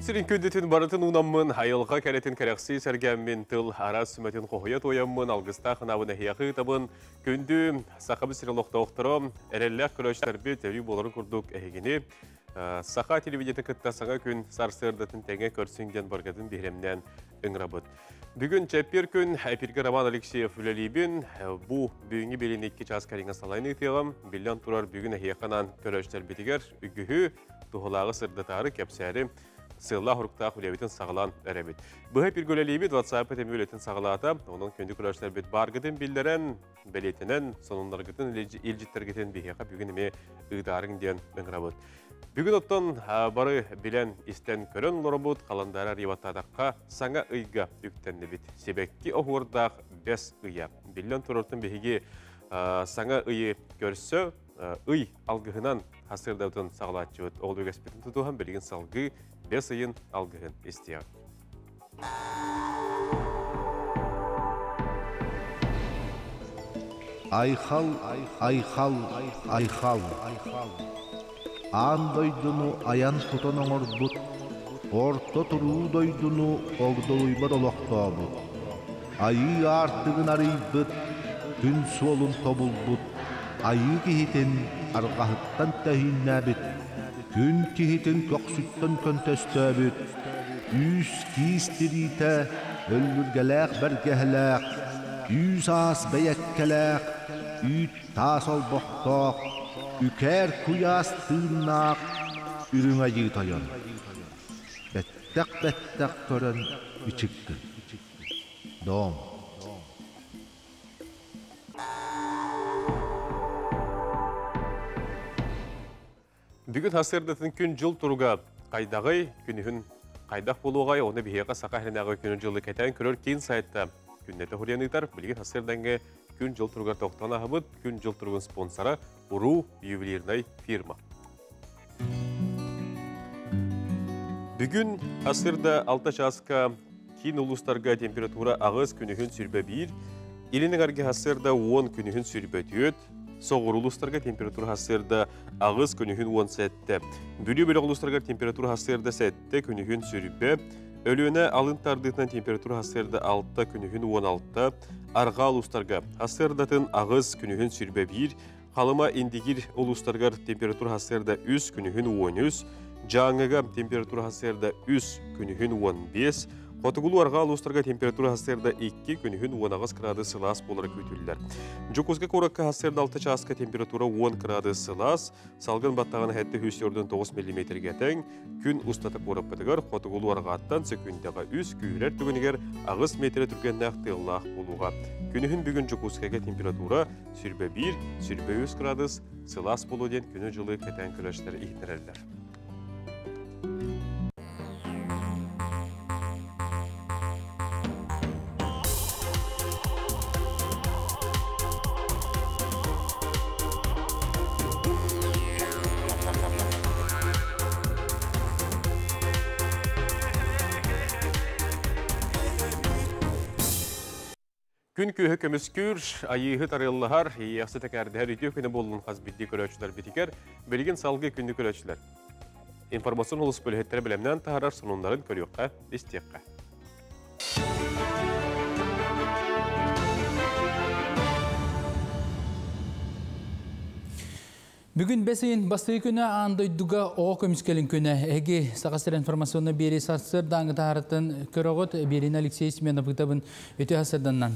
Күн сирин күндүтүн барытын уунаммын, айылҕа кэрэтин кэрэхсии сэргээммин, тыл араас сүмэтин хоһуйа туойаммын, алгыстаах анаабын эһиэхэ ыытабын. Күндү Сахабыт сирин олохтоохторо, эрэллээх көрөөччүлэрбит өрүү буоларын курдук эһигини Саха телевидениетин кытта саҥа күн сарсыардатын тэҥэ көрсүҥ диэн баргатын биһирэмнээн ыҥырабыт. Бүгүн чэппиэр күн, эпиргэ Роман Алексеев үлэлиибин. Бу бүгүҥҥү биэриини 2 чаас кэриҥэ салайан ыытыаҕым. Биллэн турар, бүгүн эһиэхэ анаан көрөөччүлэрбитигэр үгүһү, туһалааҕы сырдатаары, кэпсээри сыаллаах-соруктаах үлэбитин саҕалаан эрэбит. Быһа эпиргэ үлэлиибит, WhatsApp тэмэ үлэтин саҕалаата. Онон күндү көрөөччүлэрбит бааргытын биллэрэн, бэлиэтэнэн, сонуннаргытын, илдьиттэргитин биһиэхэ бүгүн эмиэ ыытаарыҥ диэн ыҥырабыт. Бүгүн оттон бары билэн, истэн, көрөн олоробут, халандаары арыйбаттаатахха, саҥа ыйга үктэннибит. Сибэкки оһуордаах бэс ыйа. Биллэн турартан биһиги саҥа ыйы көрсө ый алгыһынан хасырдабытын саҕалааччыбыт. Ол үгэспитин тутуһан билигин салгыы бэс ыйын алгыһын истиэҕиҥ. Айхал, айхал, айхал! Аан дойдуну айан-тутан оҥорбут, орто туруу дойдуну огдолуйбат олохтообут, айыы аартыгын арыйбыт, күн суолун тобулбут, айыы киһитин арҕаһыттан тэһииннээбит, күн киһитин көхсүттэн көнтөстөөбүт, Үүс киис тириитэ, өллүргэлээх бэргэһэлээх, үүс аас бэйэккэлээх, үүт таас олбохтоох, үкээр куйаас тыыннаах үрүҥ айыы тойон. Бэттэх-бэттэх көрөн ичиккин. Дом. Бүгүн сарсыардатын күн-дьыл туруга хайдаҕый, күнүһүн хайдах буолуоҕай, ону биһиэхэ Саха сиринээҕи күнү-дьылы кэтээн көрөр киин сайтта күннэтэ хуруйан ыытар. Билигин сарсыардаҥҥы күн-дьыл туругар тохтоон аһабыт. Күн-дьыл туругун спонсора Уруу ювелирнай фирма. Бүгүн сарсыарда 6 чааска киин улуустарга температура 8 күнүһүн сүрбэ 1, илин эҥэргэ сарсыарда 10 күнүһүн сүрбэ 4, Соҕуруу улуустарга температура сарсыарда 8, күнүһүн 17. Бүлүү бөлөх улуустарыгар температура сарсыарда 7, күнүһүн сүрбэ. Өлүөнэ алын тардыытынан температура сарсыарда 6, күнүһүн 16. Арҕаа улуустарга сарсыардатын 8, күнүһүн сүрбэ 1. Халыма Индигир улуустарыгар температура сарсыарда 3, күнүһүн 13. Дьааҥыга температура сарсыарда 3, күнүһүн 15. Хотугулуу-арҕаа улуустарга температура сарсыарда 2, күнүһүн 18 градус сылаас буолара күүтүллэр. Дьокуускай куоракка сарсыарда 6 чааска температура 10 градус сылаас, салгын баттаҕына 709 миллиметргэ тэҥ, күн устата куораппытыгар хотугулуу-арҕааттан сөкүүндэҕэ 3, күүһүрэр түгэнигэр 8 метрэ түргэннээх тыаллаах буолуоҕа. Күнүһүн бүгүн Дьокуускайга температура 21, 23 градус сылаас буолуо диэн күнү-дьылы кэтээн көрөөччүлэр иһитиннэрэллэр. Күн күөһү көмүскүүр, айыыһы тарыаллаһар, иэхси тэкээрдэһэр үтүө күнэ буоллун хас биирдии көрөөччүлэрбитигэр, билигин салгыы күндү көрөөччүлэр. Информацион улус бөлөһүттэрэ бэлэмнээн таһаарар сонуннарын көрүөххэ, истиэххэ. Бүгүн бэс ыйын бастакы күнэ аан дойдуга оҕо көмүскэлин күнэ. Эһиги Саха сирин информационнай биэрии сарсыардааҥы таһаарытын көрөҕүт. Биэриини Алексей Семенов ыытабын үтүө сарсыарданнан.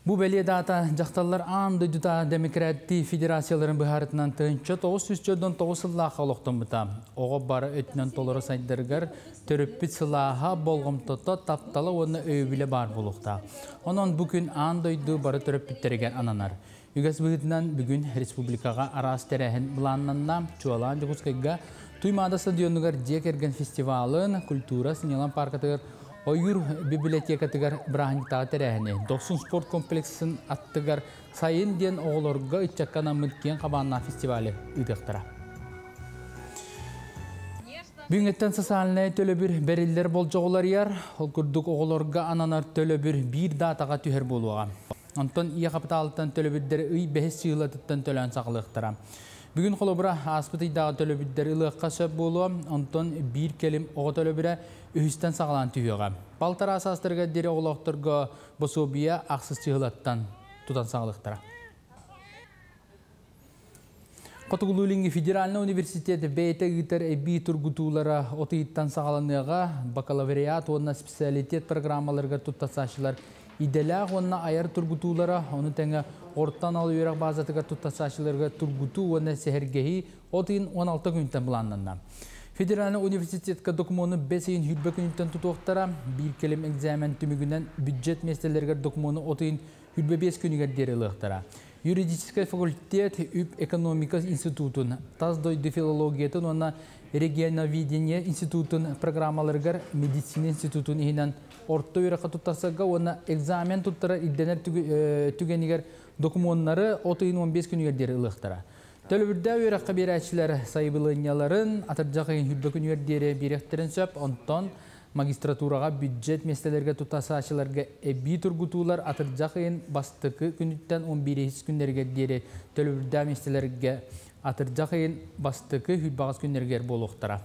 Бу бэлиэ даата дьахталлар аан дойдута демократтии федерацияларын быһаарытынан 1949 сыллаахха олохтоммута. Оҕо бары өттүнэн толору сайдарыгар төрөппүт сылааһа, болҕомтото, таптала уонна өйөбүлэ баар буолуохтаах. Онон бу күн аан дойду бары төрөппүттэригэр ананар. Үгэс быһыытынан бүгүн республикаҕа араас тэрээһин былааннанна. Чуолаан Дьокуускайга Туймаада стадионугар дьиэ кэргэн фестивалын, культура сынньалаҥ пааркатыгар Ойуур библиотекатыгар бырааһынньыктааҕы тэрээһини, Дохсун спорт комплексын аттыгар Сайын диэн оҕолорго ыччакка анаммыт киэҥ хабааннаах фестивалы ыытыахтара. Бүгүҥҥэттэн социальнай төлөбүр бэриллэр болдьоҕо уларыйар. Ол курдук оҕолорго ананар төлөбүр биир даатаҕа түһэр буолуоҕа. Онтон ийэ хапытаалыттан төлөбүрдэри ый бэһис чыылатыттан төлөөн саҕалыахтара. Бүгүн холобура ааспыт ыйдааҕы төлөбүрдэри ылыахха сөп буолуо, онтон биир кэлим оҕо төлөбүрэ үһүстэн саҕалаан түһүөҕэ. Балтараа саастарыгар диэри оҕолоохторго босуобуйа ахсыс чыһылаттан тутан саҕалыахтара. Хотугулуу-Илиҥҥи федеральнай университет бэйэтэ ыытар эбии тургутуулара от ыйыттан саҕаланыаҕа. Бакалавриат уонна специалитет программаларыгар туттарсааччылар идэлээх уонна айар тургутуулара, ону тэҥэ орто анал үөрэх базатыгар туттарсааччыларга тургутуу уонна сэһэргэһии от ыйын 16 күнтэн былааннанна. Федеральнай университетка докумуону бэс ыйын 20 күнүттэн тутуохтара. Биир кэлим экзамен түмүгүнэн бюджет миэстэлэригэр докумуону от ыйын 25 күнүгэр диэри ылыахтара. Юридическай факультет үп-экономика институтун, тас дойду филологиятын уонна регионоведение институтун программаларыгар медицина институтун иһинэн орто үөрэххэ туттарсарга уонна экзамен туттарар ирдэнэр түгэнигэр докумуоннары от ыйын 15 күнүгэр диэри ылыахтара. Төлөбүрдээх үөрэххэ биэрээччилэр сайабылыанньаларын атырдьах ыйын 20 күнүгэр диэри биэриэхтэрин сөп, онтон магистратураҕа бюджет миэстэлэргэ тутасааччыларга эбии тургутуулар атырдьах ыйын бастакы күнүттэн 11 күннэригэр диэри төлөбүрдээх миэстэлэргэ атырдьах ыйын бастакы 28 күннэригэр буолуохтара.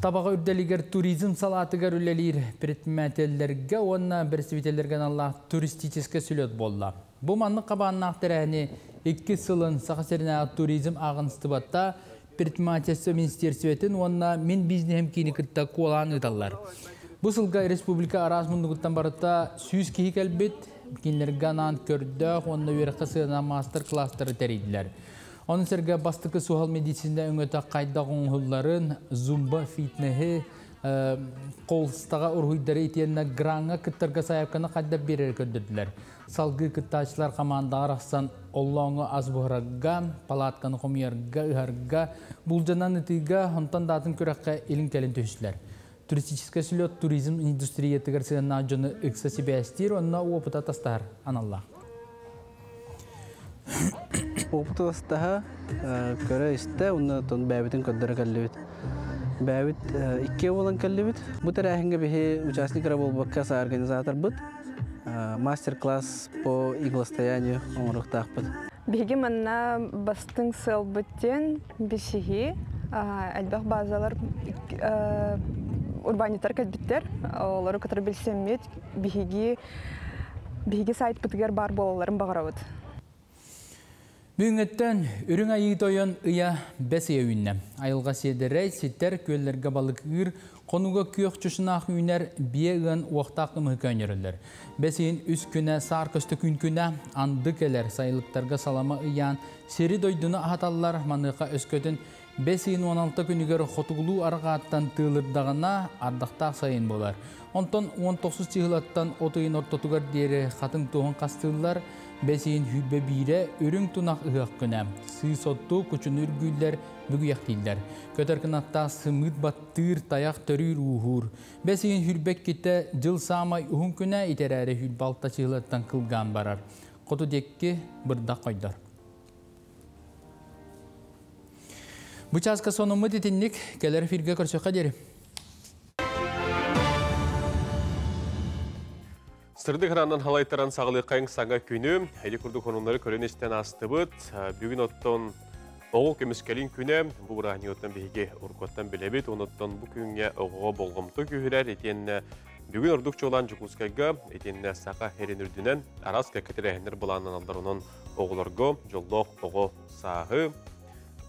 Табаҕа үрдэлигэр туризм салаатыгар үлэлиир предпринимателлэргэ уонна бэрэстэбиитэллэргэ аналлаах туристическай сүлүөт буолла. Бу маннык хабааннаах тэрээһини иккис сылын Саха сиринээҕи туризм ааҕыныстыбата предпринимательство министиэристибэтин уонна Мин бизнеһим киини кытта куолаан ыыталлар. Бу сылга республика араас муннугуттан барыта 100 киһи кэлбит, кинилэргэ анаан көрдөөх уонна үөрэххэ сыанаан маастар-кылаастары тэрийдилэр. Ону сэргэ бастакы суһал медицина өҥөтө хайдах оҥоһулларын, зумба фитнеһи, холстаҕа уруһуйдары итиэннэ граҥҥа кыттарга сайаапканы хайдах биэрэри көрдөрдүлэр. Салгыы кыттааччылар хамаандаҕа арахсан оллооҥҥо ас буһарарга, палатканы хомуйарга, ыһарга, булдьанан ытыыга, онтон да атын күрэххэ илин-кэлин түһүстүлэр. Туристическай сүлүөт туризм индустриятыгар сыһыаннаах дьону ыкса сибээстиир уонна уопута атастаһар аналлаах. Уопуту атастаһа, көрө-истэ уонна оттон бэйэбитин көрдөрө кэллибит. Бэйэбит иккиэ буолан кэллибит. Бу тэрээһиҥҥэ биһи участник эрэ буолбакка организаторбыт. Мастер-класс по иглостоянию оҥоруохтаахпыт. Биһиги манна бастыҥ сыалбыт диэн бисиһии элбэх базалар урбаанньыттар кэлбиттэр. Олору кытары билсэммит биһиги биһиги сайтпытыгар баар буолалларын баҕарабыт. Бүгүҥҥүттэн Үрүҥ Айыы Тойон ыйа бэс ыйа үүннэ. Айылҕа сиэдэрэй, ситэр, күөллэргэ балык ыыр, хонууга күөх чучунаах үүнэр, биэ ыан уохтаах кымыһы көөнньөрөллөр. Бэс ыйын үс күнэ саар көстө күн күнэ, анды кэлэр, сайылыктарга салама ыйаан, сири-дойдуну аһаталлар, маныаха өскөтүн бэс ыйын 16 күнүгэр хотугулуу арҕааттан тыылырдаҕына, ардахтаах сайын буолар. Онтон 19 чыһылаттан от ыйын ортотугар диэри хатыҥ туоһун хастыыллар, бэс ыйын 21-э үрүҥ тунах ыһыах күнэ. Сыыс оттуу кучуну үргүүллэр, бүгүйэхтииллэр. Көтөр кынаттаах сымыыт баттыыр, тайах төрүүр ууһуур. Бэс ыйын 22-тэ дьыл саамай уһун күнэ, итэрээри 26 чыһылаттан кылгаан барар. Хоту диэки бырдах хойдор. Бу чааска сонуммут итинник, кэлэр эфиргэ көрсөххө диэри. Сырдык ыраанан халайтаран саҕалыаххайыҥ саҥа күнү, эли курдук хонуннары көрөн истэн астыбыт. Бүгүн оттон оҕо көмүскэлин күнэ, бу бырааһынньыгыттан биһиги уруккуттан билэбит, онуттан бу күҥҥэ оҕоҕо болҕомто күүһүрэр, итиэннэ бүгүн ордук чуолаан Дьокуускайга, итиэннэ Саха сирин үрдүнэн араас кэккэ тэрээһиннэр былааннаналлар, онон оҕолорго дьоллоох оҕо сааһы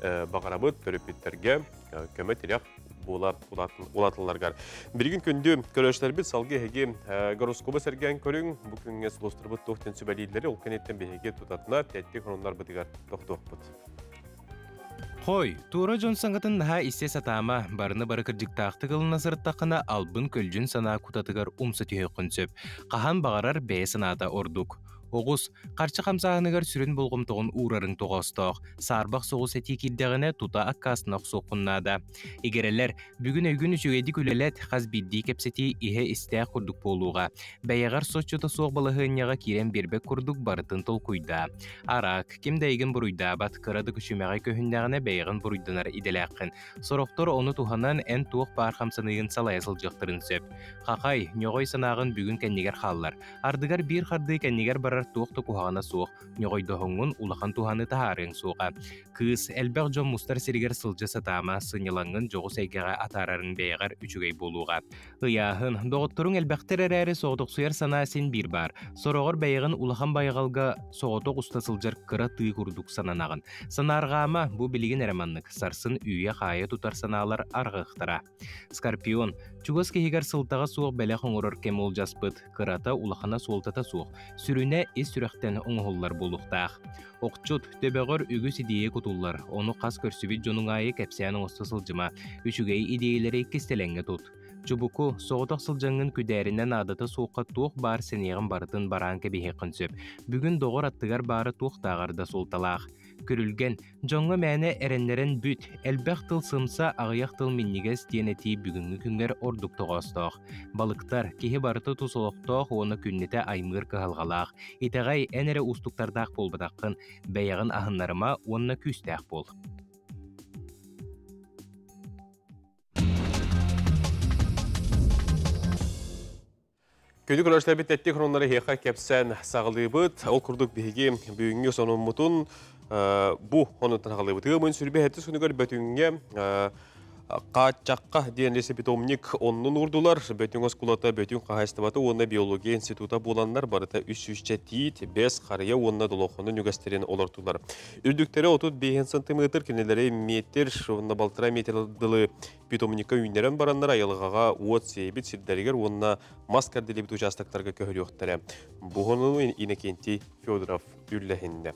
баҕарабыт, төрөппүттэргэ көмө-тирэх буола улааталларыгар. Билигин күндү көрөөччүлэрбит салгыы эһиги гороскобу сэргээн көрүҥ. Бу күҥҥэ сулустарбыт туох диэн сүбэлииллэри ол кэнниттэн биһиги тутатына тэттик хонуннарбытыгар тохтуохпут. Хой, туора дьон саҥатын наһаа истэ сатаама, барыны бары кырдьыктаахтык ылына сырыттаххына албын-көлдьүн санаа кутатыгар умса түһүөххүн сөп. Хаһан баҕарар бэйэ санаата ордук. Оҕус, харчы хамсааһыныгар сүрүн болҕомтоҕун уурарыҥ тоҕоостоох, саарбах соҕус этии киирдэҕинэ тута аккаастана охсуоххун наада. Игирэлэр, бүгүн өйгүн үчүгэйдик үлэлэт, хас биирдии кэпсэтии иһэ-истээх курдук буолуоҕа. Бэйэҕэр соччото суох балаһыанньаҕа киирэн биэрбэт курдук барытын толкуйдаа. Араак, ким да эйигин буруйдаабат, кыра да күчүмэҕэй көһүннэҕинэ бэйэҕин буруйданар идэлээххин. Сорохтор ону туһанан эн туох баар хамсаныыгын салайа сылдьыахтарын сөп. Хахай, ньоҕой санааҕын бүгүн кэннигэр хааллар. Ардыгар биир хардыы кэннигэр барар барар туох да куһаҕана суох, ньоҕойдоһоҥҥун улахан туһаны таһаарыаҥ суоҕа. Кыыс, элбэх дьон мустар сиригэр сылдьа сатаама, сынньалаҥҥын дьоҕус эйгэҕэ атаарарыҥ бэйэҕэр үчүгэй буолуоҕа. Ыйааһын, доҕотторуҥ элбэхтэр эрээри соҕотохсуйар санаа син биир баар. Сороҕор бэйэҕин улахан байҕалга соҕотох уста сылдьар кыра тыы курдук сананаҕын. Санаарҕаама, бу билигин эрэ маннык, сарсын үүйэ-хаайа тутар санаалар арҕыахтара. Скорпион, чугас киһигэр сылтаҕа суох бэлэх оҥорор кэм уолдьаспыт, кырата улахана суолтата суох, сүрүнэ ис сүрэхтэн оҥоһуллар буолуохтаах. Охчут, төбөҕөр үгүс идиэйэ кутуллар, ону хас көрсүбүт дьонуҥ аайы кэпсээн оҥосто сылдьыма, үчүгэй идиэйэлэри кистэлэҥҥэ тут. Чубуку, соҕотох сылдьаҥҥын күдээринэ наадата суохха туох баар сэниэҕин барытын бараан кэбиһиэххин сөп. Бүгүн доҕор аттыгар баара туохтааҕар да суолталаах. Күрүлгэн, дьоҥҥо мээнэ эрэннэрэн бүт, элбэх тыл сымса, аҕыйах тыл минньигэс диэн этии бүгүҥҥү күҥҥэр ордук тоҕоостоох. Балыктар, киһи барыта тус олохтоох уонна күннэтэ аймыыр кыһалҕалаах. Итэҕэй, эн эрэ уустуктардаах буолбатаххын, бэйэҕин аһыннарыма уонна күүстээх буол. Күнү көрөшлөрбүт тэттик хроннары эһиэхэ кэпсээн саҕалыыбыт. Ол курдук биһиги бүгүҥҥү сонуммутун бу онуттан аҕалыыбыт. Ыамын сүрбэ хэттис күнүгэр Бөтүҥҥэ Хааччахха диэн лесопитомник оннун уурдулар. Бөтүҥ оскуолата, Бөтүҥ хаһаайыстыбата уонна биология института буоланнар барыта 300 тиит, бэс, харыйа уонна долохону нүгэстэрин олортулар. Үрдүктэрэ 35 сантиметр, кинилэри метр уонна балтараа метр дылы питомникка үүннэрэн бараннар айылҕаҕа уот сиэбит сирдэригэр уонна мас кэрдилибит участоктарга көһөрүөхтэрэ. Бу Иннокентий Федоров үллэһиннэ.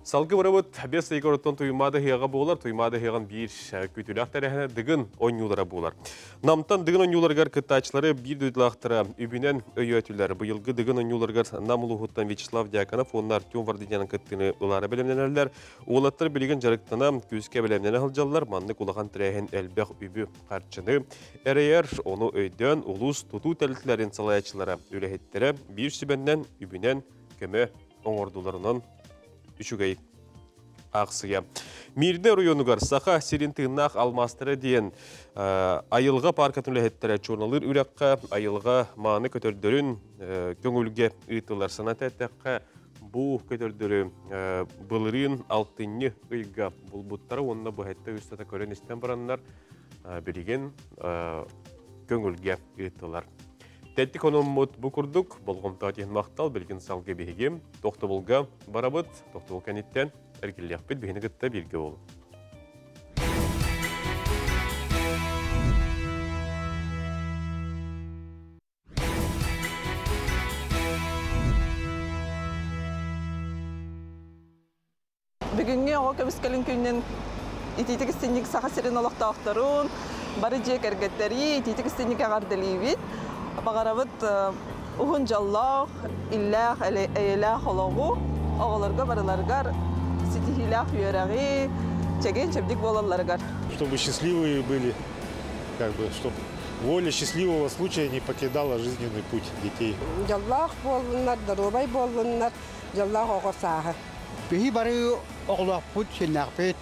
Салгы барабыт бес ыйга оттон Туймаада ыһыаҕа буолар. Туймаада ыһыаҕын биир күүтүүлээх тэрээһинэ Дыгын оонньуулара буолар. Намтан Дыгын оонньууларыгар кыттааччылары биир дойдулаахтара үбүнэн өйөөтүлэр. Быйылгы Дыгын оонньууларыгар Нам улууһуттан Вячеслав Дьяконов уонна Артем Вардинян кыттыыны ылаары бэлэмнэнэллэр. Уолаттар билигин дьарыктана, күүскэ бэлэмнэнэ сылдьаллар. Маннык улахан тэрээһин элбэх үбү, харчыны эрэйэр. Ону өйдөөн улуус тутуу тэрилтэлэрин салайааччылара, үлэһиттэрэ биир сүбэннэн үбүнэн көмө оҥордуларынан үчүгэй аахсыйа. Миирнэ оройуонугар Саха сирин тыыннаах алмаастара диэн айылҕа пааркатын үлэһиттэрэ чуоналыыр үрэххэ айылҕа мааны көтөрдөрүн көҥүлгэ ыытылар. Саната эттэххэ, Бу көтөрдөрү былырыын алтынньы ыйга булбуттара уонна быһайта устата көрөн-истэн бараннар билигин көҥүлгэ ыыттылар. Тэттик ономмут бу курдук болҕомто иһин махтал билигин салгыы биһиги тохтобулга барабыт. Тохтобул кэнниттэн эргиллиэхпит биһини кытта бииргэ буолун. Бүгүҥҥү оҕо көмүскэлин күнүн итиитик истинник Саха сирин олохтоохторун, бары дьиэ кэргэттэри итиитик истинник эҕэрдэлиибит. Баҕарабыт уһун дьоллоох, иллээх, эйэлээх олоҕу, оҕолорго барыларыгар ситиһиилээх үөрэҕи, чэгиэн-чэбдик буолалларыгар. Чтобы счастливые были, как бы, чтобы воля счастливого случая не покидала жизненный путь детей. Дьоллоох буоллуннар, доруобай буоллуннар, дьоллоох оҕо сааһы. Биһи бары оҕолоохпут, сиэннээхпит.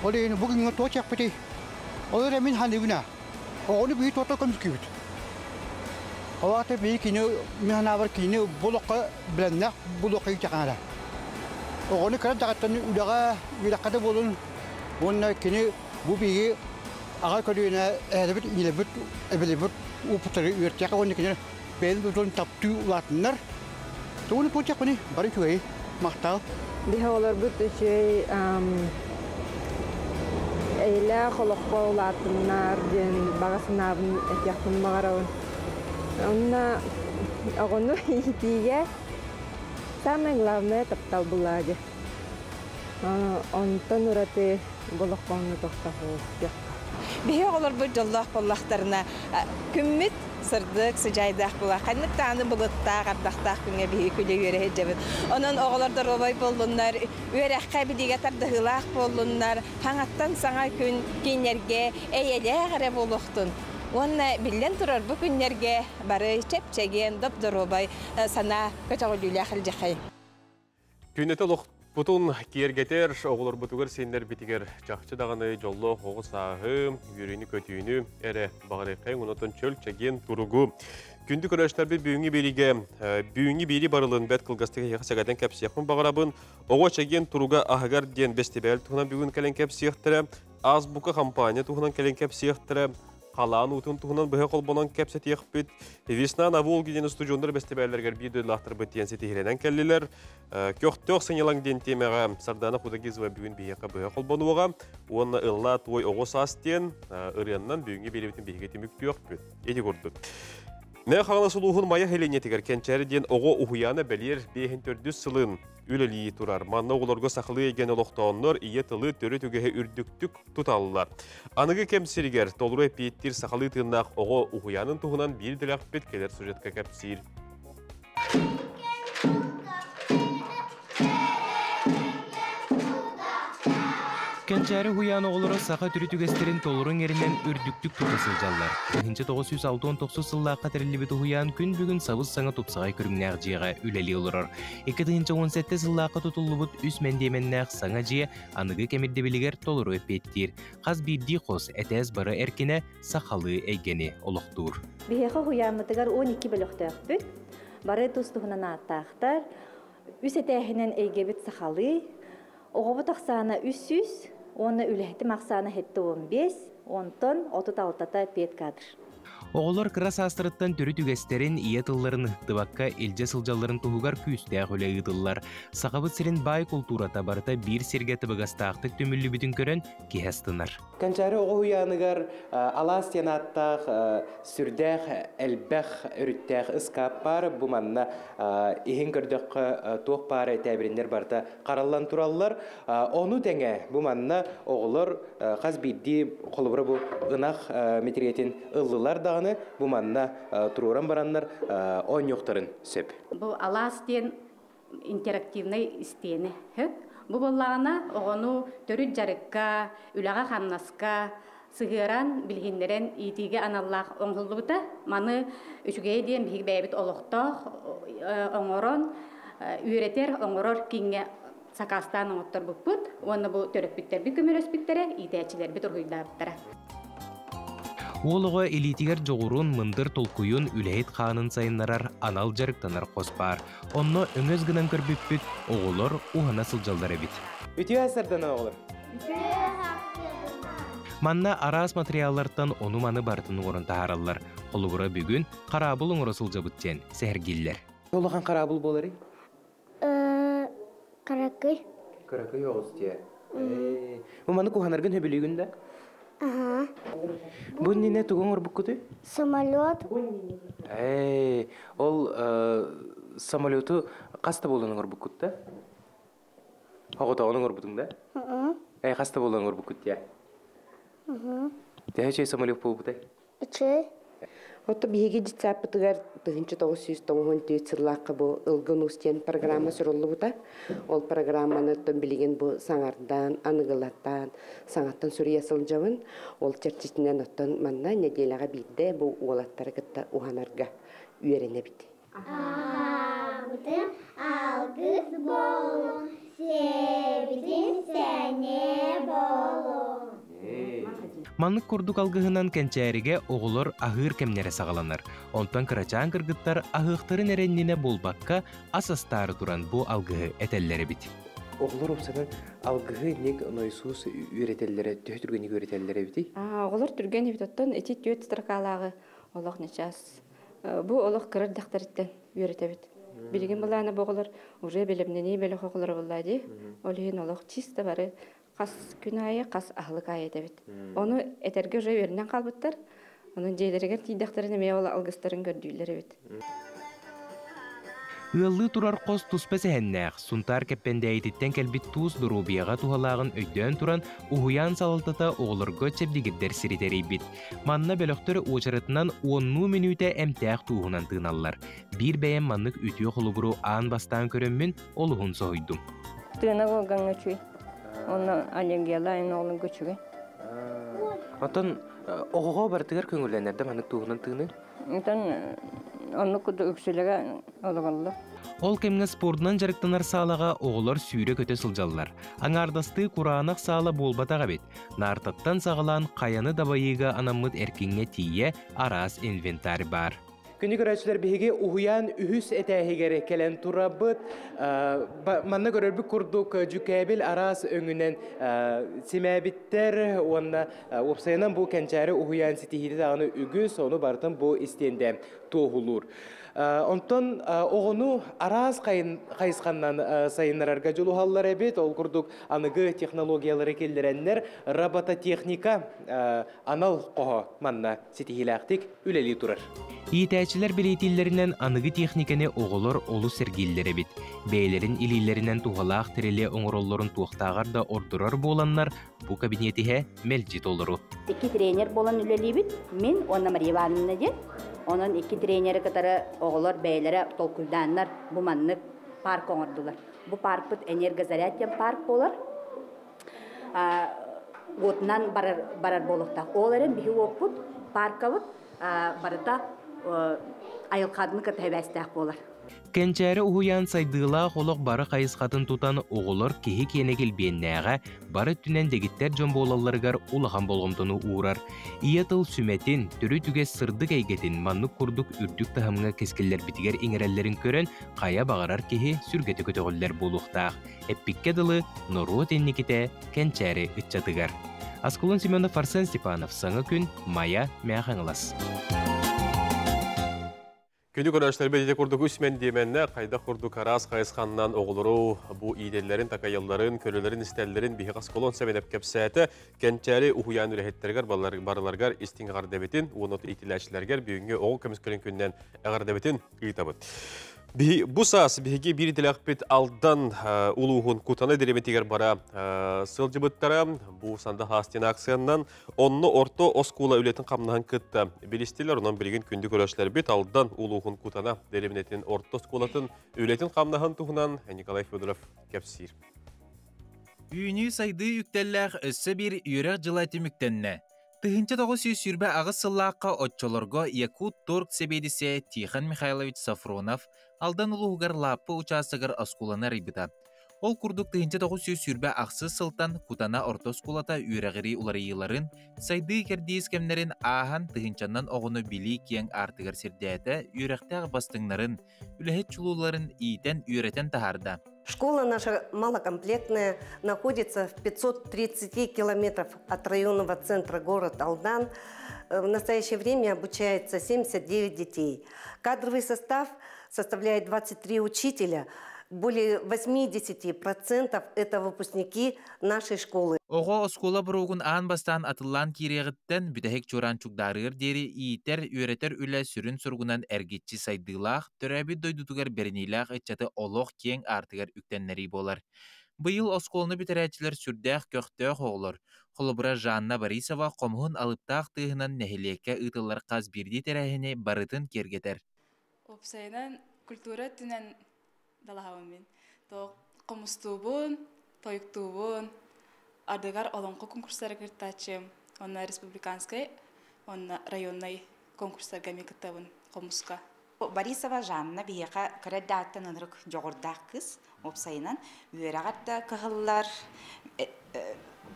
Ол иһин бу күҥҥэ туох диэхпитий? Ол эрэ мин саныыбын оҕону биһи туота көмүскүүбүт. Ол аата биһи кини мин санаабар кини бу олоххо билэннээх булуохха иитиэххэ Оҕону кыра даҕаттан үлэҕэ, үөрэххэ да буолун уонна кини Бу биһиги аҕа көлүөнэ эһэлэбит, ийэлэрбит, эбэлэрбит опыттары үөртиэххэ уонна кинилэр бэйэлэрин дойдуларын таптыы улаатыннар. Тугуну туотуохпуный? Бары үчүгэйи. Махтал. Биһи олорбут үчүгэй эйэлээх олоххо улаатыннар диэн баҕа санаабын этиэхпин баҕарабын. Онно оҕону иитиигэ самое главное таптал булаа дии. Онтон ураты болоххоҥҥо тохтоһуохтуохха. Биһи оҕолорбут дьоллоох буоллахтарына күммүт сырдык, сыдьаайдаах буолар. Ханнык даҕаны былыттаах, ардахтаах күҥҥэ биһиги күлэ-үөрэ сылдьабыт. Онон оҕолор доруобай буоллуннар, үөрэххэ, билиигэ тардыһыылаах буоллуннар, хаҥаттан саҥа күн кинилэргэ эйэлээх эрэ буолуохтун. Уонна биллэн турар, бу күннэргэ бары чэп-чэгиэн, доп-доруобай санаа көтөҕүллүүлээх илдьэхэй. Күннэтэ олох Бутун киэргэтэр оҕолорбутугар сиэннэрбитигэр чахчы даҕаны дьоллоох оҕо сааһы, үөрүүнү-көтүүнү эрэ баҕарыаххайыҥ, онтон чөл чэгиэн туругу. Күндү көрөөччүлэрбит бүгүҥҥү биэриигэ бүгүҥҥү биэрии барылын бэрт кылгастык эһиэхэ сэгэтэн кэпсиэхпин баҕарабын. Оҕо чэгиэн туруга аһыгар диэн бэстибээл туһунан бүгүн кэлэн кэпсиэхтэрэ. Азбука компания туһунан кэлэн кэпсиэхтэрэ. Халаан уутун туһунан быһа холбонон кэпсэтиэхпит. Весна на Волге диэн устудьуоннар бэстибээллэригэр биир дойдулаахтарбыт диэн ситиһиилэнэн кэллилэр. Көхтөөх сынньалаҥ диэн тиэмэҕэ Сардана Худогизова бүгүн биһиэхэ быһа холбонуоҕа уонна ыллаа туой оҕо саас диэн ырыаннан бүгүҥҥү биэриибитин биһиги түмүктүөхпүт. Ити курдук. Нэ Хаҥалас улууһун Майа нэһилиэнньэтигэр Кэнчээри диэн оҕо уһуйаана бэлиэр биэһин төрдүс сылын үлэлии турар. Манна оҕолорго сахалыы эйгэни олохтооннор ийэ тылы төрүт үгэһи үрдүктүк туталлар. Аныгы кэм сиригэр толору эппиэттиир сахалыы тыыннаах оҕо уһуйаанын туһунан биир дэлэхпит кэлэр сюжетка кэпсиир. Кэнчээри уһуйаан оҕолоро саха төрүт үгэстэрин толору иҥэринэн үрдүктүк тута сылдьаллар. 1969 сыллаахха тэриллибит уһуйаан күн бүгүн сабыс-саҥа тупсаҕай көрүҥнээх дьиэҕэ үлэлии олорор. 2017 сыллаахха тутуллубут үс мэндиэмэннээх саҥа дьиэ аныгы кэм ирдэбилигэр толору эппиэттиир. Хас биирдии хос этээс бары эркинэ сахалыы эйгэни олохтуур. Биһиэхэ уһуйааммытыгар 12 бөлөхтөөхпүт. Бары тус-туһунан ааттаахтар. Үс этээһинэн эйгэбит сахалыы. Оҕобут ахсаана 300 уонна үлэһитим ахсаана 75, онтон 36-та педкадр. Оҕолор кыра саастарыттан төрүт үгэстэрин, ийэ тылларын ыһыктыбакка илдьэ сылдьалларын туһугар күүстээх үлэ ыытыллар. Сахабыт сирин баай култуурата барыта биир сиргэ табыгастаахтык түмүллүбүтүн көрөн киһи астынар. Кэнчээри оҕо уһуйааныгар Алаас диэн ааттаах сүрдээх элбэх өрүттээх ыскаап баар. Бу манна иһин көрдөххө туох баара тээбириннэр барыта хараллан тураллар. Ону тэҥэ бу манна оҕолор хас биирдии холобура бу ынах мэтириэтин ыллылар даҕаны бу манна туруоран бараннар оонньуохтарын сөп. Бу Алаас диэн интерактивнай истиэнэ. Бу буоллаҕына оҕону төрүт дьарыкка, үлэҕэ-хамнаска сыһыаран, билиһиннэрэн иитиигэ аналлаах оҥоһуллубута. Маны үчүгэйэ диэн биһиги бэйэбит олохтоох оҥорон, үөрэтэр, оҥорор кииҥҥэ сакаастаан оҥотторбуппут уонна бу төрөппүттэрбит көмөлөспүттэрэ, иитээччилэрбит уруһуйдаабыттара. Уол оҕо илиитигэр дьоҕурун, мындыр толкуйун, үлэһит хаанын сайыннарар анал дьарыктанар хос баар. Онно өҥөс гынан көрбүппүт, оҕолор уһана сылдьаллар эбит. Үтүө сардан оҕолор. Манна араас материаллартан ону-маны барытын оҥорон таһаараллар. Холобура бүгүн хараабыл оҥоро сылдьабыт диэн сэһэргииллэр. Улахан хараабыл буоларый? Кыракый. Кыракый оҕус диэ. Бу маны куһанаргын сөбүлүүгүн да? Аха. Бу иннинэ тугу оҥорбуккутуй? Самолет. Ээ, ол самолету хас да буолан оҥорбуккут да? Оҕотоҕун оҥорбутуҥ да? Ээ, хас да буолан оҥорбуккут диэ? Төһө үчүгэй самолет буолбутай? Үчүгэй. Отто биһиги детсадпытыгар 1994 сыллаахха бу Ылгын Уус диэн программа суруллубута. Ол программаны оттон билигин бу саҥардан, аныгылатан, саҥаттан суруйа сылдьабын. Ол чэрчитинэн оттон манна нэдиэлэҕэ биирдэ бу уолаттары кытта уһанарга үөрэнэбит. Аҕабытын алгыс буолуҥ, сиэбитин сэниэ буолуҥ. Маннык курдук алгыһынан Кэнчээригэ оҕолор аһыыр кэмнэрэ саҕаланар. Онтон кырачаан кыргыттар аһыахтарын эрэ иннинэ буолбакка, ас астаары туран бу алгыһы этэллэр эбит. Оҕолор уопсанан алгыһы инник нойсуус үөрэтэллэрэ төһө түргэнник үөрэтэллэр эбитий? Оҕолор түргэн эбит оттон ити түөрт строкалааҕы олох ньычаас Бу олох кыра эрдэхтэриттэн үөрэтэбит. Билигин былаана бу оҕолор уже бэлэмнэнии бөлөх оҕолоро буолла дии. Ол иһин олох чисто бары хас күн аайы, хас аһылык аайы этэбит. Ону этэргэ уже үөрэнэн хаалбыттар. Онон дьиэлэригэр тиийдэхтэринэ эмиэ ол алгыстарын көрдүүллэр эбит. Ыаллыы турар хос туспа сэһэннээх, Сунтаар Кэппэндээйититтэн кэлбит туус доруобуйаҕа туһалааҕын өйдөөн туран, уһуйаан салалтата оҕолорго чэбдигирдэр сири тэрийбит. Манна бөлөхтөр уочаратынан уоннуу мүнүүтэ эмтээх тууһунан тыыналлар. Биир бэйэм маннык үтүө холобуру аан бастаан көрөммүн олуһун соһуйдум. Тыына уолгаҥҥа үчүгэй. Онно аллергиялаах оҕолорго үчүгэй. Оттон оҕоҕо барытыгар көҥүллэнэр да маннык тууһунан тыыныы? Онтон оннук курдук үксүлэрэ олороллор. Ол кэмҥэ спордунан дьарыктанар саалаҕа оҕолор сүүрэ-көтө сылдьаллар. Аҥаардастыы кураанах саала буолбатах эбит. Наартаттан саҕалаан хайаны дабайыыга анаммыт эркиҥҥэ тиийэ араас инвентарь баар. Күнү көрөөччүлэр биһиги уһуйаан үһүс этээһигэр кэлэн турабыт. Манна көрөрбүт курдук дьүкээбил араас өҥүнэн симээбиттэр уонна уопсайынан бу Кэнчээри уһуйаан ситиһиитэ даҕаны үгүс, ону барытын бу истиэндэ туоһулуур. Онтон оҕону араас хайысханнан сайыннарарга дьулуһаллар эбит. Ол курдук аныгы технологиялары киллэрэннэр робототехника анал хоһо манна ситиһиилээхтик үлэлии турар. Иитээччилэр бэлиэтииллэринэн аныгы техниканы оҕолор олус сэргииллэр эбит. Бэйэлэрин илиилэринэн туһалаах тэрили оҥороллорун туохтааҕар да ордорор буоланнар, бу кабинет иһэ мэлдьи толору. Икки тренер буолан үлэлиибит. Мин уонна Мария Ивановна диэн. Онон икки тренери кытары оҕолор бэйэлэрэ толкуйдааннар бу маннык парк оҥордулар. Бу паркпыт энергозаряд диэн парк буолар. Уотунан барар, барар буолуохтаах. Ол эрэн биһи уоппут паркабыт барыта айылҕаны кытта сибээстээх буолар. Кэнчээри уһуйаан сайдыылаах олох бары хайысхатын тутан оҕолор киһи киэнэ килбиэннээҕэ, бары өттүнэн дэгиттэр дьон буолалларыгар улахан болҕомтону уурар. Ийэ тыл сүмэтин, төрүт үгэс сырдык эйгэтин маннык курдук үрдүк таһымҥа кэскиллэрбитигэр иҥэрэллэрин көрөн, хайа баҕарар киһи сүргэтэ көтөҕүллэр буолуохтаах. Эппиккэ дылы, норуот инникитэ кэнчээри ыччатыгар. Аскулун Семенов, Арсен Степанов, Саҥа күн, Майа, Мэхаҥалас. Күнү көрөөччүлэрбит ити курдук үс мэндиэмэннэ хайдах курдук араас хайысханнан оҕолору бу иитэллэрин, такайалларын, көрөлөрүн-истэллэрин биһиэхэ осколон Сэмэнэп кэпсээтэ. Кэнчээри уһуйаан үлэһиттэригэр барыларыгар истиҥ эҕэрдэбитин уонна иитиллээччилэригэр бүгүҥҥү оҕо көмүскэлин күнүнэн эҕэрдэбитин ыытабыт. Бу саас биһиги биир идэлээхпит Алдан улууһун Кутана дэриэбинэтигэр бара сылдьыбыттара. Бу Санда Хастин акциянан онно орто оскуола үлэтин хамнаһын кытта билистилэр. Онон билигин күндү көрөөччүлэрбит Алдан улууһун Кутана дэриэбинэтин орто оскуолатын үлэтин хамнаһын туһунан Николай Федоров кэпсиир. Үүнүү-сайдыы үктэллээх өссө биир үөрэх дьыла түмүктэннэ. 1928 сыллаахха оччолорго Якут торг сэбиэдиссэйэ Тихон Михайлович Софронов Алдан улууһугар Лааппы учаастагар оскуоланы арыйбыта. Ол курдук 1928 сылтан Кутана орто оскуолата үөрэҕирии уларыйыыларын, сайдыы кэрдиис кэмнэрин ааһан тыһыынчаннан оҕону билии киэҥ аартыгар сирдээтэ, үөрэхтээх бастыҥнарын, үлэһит чулууларын иитэн-үөрэтэн таһаарда. Школа наша малокомплектная, находится в 530 километров от районного центра город Алдан. В настоящее время обучается 79 детей. Кадровый состав составляет 23 учителя. Более 80% это выпускники нашей школы. Оҕо оскуола боруогун аан бастаан атыллаан киириэҕиттэн бүтэһик чуораан чугдаарыар диэри иитэр, үөрэтэр үлэ сүрүн суругунан эргиччи сайдыылаах, төрөөбүт дойдутугар бэриниилээх ыччаты олох киэҥ аартыгар үктэннэрии буолар. Быйыл оскуоланы бүтэрээччилэр сүрдээх көхтөөх оҕолор. Холобура, Жанна Борисова хомуһун алыптаах тыаһынан нэһилиэккэ ыытыллар хас биирдии тэрээһини барытын киэргэтэр. Уопсайынан, культура өттүнэн далаһабын мин. Тоох хомустуубун, тойуктуубун, ардыгар олоҥхо конкурстара кыттааччым, онно республиканскай, онно районнай конкурстарга эмиэ кыттабын хомуска. Борисова Жанна биһиэхэ кыра эрдэҕиттэн ынырык дьоҕурдаах кыыс. Уопсайынан, үөрэҕэр да кыһыллар,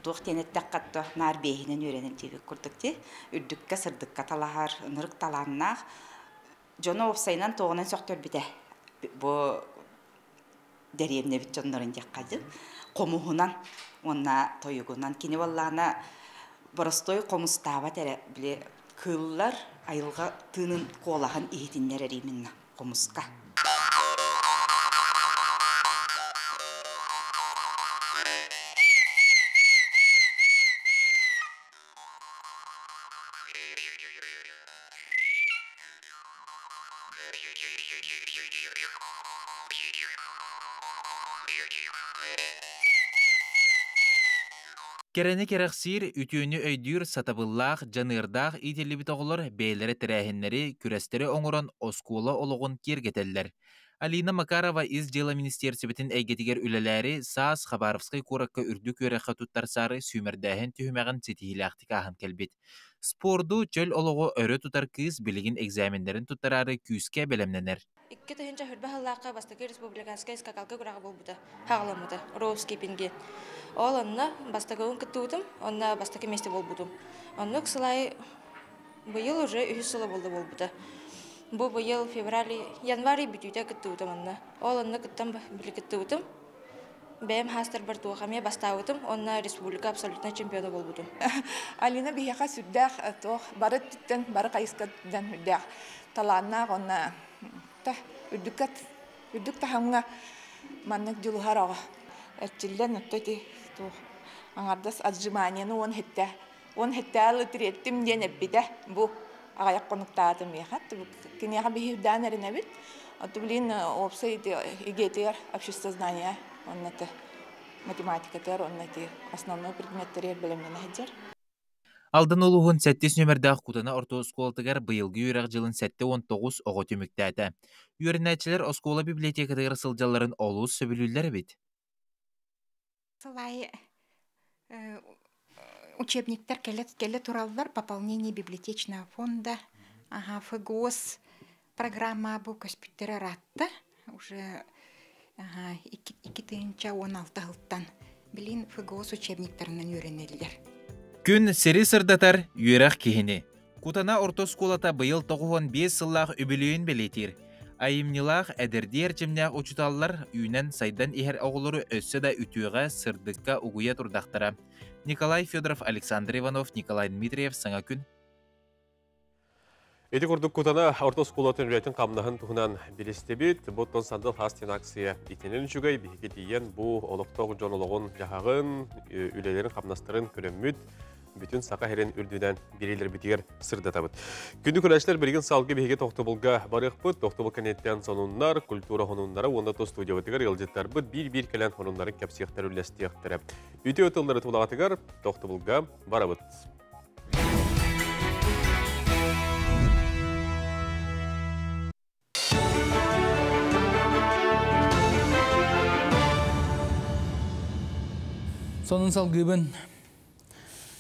туох диэн эттэххэ да, наар биэһинэн үөрэнэр диэбит курдук дии. Үрдүккэ, сырдыкка талаһар, ынырык талааннаах. Дьону уопсайынан туоҕунан сөхтөрбүтэ. Бу дэриэбинэбит дьоннорун диэххэ дьыл. Хомуһунан уонна тойугунан. Кини буоллаҕына боростуой хомустаабат эрэ, били кыыллар айылҕа тыынын куолаһын иһитиннэрэр именно хомуска. Кэрэни кэрэхсиир, үтүөнү өйдүүр сатабыллаах, дьаныардаах иитиллибит оҕолор бэйэлэрэ тэрээһиннэри, күрэстэри оҥорон оскуола олоҕун киэргэтэллэр. Алина Макарова Ис дьыала министиэристибэтин эйгэтигэр үлэлээри, саас Хабаровскай куоракка үрдүк үөрэххэ туттарсаары сүүмэрдээһин түһүмэҕин ситиһиилээхтик ааһан кэлбит. Спорду, чөл олоҕу өрө тутар кыыс билигин экзаменнарын туттараары күүскэ бэлэмнэнэр. 2020 сыллаахха бастакы республиканскай скакалка күрэҕэ буолбута, хаҕыламмыта, роуп-скиппинги. Ол онно бастакыбын кыттыбытым, онно бастакы миэстэ буолбутум. Оннук сылай быйыл уже үһүс сыла буолла буолбута. Бу быйыл февраль, январь бүтүүтэ кыттыбытым онно. Ол онно кыттан били кыттыбытым. Бэйэм хаастарбар туох эмиэ бастаабытым уонна республика абсолютнай чемпиона буолбутум. Алина биһиэхэ сүрдээх туох бары өттүттэн, бары хайыскаттан сүрдээх талааннаах уонна үрдүккэ үрдүк таһымҥа маннык дьулуһар оҕо. Эрчиллэн отто ити туох аҥардас отжиманияны 17 17 тириэттим диэн эппитэ бу аҕыйах хонуктаатым миэхэ. Киниэхэ биһи үрдээн эрэнэбит. Оту билин уопсай игетигэр обществознание онно математикатыгар онно ити основной предметтэригэр бэлэмнэнэ сылдьар. Алдан улууһун сэттис нүөмэрдээх Кутана орто оскуолатыгар быйылгы үөрэх дьылын 79 оҕо түмүктээтэ. Үөрэнээччилэр оскуола библиотекатыгар сылдьалларын олус сөбүлүүллэр эбит. Сыл аайы учебниктар кэлэ, кэлэ тураллар пополнение библиотечного фонда ага, ФГОС программа бу көспүттэрэ ыраатта уже ага, 2016 сылтан билин ФГОС учебниктарынан үөрэнэллэр. Күн сири сырдатар үөрэх киһини. Кутана орто оскуолата быйыл 95 сыллаах үбүлүөйүн бэлиэтиир. Айымньылаах, эдэрдии эрчимнээх учууталлар үүнэн-сайдан иһэр оҕолору өссө да үтүөҕэ, сырдыкка угуйа турдахтара. Николай Федоров, Александр Иванов, Николай Дмитриев Саҥа күн. Ити курдук Кутана орто оскуолатын үлэтин хамнаһын туһунан билистибит. Бу оттон Сандал Хаас диэн акция итинэн үчүгэй биһиги тиийэн бу олохтоох дьон олоҕун дьаһаҕын, үлэлэрин хамнастарын көрөммүт бүтүн Саха сирин үрдүнэн бириилэрбитигэр сырдатабыт. Күндү көрөөччүлэр, билигин салгыы биһиги тохтобулга барыахпыт. Тохтобул кэнниттэн сонуннар, культура хонуннара уонна тус студиябытыгар ыалдьыттарбыт биир-биир кэлэн хонуннарын кэпсиэхтэр, үллэстиэхтэрэ. Үтүө тыллары тулаҕатыгар тохтобулга барабыт. Сонун салгыыбын.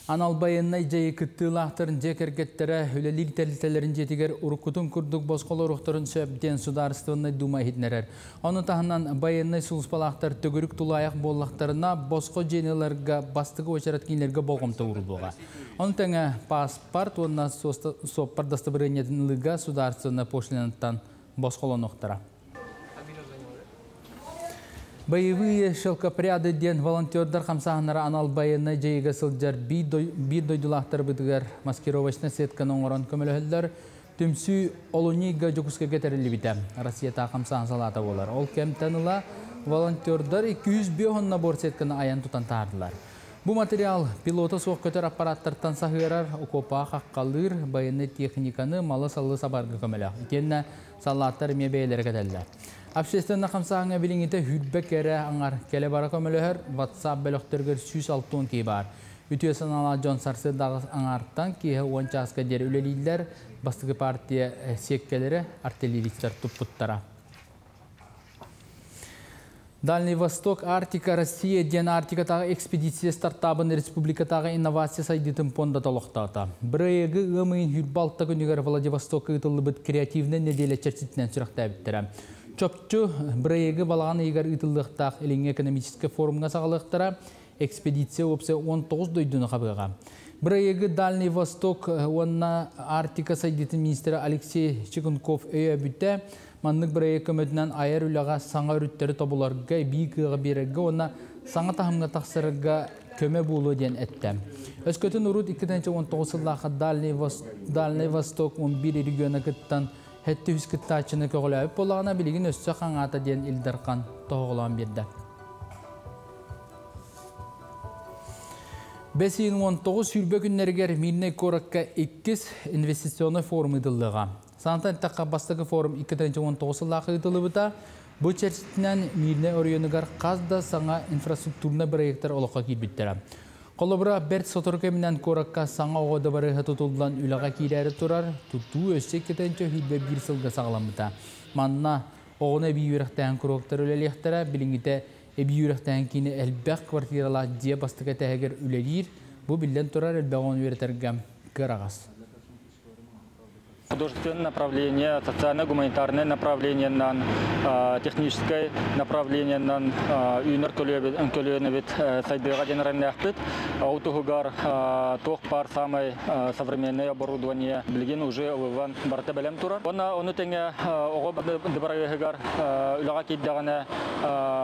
Анал байыаннай дьайыы кыттыылаахтарын дьиэ кэргэттэрэ үлэлиир тэрилтэлэрин дьиэтигэр уруккутун курдук босхолоруохтарын сөп диэн Судаарыстыбаннай Дума иһитиннэрэр. Ону таһынан байыаннай сулууспалаахтар төгүрүк тулаайах буоллахтарына босхо дьиэни ыларга бастакы уочарат кинилэргэ болҕомто ууруллуоҕа. Ону тэҥэ паспорт уонна суоппар дастабырыанньатын ылыыга судаарыстыбаннай пошлинаттан босхолонуохтара. Боевые шелкопряды диэн волонтердар хамсааһыннара анал байыаннай дьайыыга сылдьар биир дойдулаахтарбытыгар маскировочнай сетканы оҥорон көмөлөһөллөр. Түмсүү олунньу ыйга Дьокуускайга тэриллибитэ. Россиятааҕы хамсааһын салаата буолар. Ол кэмтэн ыла волонтердар 205 набор сетканы айан тутан таһаардылар. Бу материал пилота суох көтөр аппараттартан саһыарар, окуопаҕа хаххалыыр, байыаннай техниканы, малы-салы сабарга көмөлөөх. Итиэннэ саллааттар эмиэ бэйэлэрэ кэтэллэр. Общественнай хамсааһыҥҥа билиҥҥитэ хүрбэ кэрэ аҥар кэлэ-бара көмөлөһөр WhatsApp бөлөхтөрүгэр 160 киһи баар. Үтүө санаалаах дьон сарсыарда аҥаартан киэһэ 10 чааска диэри үлэлииллэр. Бастакы партия сиэккэлэрэ артиллеристар туппуттара. Дальний Восток, Арктика, Россия диэн Арктикатааҕы экспедиция стартабын республикатааҕы инновация сайдыытын пуондата олохтоото. Бырайыагы ыам ыйын 26 күнүгэр Владивостокка ыытыллыбыт креативнай нэдиэлэ чэрчитинэн сүрэхтээбиттэрэ. Чопчу бырайыагы балаҕан ыйыгар ыытыллыахтаах Илиҥҥи экономическай форумҥа саҕалыахтара. Экспедиция уопсай 19 дойдуну хабыаҕа. Бырайыагы Дальний Восток уонна Арктика сайдыытын министрэ Алексей Чекунков өйөөбүтэ. Маннык бырайыак көмөтүнэн айар үлэҕэ саҥа өрүттэри тобуларга, эбии кыаҕы биэрэргэ уонна саҥа таһымҥа тахсарга көмө буолуо диэн эттэ. Өскөтүн урут 2019 сыллаахха Дальний Восток 11 региона кыттан 700 кыттааччыны көҕүлээбит буоллаҕына, билигин өссө хаҥаата диэн Ил Дархан тоһоҕолоон биэрдэ. Бэс ыйын 19-20 күннэригэр Мирнэй куоракка иккис инвестиционнай форум ыытыллыаҕа. Санатан эттэххэ, бастакы форум 2019 сыллаах ыытыллыбыта. Бу чэрчитинэн Мирнэй оройуонугар хас да саҥа инфраструктурнай бырайыактар олоххо киирбиттэрэ. Холобура, бэрт сотору кэминэн куоракка саҥа оҕо дыбарыаһа тутуллан үлэҕэ киирээри турар, тутуу өссө 2021 сылга саҕаламмыта. Манна оҕону эбии үөрэхтээһин куруоктар үлэлиэхтэрэ, билиҥҥитэ эбии үөрэхтээһин киинэ элбэх квартиралаах дьиэ бастакы этээһигэр үлэлиир. Бу биллэн турар элбэх оҕону үөрэтэргэ кыараҕас. Художественное направление, социально-гуманитарное направление, техническое направление үүнэр көлүөнэбит сайдыыга диэн эрэннээхпит. Ол туһугар туох баар самай современное оборудование билигин уже ылыллан барыта бэлэм турар. Уонна ону тэҥэ оҕо дыбарыаһыгар үлэҕэ киирдэҕинэ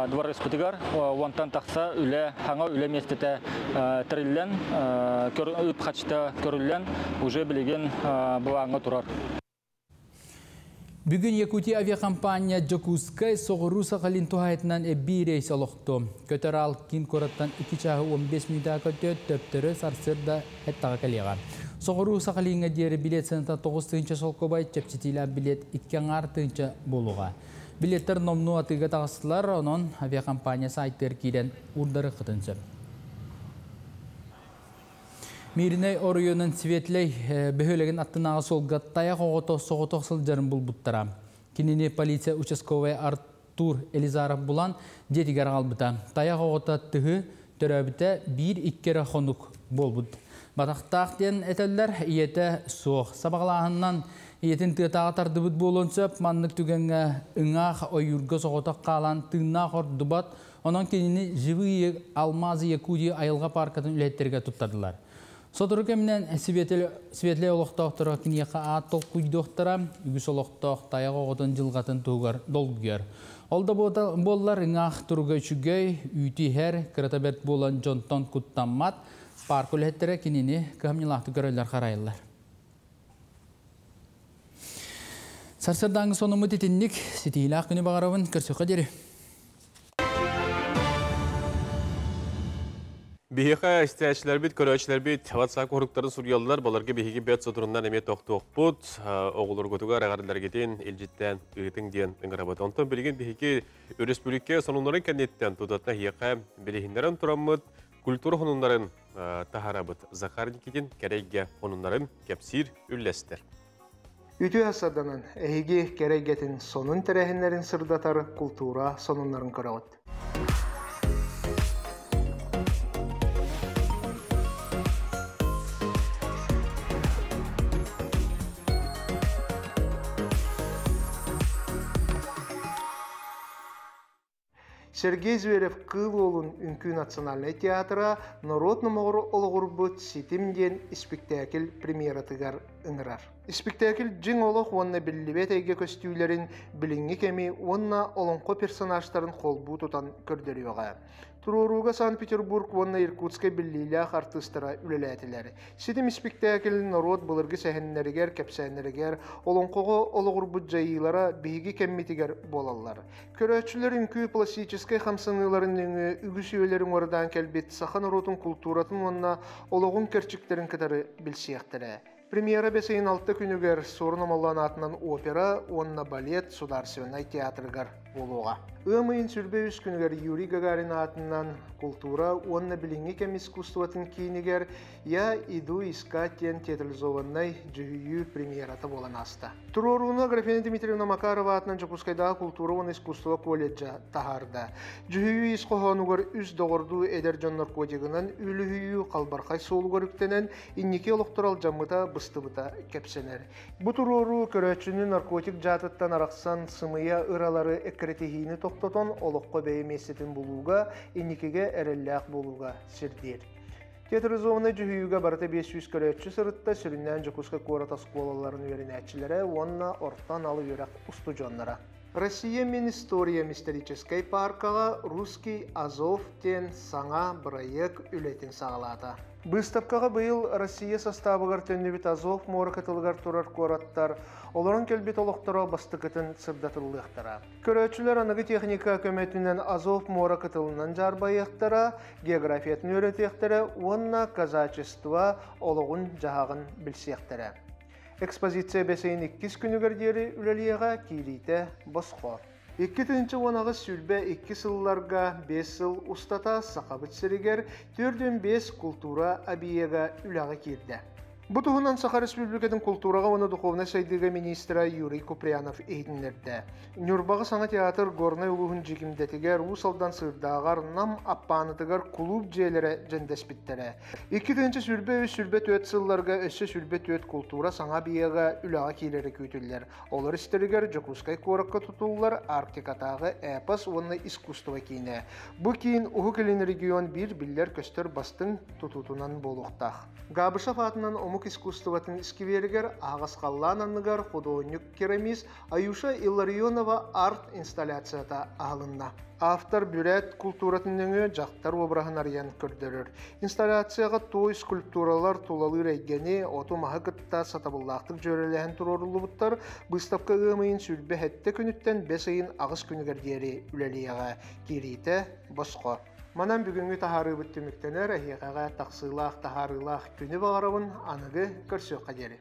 дыбарыаспытыгар уонтан тахса үлэ, хаҥа үлэ миэстэтэ тэриллэн, үп-харчыта көрүллэн уже билигин былааҥҥа турар. Бүгүн Якутия авиакомпания Дьокуускай соҕуруу Сахалин туһаайытынан эбии рейс олохтуо. Көтөр аал киин куораттан 2 чааһы 15 мүнүүтэҕэ көтүө, төптөрү сарсыарда эттаҕа кэлиэҕэ. Соҕуруу Сахалиҥҥа диэри билиэт сыаната 9 тыһыынча солкуобай, чэпчэтиилээх билиэт 2 аҥаар тыһыынча буолуоҕа. Билиэттэр номнуо атыыга таҕыстылар, онон авиакомпания сайтыгар киирэн уурдарыаххытын сөп. Мииринэй оройуонун Светлэй бөһүөлэгин аттынааҕы суолга тайах оҕото соҕотох сылдьарын булбуттара. Кинини полиция участковай Артур Елизаров булан дьиэтигэр аҕалбыта. Тайах оҕото тыһы төрөөбүтэ биир-икки эрэ хонук буолбут. Батахтаах диэн этэллэр, ийэтэ суох. Сабаҕалааһынынан ийэтин тыатааҕы тардыбыт буолуон сөп. Маннык түгэҥҥэ ыҥаах ойуурга соҕотох хаалан тыыннаах ордубат. Онон кинини «Живые алмазы Якутии» айылҕа пааркатын үлэһиттэригэр туттардылар. Сотору кэминэн Светлэй олохтоохторо киниэхэ аат толкуйдуохтара, үгүс олохтоох тайах оҕотун дьылҕатын туһугар долгуйар. Ол да буоллар ыҥаах туруга үчүгэй, үүтү иһэр, кырата бэрт буолан дьонтон куттаммат. Парка үлэһиттэрэ кинини кыһамньылаахтык көрөллөр-харайаллар. Сарсыардааҥҥы сонуммут итинник ситиһиилээх күнү баҕарабын. Көрсүөххэ диэри. Биһиэхэ истээччилэрбит, көрөөччүлэрбит WhatsApp уһуруктарын суруйаллар, баларга биһиги бэт соторунан эмиэ тохтуохпут, оҕолоргутугар эҕэрдэлэргитин илдьиттээн ыытыҥ диэн ыҥырабыт. Онтон билигин биһиги өрөспүүбүлүкэ сонуннарын кэнниттэн тутатына эһиэхэ билиһиннэрэн тураммыт культура хонуннарын таһаарабыт. Захар Никитин кэрэйгэ хонуннарын кэпсиир үллэстэр. Үтүө сарданан эһиги кэрэйгэтин сонун тэрээһиннэрин сырдатар култуура сонуннарын көрөҕүт. Сергей Зверев Кыыл Уолун үҥкүү национальнай театра норуот номоҕор олоҕурбут Ситим диэн испиктээкил премьератыгар ыҥырар. Испиктээкил дьиҥ олох уонна биллибэт эйгэ көстүүлэрин, билиҥҥи кэми уонна олоҥхо персонажтарын холбуу тутан көрдөрүөҕэ. Туруорууга Санкт-Петербург уонна Иркутскай биллиилээх артыыстара үлэлээтилэр. Ситим испиктээкил норуот былыргы сэһэннэригэр, кэпсээннэригэр, олоҥхоҕо олоҕурбут дьайыылара биһиги кэммитигэр буолаллар. Көрөөччүлэр үҥкүү пластическай хамсаныыларын нөҥүө үгүс үйэлэрин уорадаан кэлбит саха норуотун култууратын уонна олоҕун кэрчиктэрин кытары билсиэхтэрэ. Премьера бэс ыйын алта күнүгэр Суорун Омоллоон аатынан опера уонна балет Сударственнай театрыгар буолуоҕа. Ыам ыйын 23 күнүгэр Юрий Гагарин аатынан култуура уонна билиҥҥи кэм искусствотын киинигэр «Я иду искать» диэн театрализованнай дьүһүйүү премьерата буолан ааста. Туруорууну Аграфена Дмитриевна Макарова аатынан Дьокуускайдааҕы култуура уонна искусство колледжа таһаарда. Дьүһүйүү ис хоһоонугар үс доҕордуу эдэр дьон наркотигынан үлүһүйүү халбархай суолугар үктэнэн, инники олохторо алдьаммыта, быстыбыта кэпсэнэр. Бу туруоруу көрөөччүнү наркотик дьаатыттан арахсан, сымыйа ыралары эккирэтиһиини тохтотон, олоххо бэйэ миэстэтин булууга, инникигэ эрэллээх буолууга сирдиир. Театрализованнай дьүһүйүүгэ барыта 500 көрөөччү сырытта, сүрүннээн Дьокуускай куорат оскуолаларын үөрэнээччилэрэ уонна орто анал үөрэх устудьуоннара. Россия мин историям историческай пааркаҕа «Русский Азов» диэн саҥа бырайыак үлэтин саҕалаата. Быыстапкаҕа быйыл Россия састаабыгар төннүбүт Азов муора кытылыгар турар куораттар олорон кэлбит олохторо бастакытын сырдатыллыахтара. Көрөөччүлэр аныгы техника көмөтүнэн Азов муора кытылынан дьаарбайыахтара, географиятын үөрэтиэхтэрэ уонна казачество олоҕун-дьаһаҕын билсиэхтэрэ. Экспозиция бэс ыйын иккис күнүгэр диэри үлэлиэҕэ, киириитэ босхо. 2018-22 сылларга 5 сыл устата Сахабыт сиригэр 45 култуура объега үлэҕэ киирдэ. Бу туһунан Саха Республикатын култуураҕа уонна духовнай сайдыыга министрэ Юрий Куприянов иһитиннэрдэ. Ньурбаҕа саҥа театр Горнай улууһун Дьикимдэтигэр, Уус Алдан Сыырдааҕар, Нам Аппаанытыгар кулууп дьиэлэрэ дьэндэспиттэрэ. 2023-24 сылларга өссө 24 култуура саҥа объега үлэҕэ киирэрэ күүтүллэр. Олор истэригэр Дьокуускай куоракка тутуллар Арктикатааҕы эпос уонна искусство киинэ. Бу киин Уһук Илин регион биир биллэр-көстөр бастыҥ тутуутунан буолуохтаах. Габышев аатынан омук искусствотын искибиэригэр аһаҕас халлаан анныгар худуоһунньук-керамист Аюша Илларионова арт-инсталляцията аһылынна. Автор бүрээт култууратын нөҥүө дьахтар уобараһын арыйан көрдөрөр. Инсталляцияҕа туой скульптуралар тулалыыр эйгэни, оту-маһы кытта сатабыллаахтык дьүөрэлэһэн туруоруллубуттар. Быыстапка ыам ыйын 27 күнүттэн бэс ыйын аҕыс күнүгэр диэри үлэлиэҕэ. Киириитэ босхо. Манан бүгүҥҥү таһаарыыбыт түмүктэнэр, эһиэхэҕэ тахсыылаах таһаарыылаах күнү баҕарабын, аныгы көрсүөххэ диэри.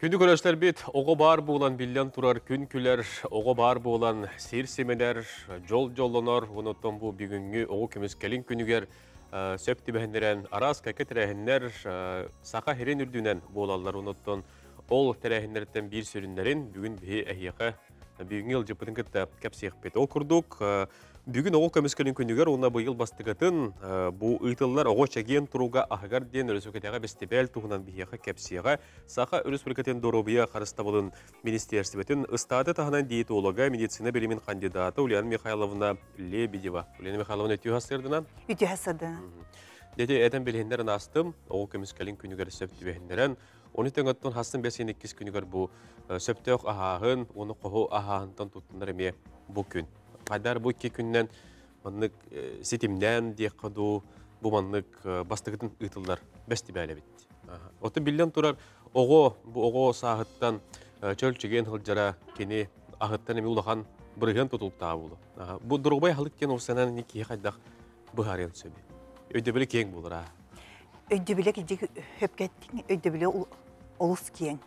Күндү көрөстөрбүт, оҕо баар буолан биллэн турар күн күлэр, оҕо баар буолан сир симэнэр, дьол дьоллонор, онуттан бу бүгүҥҥү оҕо көмүскэлин күнүгэр сөп түбэһиннэрэн араас кэккэ тэрээһиннэр саха сирин үрдүнэн буолаллар. Онуттан ол тэрээһиннэртэн биир сүрүннэрин бүгүн биһи эһиэхэ бүгүҥҥү ыалдьыппытын кытта кэпсиэхпит. Ол курдук, бүгүн оҕо көмүскэлин күнүгэр уонна быйыл бастакытын бу ыытыллар оҕо чэгиэн туруга аһыгар диэн өрөспүүбүлүкэтээҕи бэстибээл туһунан биһиэхэ кэпсиэҕэ Саха Өрөспүүбүлүкэтин доруобуйа харыстабылын министиэристибэтин ыстааты таһынан диетолога, медицина билимин кандидата Ульяна Михайловна Лебедева. Ульяна Михайловна үтүө сырдынан. Үтүө сырдынан. Дети этэн билиһиннэрин астым, оҕо көмүскэлин күнүгэр сөп түбэһиннэрэн, Ону тэҥ хастын бэсин иккис күнүгэр бу сөптөөх аһааһын, уону хоһу аһааһынтан туттунар эмиэ бу күн. Хайдар бу икки күннэн маннык ситимнээн диэххэ дуу, бу маннык бастакытын ыытыллар бэстибээл эбит. Оттон биллэн турар, оҕо бу оҕо сааһыттан чөл чэгиэн сылдьара кини аһыттан эмиэ улахан бырыһыан тутулуктаах буолуо. Бу доруобай аһылык диэн уопсайынан киһи хайдах быһаарыан сөбүй? Өйдөбүлэ киэҥ буолар аа. Өйдөбүлэ кирдик хөпкэттиҥ, өйдөбүлэ олус киэҥ.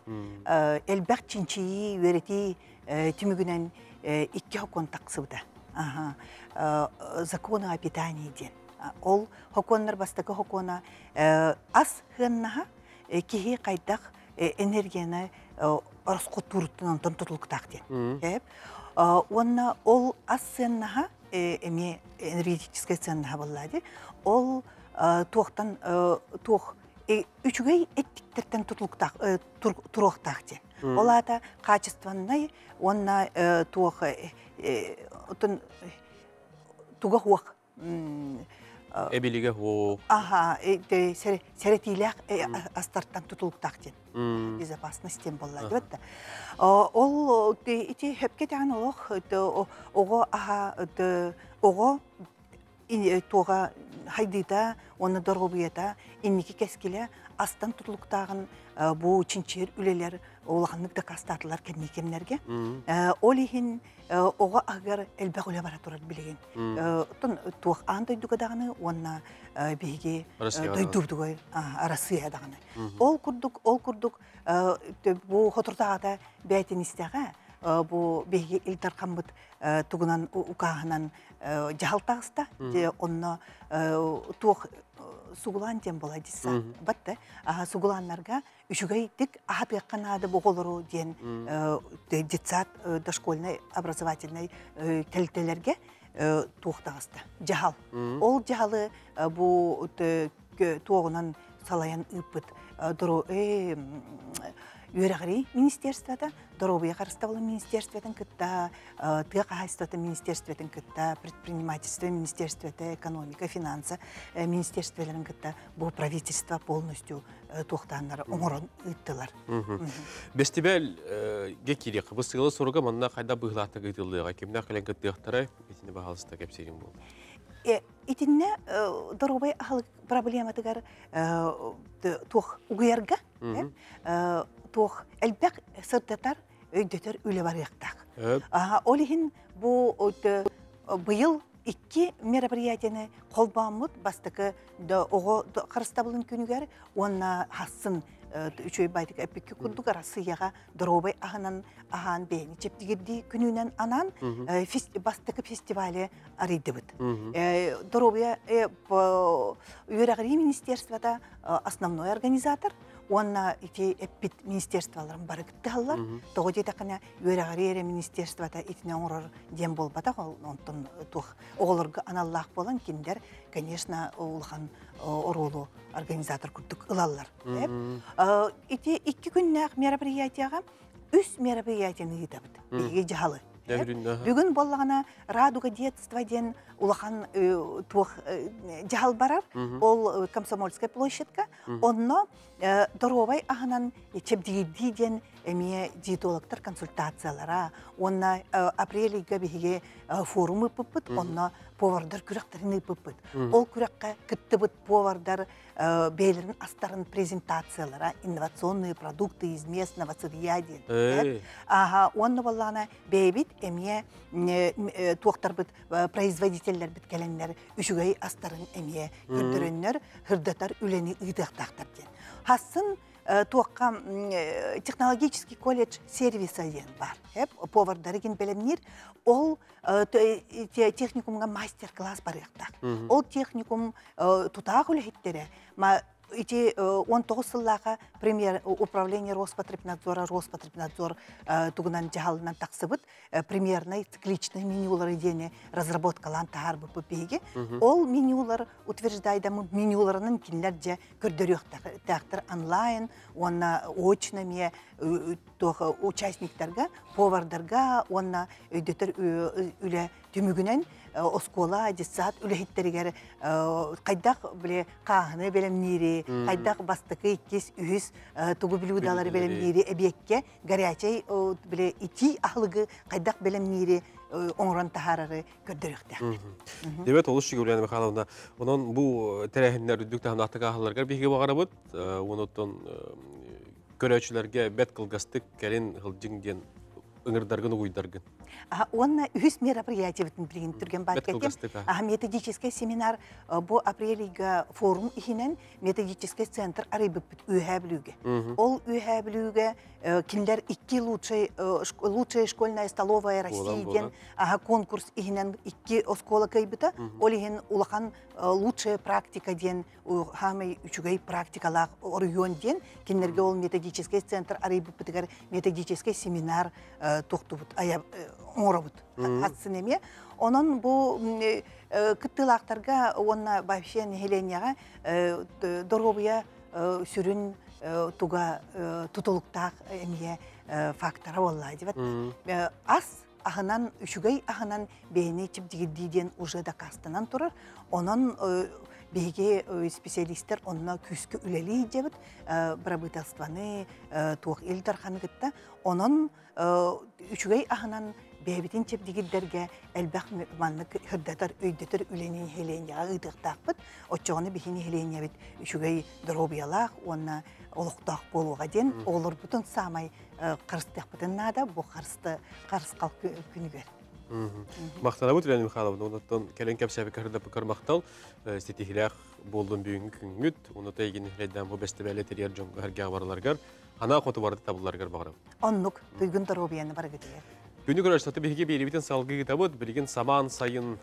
Элбэх чинчийии, үөрэтии түмүгүнэн икки хокуон тахсыбыта. Закон о питании диэн. Ол хокуоннар бастакы хокуона ас хыаннаһа киһи хайдах энергияны ороскуоттууруттан онтон тутулуктаах диэн. Уонна ол ас сыаннаһа эмиэ энергетическай сыаннаһа буолла дии. Ол туохтан туох үчүгэй эттиктэртэн тутулуктаах туруохтаах диэн. Ол аата качественнай уонна туох отон туга хуох Эбилигэ хуох. Аха, сэрэтиилээх астартан тутулуктаах диэн. Безопасность диэн буолла диэбэт да. Ол ити хөпкө тэҕин олох оҕо аха оҕо туоҕа хайдыыта уонна доруобуйата инники кэскилэ астан тутулуктааҕын бу чинчийэр үлэлэр улаханнык дакаастаатылар кэнники кэмнэргэ. Ол иһин оҕо аһыгар элбэх үлэ бара турар билигин. Оттон туох аан дойдуга даҕаны уонна биһиги дойдубутугар Арассыыйа даҕаны. Ол курдук, ол курдук бу хотуртаҕата бээтинистэҕэ бу биһиги Ил Дархаммыт тугунан укааһынан дьаһал таҕыста. Онно туох сугулаан диэн буола дисса. Батта сугулааннарга үчүгэйдик аһатыахха наада бу оҕолору диэн детсад дошкольнай образовательнай тэрилтэлэргэ туох таҕыста дьаһал. Ол дьаһалы бу туоҕунан салайан ыыппыт үөрэҕирии министерствота, доруобуйа харыстабылын министерствотын кытта, тыа хаһаайыстыбатын министерствотын кытта, предпринимательство министерствота, экономика, финанса министерстволарын кытта бу правительство полностью туохтааннар оҥорон ыыттылар. Бэстибээлгэ киириэххэ. Бу сыала соруга манна хайда быһыылаахтык ыытыллыаҕа, кимнээх кэлэн кыттыахтарай? Итини баһаалыста кэпсиирим буолла. Итиннэ доруобай аһылык проблематыгар туох угуйарга туох элбэх сырдатар, өйдөтөр үлэ барыахтаах. Ол иһин бу быйыл икки мероприятияны холбооммут бастакы оҕо харыстабылын күнүгэр уонна хассын үчүгэй байтык эппикки курдук Арассыыйаҕа доруобай аһынан аһаан бэйэни чэбдигирдии күнүнэн анаан бастакы фестивали арыйдыбыт. Доруобуйа үөрэҕирии министерствота основной организатор уонна ити эппит министерстволарын бары кыттыһаллар. Тоҕо диэтэххинэ үөрэҕирии эрэ министерствота итини оҥорор диэн буолбатах, онтон туох оҕолорго аналлаах буолан кинилэр, конечно, улахан оруолу организатор курдук ылаллар. Ити 2 күннээх мероприятияҕа үс мероприятияны ыытабыт. Биһиги дьаһалы. Бүгүн боллаҕына «Радуга детства» диэн улахан туох дьаһал барар. Ол Комсомольская площадка. Онно доруобай аһынан чэбдигирдии диэн эмиэ диетологтар консультациялара. Уонна апрель ыйга биһиги форум ыыппыппыт. Онно повардар күрэхтэрин ыыппыппыт. Ол күрэххэ кыттыбыт повардар бэйэлэрин астарын презентациялара, инновационные продукты из местного сырья диэн. Аха, уонна боллаана бэйэбит эмиэ туохтарбыт производителлэрбит кэлэннэр үчүгэй астарын эмиэ көрдөрөннөр хырдатар үлэни ыытыахтаахтар диэн. Хассын туохха технологический колледж сервиса диэн бар. Повардары кин бэлэмниир. Ол техникумга мастер-класс барыахтаах. Ол техникум тутаах үлэһиттерэ ити 19 сыллааха премьер управление Роспотребнадзора Роспотребнадзор тугунан дьаһалынан тахсыбыт примерный цикличный менюлары диэни разработкалаан таһаарбыппыт биһиги. Ол менюлар утверждайдамы менюларынан кинилэр дьэ көрдөрүөхтээхтэр онлайн уонна очно эмиэ туох участниктарга, повардарга уонна өйдөтөр үлэ түмүгүнэн оскуола, детсад үлэһиттеригэр хайдах биле кааһыны бэлэмниири, хайдах бастакы, иккис, үһүс тугу блюдалары бэлэмниири, эбиэккэ горячай биле итии аһылыгы хайдах бэлэмниири оҥорон таһаарары көрдөрүөхтээхтэр. Дебет олус Ульяна Михайловна, онон бу тэрээһиннэр үрдүк таһымнаахтык ааһалларыгар биһиги баҕарабыт, онуттан көрөөччүлэргэ бэт кылгастык кэлин сылдьыҥ диэн ыҥырдаргын угуйдаргын. Уонна үһүс мероприятиебытын билигин түргэн Бэт баат кылгастык. Методический семинар бу апрель ыйга форум иһинэн методический центр арыйбыппыт Үөһээ Бүлүүгэ. Ол Үөһээ Бүлүүгэ кинилэр икки лучший лучшая школьная столовая России диэн конкурс иһинэн икки оскуола кыайбыта. Ол иһин улахан лучшая практика диэн хаамай үчүгэй практикалаах оройуон диэн кинилэргэ ол методический центр арыйбыппытыгар методический семинар туохтубут оҥоробут хассын эмиэ. Онон бу кыттыылаахтарга уонна вообще нэһилиэнньэҕэ доруобуйа сүрүн туга тутулуктаах эмиэ фактора буолла дибат. Ас аһынан үчүгэй аһынан бэйэни чэбдигирдии диэн уже дакаастанан турар. Онон биһиги специалисттер онно күүскэ үлэлии дебит бырабыыталстваны туох Ил Дарханы кытта. Онон үчүгэй аһынан бэйэбитин чэбдигирдэргэ элбэх маннык хырдатар өйдөтөр үлэни нэһилиэнньэҕэ ыытыахтаахпыт. Оччоҕуна биһи нэһилиэнньэбит үчүгэй доруобуйалаах уонна олохтоох буолуоҕа диэн оҕолорбутун саамай харыстыахпытын наада бу харысты харысхал күнүгэр. Махтанабыт Ульяна Михайловна, онуттан кэлэн кэпсээбиккэ хырдаппыккар махтал, ситиһилээх буоллун бүгүҥҥү күҥҥүт, онута эйигин эрэйдээн бу бэстибээлэ тэрийэр дьоҥҥо эргэ бараларгар, ханаа хоту барыта табылларгар баҕарабын. Оннук, туйгун доруобуйаны барыгытыгар. Күнү көрөр биһиги биэрибитин салгыы ыытабыт, билигин самаан сайын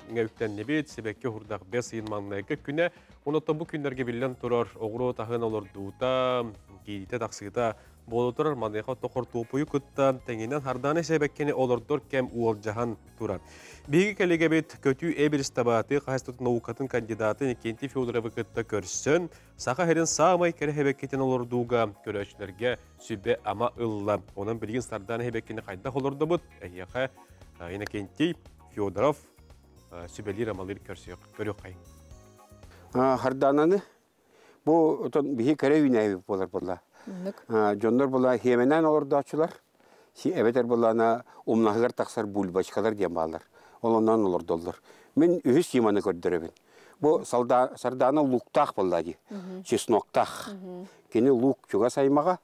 үктэннибит, сибэкки уһурдах бэс ыйын маҥнайгы күнэ, онуттан бу күннэргэ биллэн турар оҕуруот аһын олордуута, кииритэ тахсыыта буола турар, маныаха хортуоппуйу кытта тэҥинэн хардааны сэбэккини олордор кэм уолдьаһан турар. Биһиги кэлигэбит көтүү эбиристабаты хаһыстытын наукатын кандидаты Иннокентий Федоровы кытта көрсөн, Саха сирин саамай кэрэ хэбэккитин олордууга көрөөччүлэргэ сүбэ ама ылла. Онон билигин сардаана хэбэккини хайдах олордубут, эһиэхэ Иннокентий Федоров сүбэлиир амалыыр көрсүөх көрүөххэй. Хардаананы бу отон биһи кэрэ үүнээйбит буолар буолла. Дьоннор була хиэмэнэн олордоочулар, эбэтэр буллаана умнаһыгар тахсар бульбочкалар диэн бааллар. Ол онон олордоллор. Мин үһүс симаны көрдөрөбүн. Бу сардаана луктаах буолла дии. Чесноктаах. Кини лук чугас аймаҕа.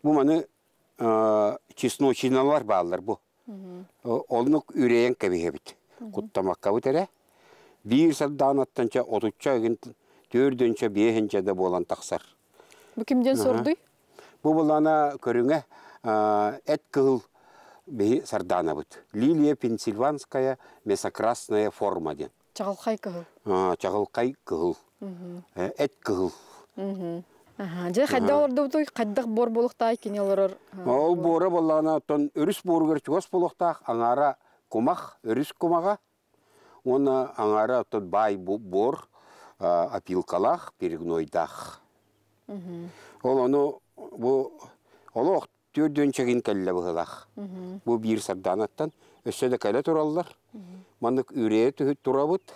Бу маны чесночиналар бааллар бу. Оннук үрэйэн кэбиһэбит. Куттамаккабыт эрэ. Биир сардаанаттанча отучча ыгын төрдүнчэ биэһинчэ да буолан тахсар. Бу кимден сордуй? Бу булана көрүҥэ эт кыһыл биһи сардаанабыт. Лилия пенсильванская мясокрасная форма диэн. Чаҕылхай кыһыл. Чаҕылхай кыһыл. Эт кыһыл. Дьэ хайдах олордубутуй? Хайдах буор буолуохтаах кини олорор? Ол буора буоллаҕына, оттон өрүс буоругар чугас буолуохтаах, аҥаара кумах, өрүс кумаҕа, уонна аҥаара оттон баай буор опилкалаах, перегнойдаах. Ол ону бу олох түөрдүөн чэгин кэллэ быһылаах. Бу биир сардаанаттан өссө да кэлэ тураллар. Маннык үрээ түһүт турабыт.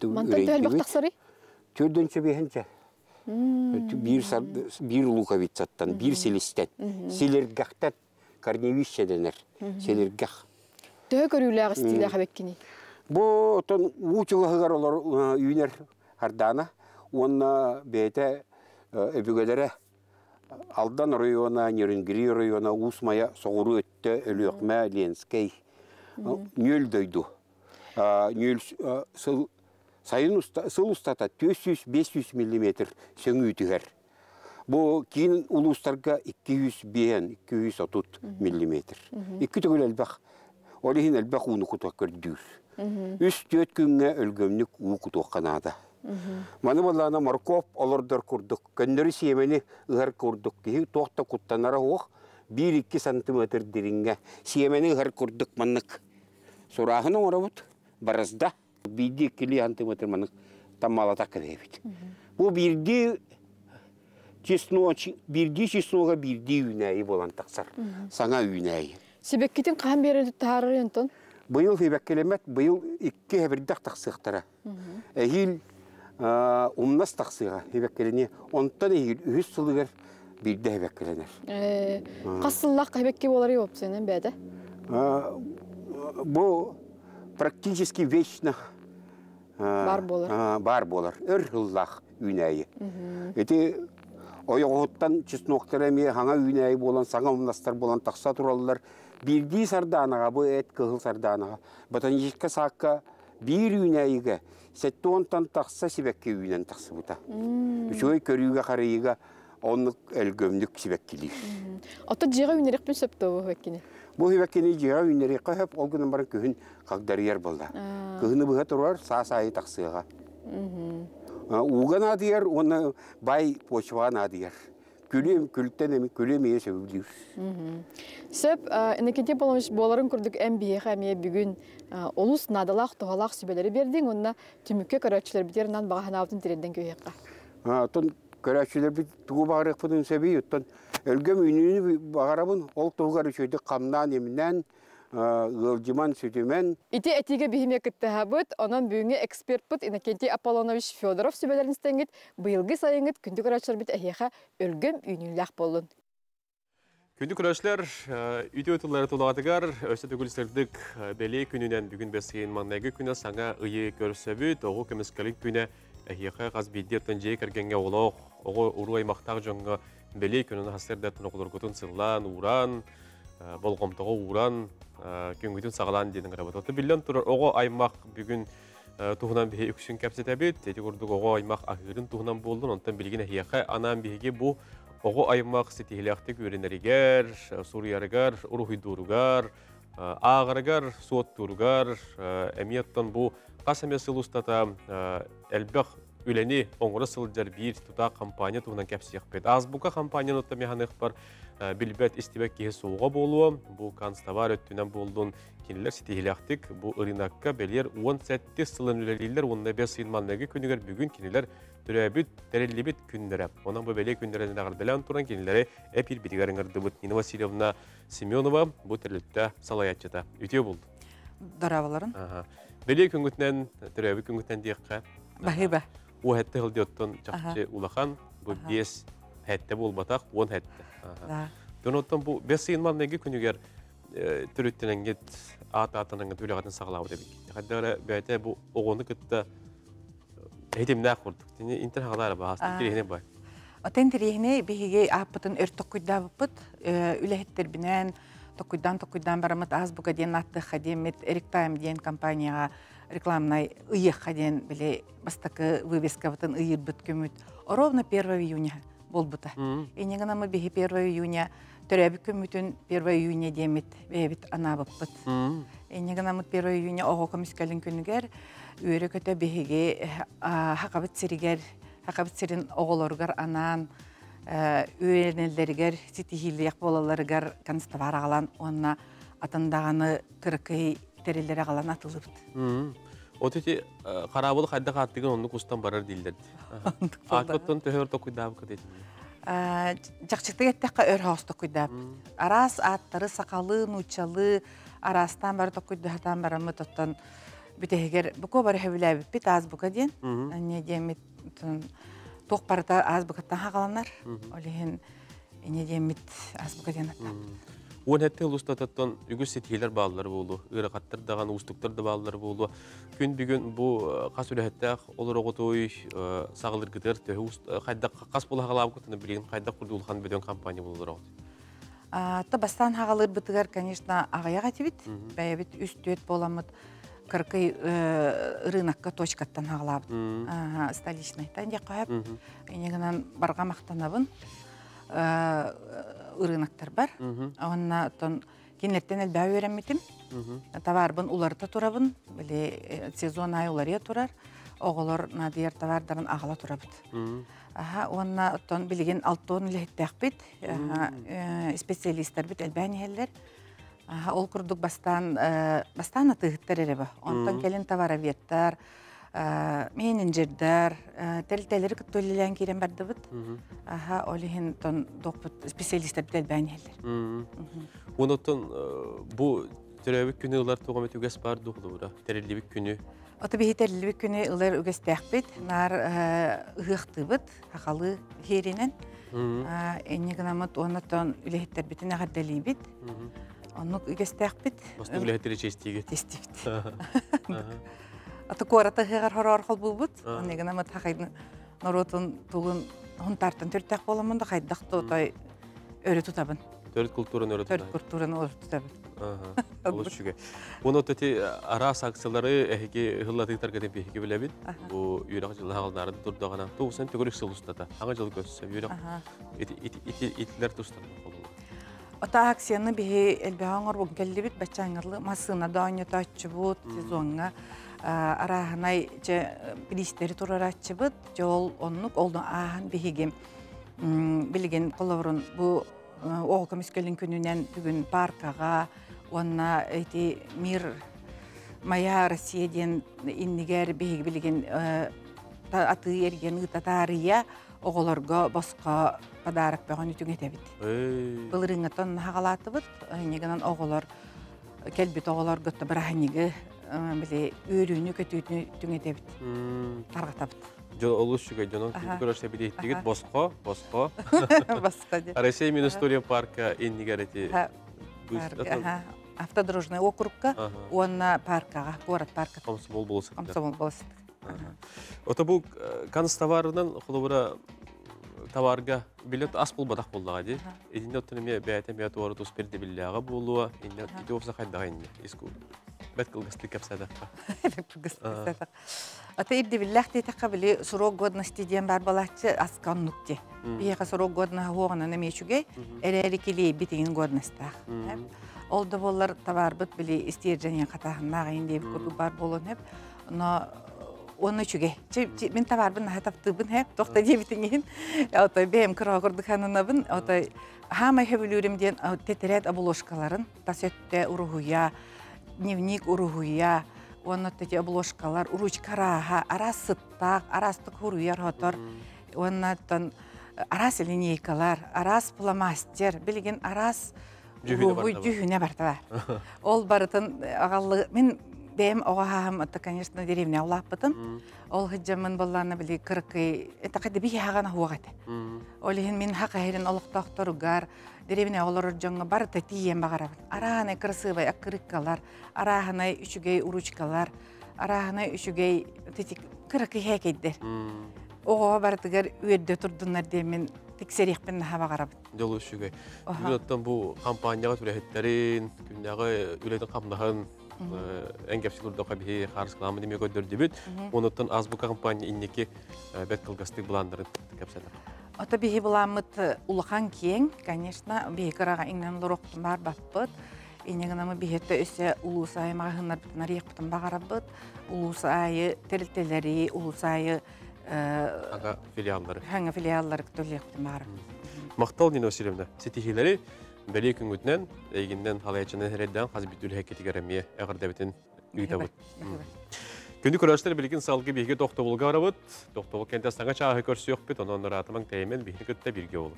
Мантан төһөлбөх тахсарый? Түөрдүөн чэбиэһинчэ. Биир, биир луковицаттан, биир силистэн, силиргэхтэн, корневище дэнэр, силиргэх. Төһө көрүүлээх истиилээх эбэккиний? Бу отон уу чугаһыгар олор үүнэр хардаана уонна бэйэтэ өбүгэлэрэ Алдан оройуона, Нерюнгри оройуона, Уус Майа соҕуруу өттө, Өлүөхмэ, Ленскэй, Нүөл дойду. Нүөл сыл сайын сыл устата 400-500 миллиметр сөҥүү түһэр. Бу киин улуустарга 205-230 миллиметр. Икки төгүл элбэх. Ол иһин элбэх ууну кута көрдүүр. Үс-түөрт күҥҥэ өлгөмнүк уу кутуохха наада. Маны буоллаҕына моркуоп олордор курдук, көннөрү сиэмэни ыһар курдук киһи туох да куттанара суох, биир-икки сантиметр дириҥҥэ сиэмэни ыһар курдук маннык сурааһын оҥоробут, барызда. Биирдии-иккилии сантиметр маннык таммалата кэбиһэбит. Бу биирдии чеснок, биирдии чеснога биирдии үүнээйи буолан тахсар. Саҥа үүнээйи. Сибэккитин хаһан биэрэн таһаарар онтон? Быйыл сибэккилэммэт, быйыл икки хэбирдэх тахсыахтара. Эһиил умнас тахсыаҕа сибэккилэниэ. Онтон эһиил үһүс сылыгар биирдэ сибэккилэнэр. Хас сыллаах сибэкки буоларый опциянан бэйэтэ? Бу практически вечно баар буолар. Баар буолар. Өр сыллаах үүнээйи. Ити ойоҕоһуттан чесноктара эмиэ хаҥа үүнээйи буолан, саҥа умнастар буолан тахса тураллар. Биирдии сардаанаҕа, бу эт кыһыл сардаанаҕа, ботаническай саакка биир үүнээйигэ 70-тан тахса сибэкки үүнэн тахсыбыта. Үчүгэй көрүүгэ-харыйыга оннук өлгөмнүк сибэккилиир. Ото дьиэҕэ үүнэриэхпин сөп дуо бу сибэккини? Бу сибэккини дьиэҕэ үүнэриэххэ сөп, ол гынан баран күһүн хагдарыйар буолла. Кыһыны быһа турар, саас аайы тахсыаҕа. Ууга наадыйар уонна бай почваҕа наадыйар. Күлүм күлтэн эми күлүм ийэ сөбүлүүр. Сөп, Иннокентий Павлович буоларын курдук эн биһиэхэ эмиэ бүгүн олус наадалаах, туһалаах сүбэлэри биэрдиҥ уонна түмүккэ көрөөччүлэрбитигэр анаан баҕа санаабытын тириэрдэн күүһүөххэ. Оттон көрөөччүлэрбит тугу баҕарыахпытын сөбүй? Оттон өлгөм үүнүүнү баҕарабын, ол туһугар үчүгэйдик хамнаан-имнээн, ыалдьыман, сүтүмэн. Ити этиигэ биһиме кыттыһабыт, онон бүгүҥҥү экспертпыт Иннокентий Аполлонович Федоров сүбэлэрин истэҥҥит, быйылгы сайыҥҥыт күндү көрөөччүлэрбит эһиэхэ өлгөм үүнүүлээх буоллун. Күндү көрөөччүлэр, үтүө тыллары тулаҕатыгар өссө төгүл сырдык бэлиэ күнүнэн бүгүн бэсиин маҥнайгы күнэ саҥа ыйы көрсөбүт. Оҕо көмүскэлин күнэ эһиэхэ хас биирдии оттон дьиэ кэргэҥҥэ оҕолоох, оҕо уруу аймахтаах дьоҥҥо бэлиэ күнүн сарсыардаттан оҕолоргутун сыллаан, ууран, болҕомтоҕо ууран, күҥҥүтүн саҕалаан диэн ыҥырабыт. Оттон биллэн турар, оҕо аймах бүгүн туһунан биһи үксүн кэпсэтэбит. Ити курдук оҕо аймах аһыырын туһунан буоллун, онтон билигин эһиэхэ анаан биһиги бу оҕо аймах ситиһилээхтик үөрэнэригэр, суруйарыгар, уруһуйдууругар, ааҕарыгар, суоттууругар эмиэ оттон бу хас эмэ сыл устата элбэх үлэни оҥоро сылдьар биир тутаах компания туһунан кэпсиэхпит. Азбука компанияны оттон механыхпар билбэт, истибэт киһи суоҕа буолуо. Бу канцтовар өттүнэн буоллун, кинилэр ситиһилээхтик бу ырыынакка бэлиэр 17 сылын үлэлииллэр уонна бэс ыйын манныгы күнүгэр бүгүн кинилэр төрөөбүт, тэриллибит күннэрэ. Онон бу бэлиэ күннэринэн эҕэрдэлээн туран кинилэри эпиирбитигэр ыҥырдыбыт. Нина Васильевна Семенова бу тэрилтэ салайааччыта. Үтүө булду. Дорооболорун. Бэлиэ күҥҥүтүнэн, төрөөбүт күҥҥүтүнэн диэххэ. Баһыыба. Уһэтте сылдьыоттон чахчы улахан, бу биэс хэттэ буолбатах, уон хэттэ. Оттон бу бэс ыйын маҥнайгы күнүгэр төрүттэнэҥҥит аат аатанаҥҥыт үлэҕитин саҕалаабыт эбиккит. Хайдах эрэ бэйэтэ бу оҕону кытта Этимнээх курдук. Тини интер хагалаара баас интириэһинэй бай. Отон интириэһинэй биһиги ааппытын өр токкуйдаабыппыт. Үлэһиттэрбинээн токкуйдаан токкуйдаан бараммыт Азбука диэн ааттыахха диэммит Эрик Тайм диэн компанияҕа Рекламнай ыйыахха диэн били бастакы вывескабытын ыйырбыт күмүт ровно 1 июня буолбута. Инньэ гынан биһи 1 июня төрөөбүт күммүтүн 1 июня диэммит бэйэбит анаабыппыт. Инньэ гынаммыт 1 июня оҕо көмүскэлин күнүгэр үөрэ-көтө биһиги Хакабыт сиригэр, Хакабыт сирин оҕолоругар анаан үөрэнэллэригэр, ситиһиилээх буолалларыгар канцтовар аҕалан уонна атын даҕаны кыракый тэриллэри аҕалан атылыбыт. От ити хараабыл хайдах ааттыгын оннук устан барар дииллэр. Ааккыттан төһө өр токуйдаабыккыт этинни? Чахчытык эттэххэ өр хоос токуйдаабыт. Араас ааттары сахалыы, нууччалыы араастаан бары токуйдаһатаан бараммыт оттон бүтэһигэр бука бары сөбүлээбиппит азбука диэн. Анне диэммит туох барыта азбукаттан хагаланар. Ол иһин иньэ диэммит азбука диэн аттаабыт. 17 жыл устатыттан үгүс ситиһиилэр бааллар буолуо, ыарахаттар даҕаны, уустуктар да бааллар буолуо. Күн бүгүн бу хас үлэһиттээх олороҕутуй, саҕалыргытыгар төһө хайдах хас була хаҕалаабыккытын билигин хайдах курдук улахан бөдөҥ компания буолар Та бастаан хаҕалыырбытыгар, конечно, аҕыйах этибит. Бэйэбит үс-түөрт буоламмыт кыракый рынокка точкаттан хаҕалаабыт. Столичныйтан диэххэ сөп. Инньэ гынан барҕа махтанабын ырыынактар бар. Уонна оттон кинилэртэн элбэҕи үөрэммитим. Товарбын уларыта турабын. Били сезон аайы уларыйа турар. Оҕолор наадыйар товардарын аҕала турабыт. Аха, уонна оттон билигин алтон үлэһиттээхпит. Специалистарбыт элбээн иһэллэр. Аха, ол курдук бастаан бастаан атыыһыттар эрэ ба. Онтон кэлин товароведтар, менеджердар, тэрилтэлэри кытта үлэлээн киирэн бардыбыт. Аха, ол иһин тон доппут специалистарбыт элбээн иһэллэр. Онуттан бу төрөөбүт күнү ылар туох эмит үгэс баар дуу холобура? Тэриллибит күнү. Ото биһи тэриллибит күнү ылар үгэстээхпит. Наар ыһыахтыыбыт, хахалы хиэринэн. Инньэ гынаммыт уонна үлэһиттэрбитин эҕэрдэлиибит. Оннук үгэстээхпит. Бастыҥ үлэһиттэри чэстиигит. Чэстиибит. Аты куората ыһыаҕар хороор холбуубут. Онно гынаммыт хахайны норуотун тугун хунтаартан төрүттээх буоламмын да хайдах да отой өрө тутабын. Төрүт култуураны өрө Төрүт култуураны өрө тутабын. Олус үчүгэй. Уонна эти араас акциялары эһиги ыһыллатыытаргытын биһиги билэбит. Бу үөрэх дьыла хаҕалнаары турдаҕына тугусан төгүрүк сыл устата аҥа дьыл көрсө үөрэх итилэр тустан холулар. Ота акцияны биһи элбэҕи оҥорбун кэллибит баччааҥҥылы массыына да оонньотооччубут сезоҥҥа арааһынай дьэ бириистэри турарааччыбыт дьэ ол оннук ол ааһан биһиги билигин холобурун бу оҕо көмүскэлин күнүнэн бүгүн паркаҕа уонна ити мир моя Россия диэн иннигэр биһиги билигин атыы эргиэн ыыта таарыйа оҕолорго босхо подарок бөҕөнү түҥэтэбит. Былырыыҥҥыттан хаҕалаатыбыт. Инньэ оҕолор кэлбит оҕолорго бырааһынньыгы били үөрүүнү көтүүтүнү түҥэтэбит. Тарҕатабыт. Дьон олус үчүгэй дьонон көрөр сэбилиһиттигит босхо, босхо. Босхо ди. Россия минус история парка иннигэр эти Автодорожный округка уонна паркаҕа, город парка. Комсомол болосыт. Комсомол болосыт. Ото бу канцтоварынан холобура товарга билет ас булбатах буллаҕа дии. Итинне оттон эмиэ бэйэтэ эмиэ туора тус бирдибиллээҕэ буолуо. Инне ити уопса хайдаҕа инне иску. Бэт кылгастык кэпсээтэххэ. Бэт кылгастык кэпсээтэххэ. Ата ирдибиллээх диэтэххэ били срок годности диэн бар балааччы аска оннук дии. Биһиэхэ срок годнаһа хуоҕунан эмиэ үчүгэй. Эрээри килиэйбит иҥин годностаах. Ол да буоллар товарбыт били истиэрдьэниэн хатааһыннаах иин диэбит курдук бар буолуон сөп. Но уонна үчүгэй. Мин товарбын наһаа таптыыбын һэ, туох да диэбитиҥ иһин. Отой бэйэм кыра курдук сананабын. Отой хаамай сөбүлүүрүм диэн тетэрээт обложкаларын тас өттө уруһуйа, дневник уруһуйа, уонна эти обложкалар, ручка арааһа, араас сыттаах, араастык хуруйар хотор, уонна оттон араас линейкалар, араас фломастер, билигин араас дьүһүнэ барыта бар. Ол барытын аҕаллы мин бэйэм оҕо хааһым это конечно деревня улааппытым. Ол хыдьаммын боллаана били кыракый это кайда би хаҕана хуох этэ. Ол иһин мин хакаһирин олохтоохторугар деревня олорор дьоҥҥо барыта тиийэн баҕарабын. Арааһынай красивай аккырыккалар, арааһынай үчүгэй ручкалар, арааһынай үчүгэй кыракый хээкэйдэр. Оҕоҕо барытыгар үөрдэ турдуннар диэммин тиксэриэхпин наһаа баҕарабын. Дьол үчүгэй. Бүгүн оттон бу компанияҕа үлэһиттэрин, күннээҕи үлэтин хамнаһын Эн кэпсил урдоқа биһи харыскаламы деме көддөрдүбүт. Онуттан Азбука компания инники бэт кылгастык былааннарын кэпсэтэр. Ото биһи буламмыт улахан киэҥ, конечно, биһи кыраҕа иҥнэн олоруохпутун баарбаппыт. Инньэ гынамы биһиэттэ өссө улуус аайы маҕаһыыннарбытын арыйыахпытын баҕарабыт. Улуус аайы тэрилтэлэри, улуус аайы Ага филиаллары. Хаҥа филиаллары төлүөхпүтүн баҕарабыт. Махтал, Нина Васильевна. Ситиһиилэри бэлиэ күҥҥүтүнэн, эйигиннэн халаяччынан эрэйдээн хас бүт үлэһэккитигэр эмиэ эҕэрдэбитин ыытабыт. Күндү көрөөччүлэр, билигин салгыы биһиги тохтобулга барабыт. Тохтобул кэнтэ саҥа чааһы көрсүөхпүт, онон ыраатымаҥ тэйэмэн биһини кытта бииргэ буолун.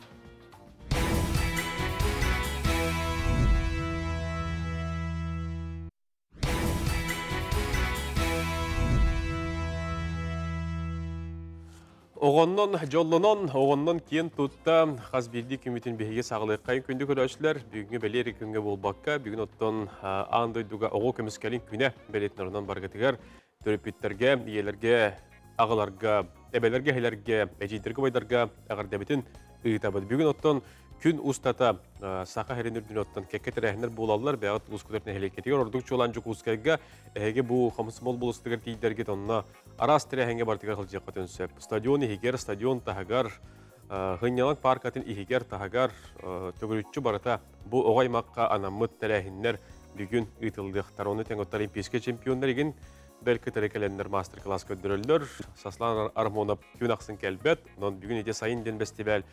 Оҕоннон дьоллонон, оҕоннон киэн тутта хас биирдии күммүтүн биһиги саҕалыаххайын күндү көрөөччүлэр. Бүгүҥҥү бэлиэ күҥҥэ буолбакка, бүгүн оттон аан дойдуга оҕо көмүскэлин күнэ бэлиэтин орунан баргытыгар төрөппүттэргэ, ийэлэргэ, аҕаларга, эбэлэргэ, эһэлэргэ, эдьиийдэргэ, убайдарга эҕэрдэбитин ыытабыт. Бүгүн оттон күн устата Саха сирин үрдүнэн оттон кэккэ тэрээһиннэр буолаллар. Бэйэҕит улуускутугар нэһилиэккитигэр ордук чуолаан Дьокуускайга эһиги бу хомсомол болустугар тиийдэргит онно араас тэрээһиҥҥэ барытыгар сылдьыаххытын сөп. Стадион иһигэр, стадион таһыгар, Хынньалаҥ пааркатын иһигэр, таһыгар төгүрүччү барыта бу оҕо аймахха анаммыт тэрээһиннэр бүгүн ыытыллыахтар. Ону тэҥ олимпийскай чемпионнар игин бэл кытары кэлэннэр мастер-класс көрдөрөллөр. Саслан Армонов күн ахсын кэлбэт. Онон бүгүн ити сайын диэн бэстибээл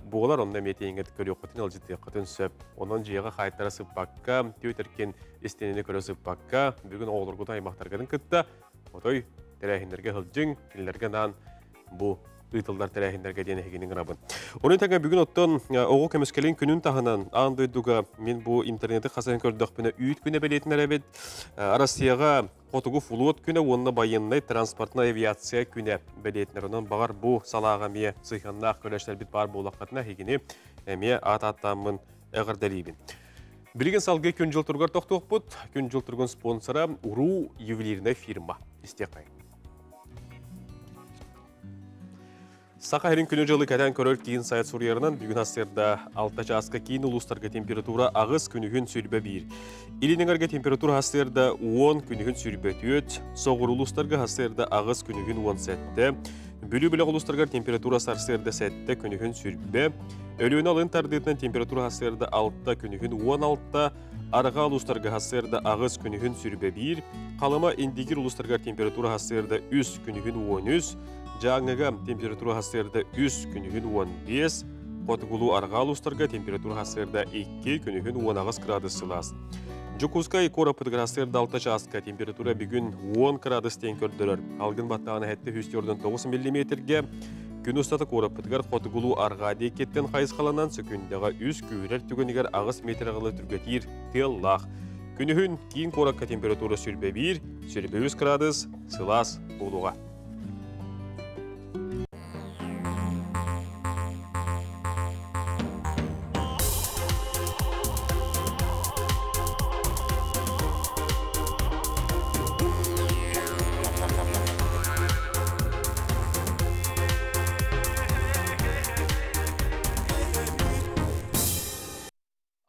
буолар. Онно эмиэ тиийиҥҥит көрүөххүтүн, ылдьытыаххытын сөп. Онон дьиэҕэ хаайтара сыппакка, түөтэркин истиэнэни көрө сыппакка, бүгүн оҕолоргутун аймахтаргытын кытта отой тэрээһиннэргэ сылдьыҥ, кинилэргэ анаан бу ыытыллар тэрээһиннэргэ диэн эһигини ыҥырабын. Ону тэҥэ бүгүн оттон оҕо көмүскэлин күнүн таһынан аан дойдуга мин бу интернети хасыһан көрдөхпүнэ үүт күнэ бэлиэтинэр эбит. Россияҕа хотугу флот күнэ уонна байыаннай транспортнай авиация күнэ бэлиэтинэр. Онон баҕар бу салааҕа эмиэ сыһыаннаах көрөөччүлэрбит баар буоллаххытына эһигини эмиэ аат ааттааммын эҕэрдэлиибин. Билигин салгыы күн-дьыл туругар тохтуохпут. Күн-дьыл туругун спонсора Уруу ювелирная фирма. Истиэххэ. Саха сирин күнү-дьылы кэтээн көрөр киин сайт суруйарынан бүгүн сарсыарда 6 чааска киин улуустарга температура 8 күнүһүн 21. Илин эҥэргэ температура сарсыарда 10 күнүһүн 24, соҕуруу улуустарга сарсыарда 8 күнүһүн 17, Бүлүү бөлөх улуустарыгар температура сарсыарда 7 күнүһүн 20, Өлүөнэ алын тардыытынан температура сарсыарда 6 күнүһүн 16, Арҕаа улуустарга сарсыарда 8 күнүһүн 21, Халыма Индигир улуустарыгар температура сарсыарда 3 күнүһүн 13, Дьааҥыга температура сарсыарда 3 күнүһүн 15, Хотугулуу арҕаа улуустарга температура сарсыарда 2 күнүһүн 18 градус сылаас. Дьокуускай куораппытыгар сарсыарда 6 чааска температура бүгүн 10 градус диэн көрдөрөр. Алгын баттаҕына 749 миллиметргэ. Күн устата куораппытыгар хотугулуу арҕаа диэкиттэн хайысхаланан сөкүндэҕэ үс күүһүрэр түгэнигэр 8 метр аҕылы түргэтиир тыаллаах. Күнүһүн киин куоракка температура 21, 23 градус, сылаас буолуоҕа.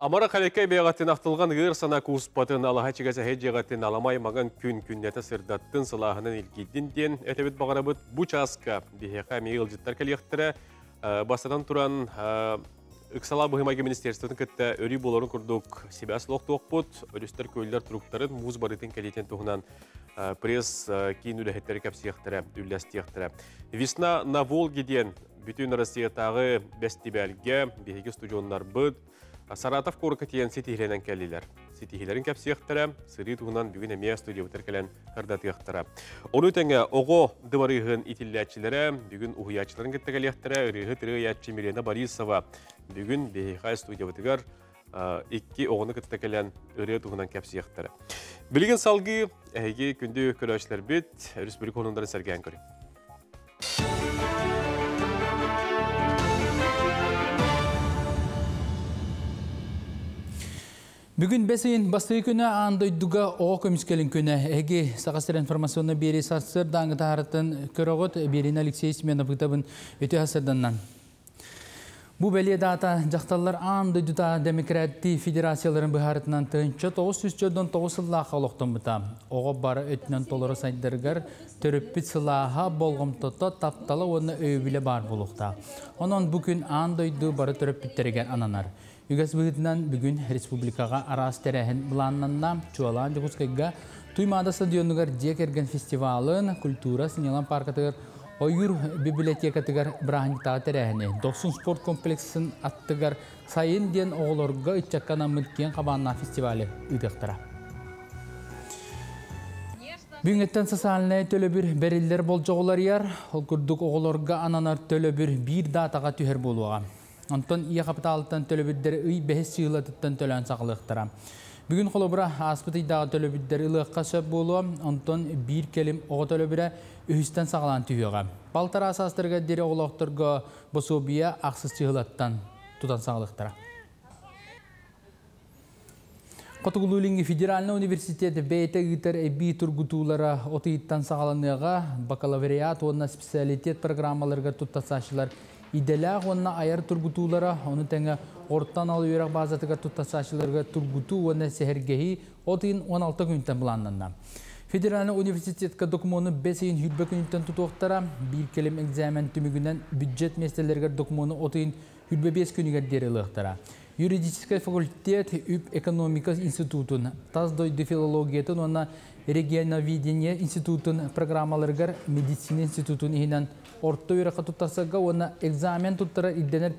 Амара Халекай бэйэҕиттэн ахтылҕан ыар санаа кууспатын, алаһа чигэс эһэ дьиэҕиттэн аламай маҥан күн күннэтэ сырдаттын, сылааһынан илгийдин диэн этэбит баҕарабыт. Бу чааска биһиэхэ эмиэ ыалдьыттар кэлиэхтэрэ. Бастатан туран, ыксалаах быһыы-майгы министерствотын кытта өрүү буоларын курдук сибээс олохтуохпут. Өрүстэр көллөр туруктарын, муус барыытын кэлиитин туһунан пресс киин үлэһиттэрэ кэпсиэхтэрэ, үллэстиэхтэрэ. Весна на Волге диэн бүтүн Россиятааҕы бэстибээлгэ биһиги студеннарбыт Саратов куоракка тиийэн ситиһиилэнэн кэллилэр. Ситиһиилэрин кэпсиэхтэрэ, сырыы туһунан бүгүн эмиэ студиябытыгар кэлэн ырдатыахтара. Ону тэҥэ оҕо дыбарыыһын итиллээччилэрэ бүгүн уһуйааччыларын кытта кэлиэхтэрэ. Ырыаһыт ырыа Милена Борисова бүгүн биһиэхэ студиябытыгар икки оҕону кытта кэлэн ырыа туһунан кэпсиэхтэрэ. Билигин салгыы эһиги күндү көрөөччүлэрбит республика хонундарын сэргээн көрүҥ. Бүгүн бэс ыйын бастакы күнэ аан дойдуга оҕо көмүскэлин күнэ. Эһиги Саха сирин информационнай биэрии сарсыардааҥы таһаарытын көрөҕүт. Биэриини Алексей Семенов ыытабын. Үтүө сарсыарданнан. Бу бэлиэ даата дьахталлар аан дойдута демократтыы федерацияларын быһаарытынан 1949 сыллаахха олохтоммута. Оҕо бары өттүнэн толору сайдарыгар төрөппүт сылааһа, болҕомтото, таптала уонна өйөбүлэ баар буолуохтаах. Онон бу күн аан дойду бары төрөппүттэригэр ананар. Үгэс быһыытынан бүгүн республикаҕа араас тэрээһин былааннанна. Чуолаан Дьокуускайга Туймаада стадионугар дьиэ кэргэн фестивалын, культура сынньалаҥ пааркатыгар Ойуур библиотекатыгар бырааһынньыктааҕы тэрээһини Дохсун спорт комплексын аттыгар Сайын диэн оҕолорго ыччакка анаммыт киэҥ хабааннаах фестивалы ыытыахтара. Бүгүҥҥэттэн социальнай төлөбүр бэриллэр болдьоҕо уларыйар. Ол курдук оҕолорго ананар төлөбүр биир даатаҕа түһэр буолуоҕа. Онтон ийэ хапытаалыттан төлөбүрдэри ый бэһис сыылатыттан төлөөн саҕалыахтара. Бүгүн холобура ааспыт ыйдааҕы төлөбүрдэри ылыахха сөп буолуо, онтон биир кэлим оҕо төлөбүрэ үһүстэн саҕалаан түһүөҕэ. Балтараа саастарыгар диэри оҕолоохторго босуобуйа ахсыс чыһылаттан тутан саҕалыахтара. Хотугулуу-Илиҥҥи федеральнай университет бэйэтэ ыытар эбии тургутуулара от ыйыттан саҕаланыаҕа. Бакалавриат уонна специалитет программаларыгар туттарсааччылар идэлээх уонна айар тургутуулара, ону тэҥэ орто анал үөрэх базатыгар туттарсааччыларга тургутуу уонна сэһэргэһии от ыйын 16 күнтэн былааннанна. Федеральнай университетка докумуону бэс ыйын сүүрбэ күнүттэн тутуохтара. Биир кэлим экзамен түмүгүнэн бюджет миэстэлэригэр докумуону от ыйын 25 күнүгэр диэри ылыахтара. Юридическай факультет үп-экономика институтун, тас дойду филологиятын уонна регионоведение институтун программаларыгар медицина институтун иһинэн орто үөрэххэ туттарсарга уонна экзамен туттарар ирдэнэр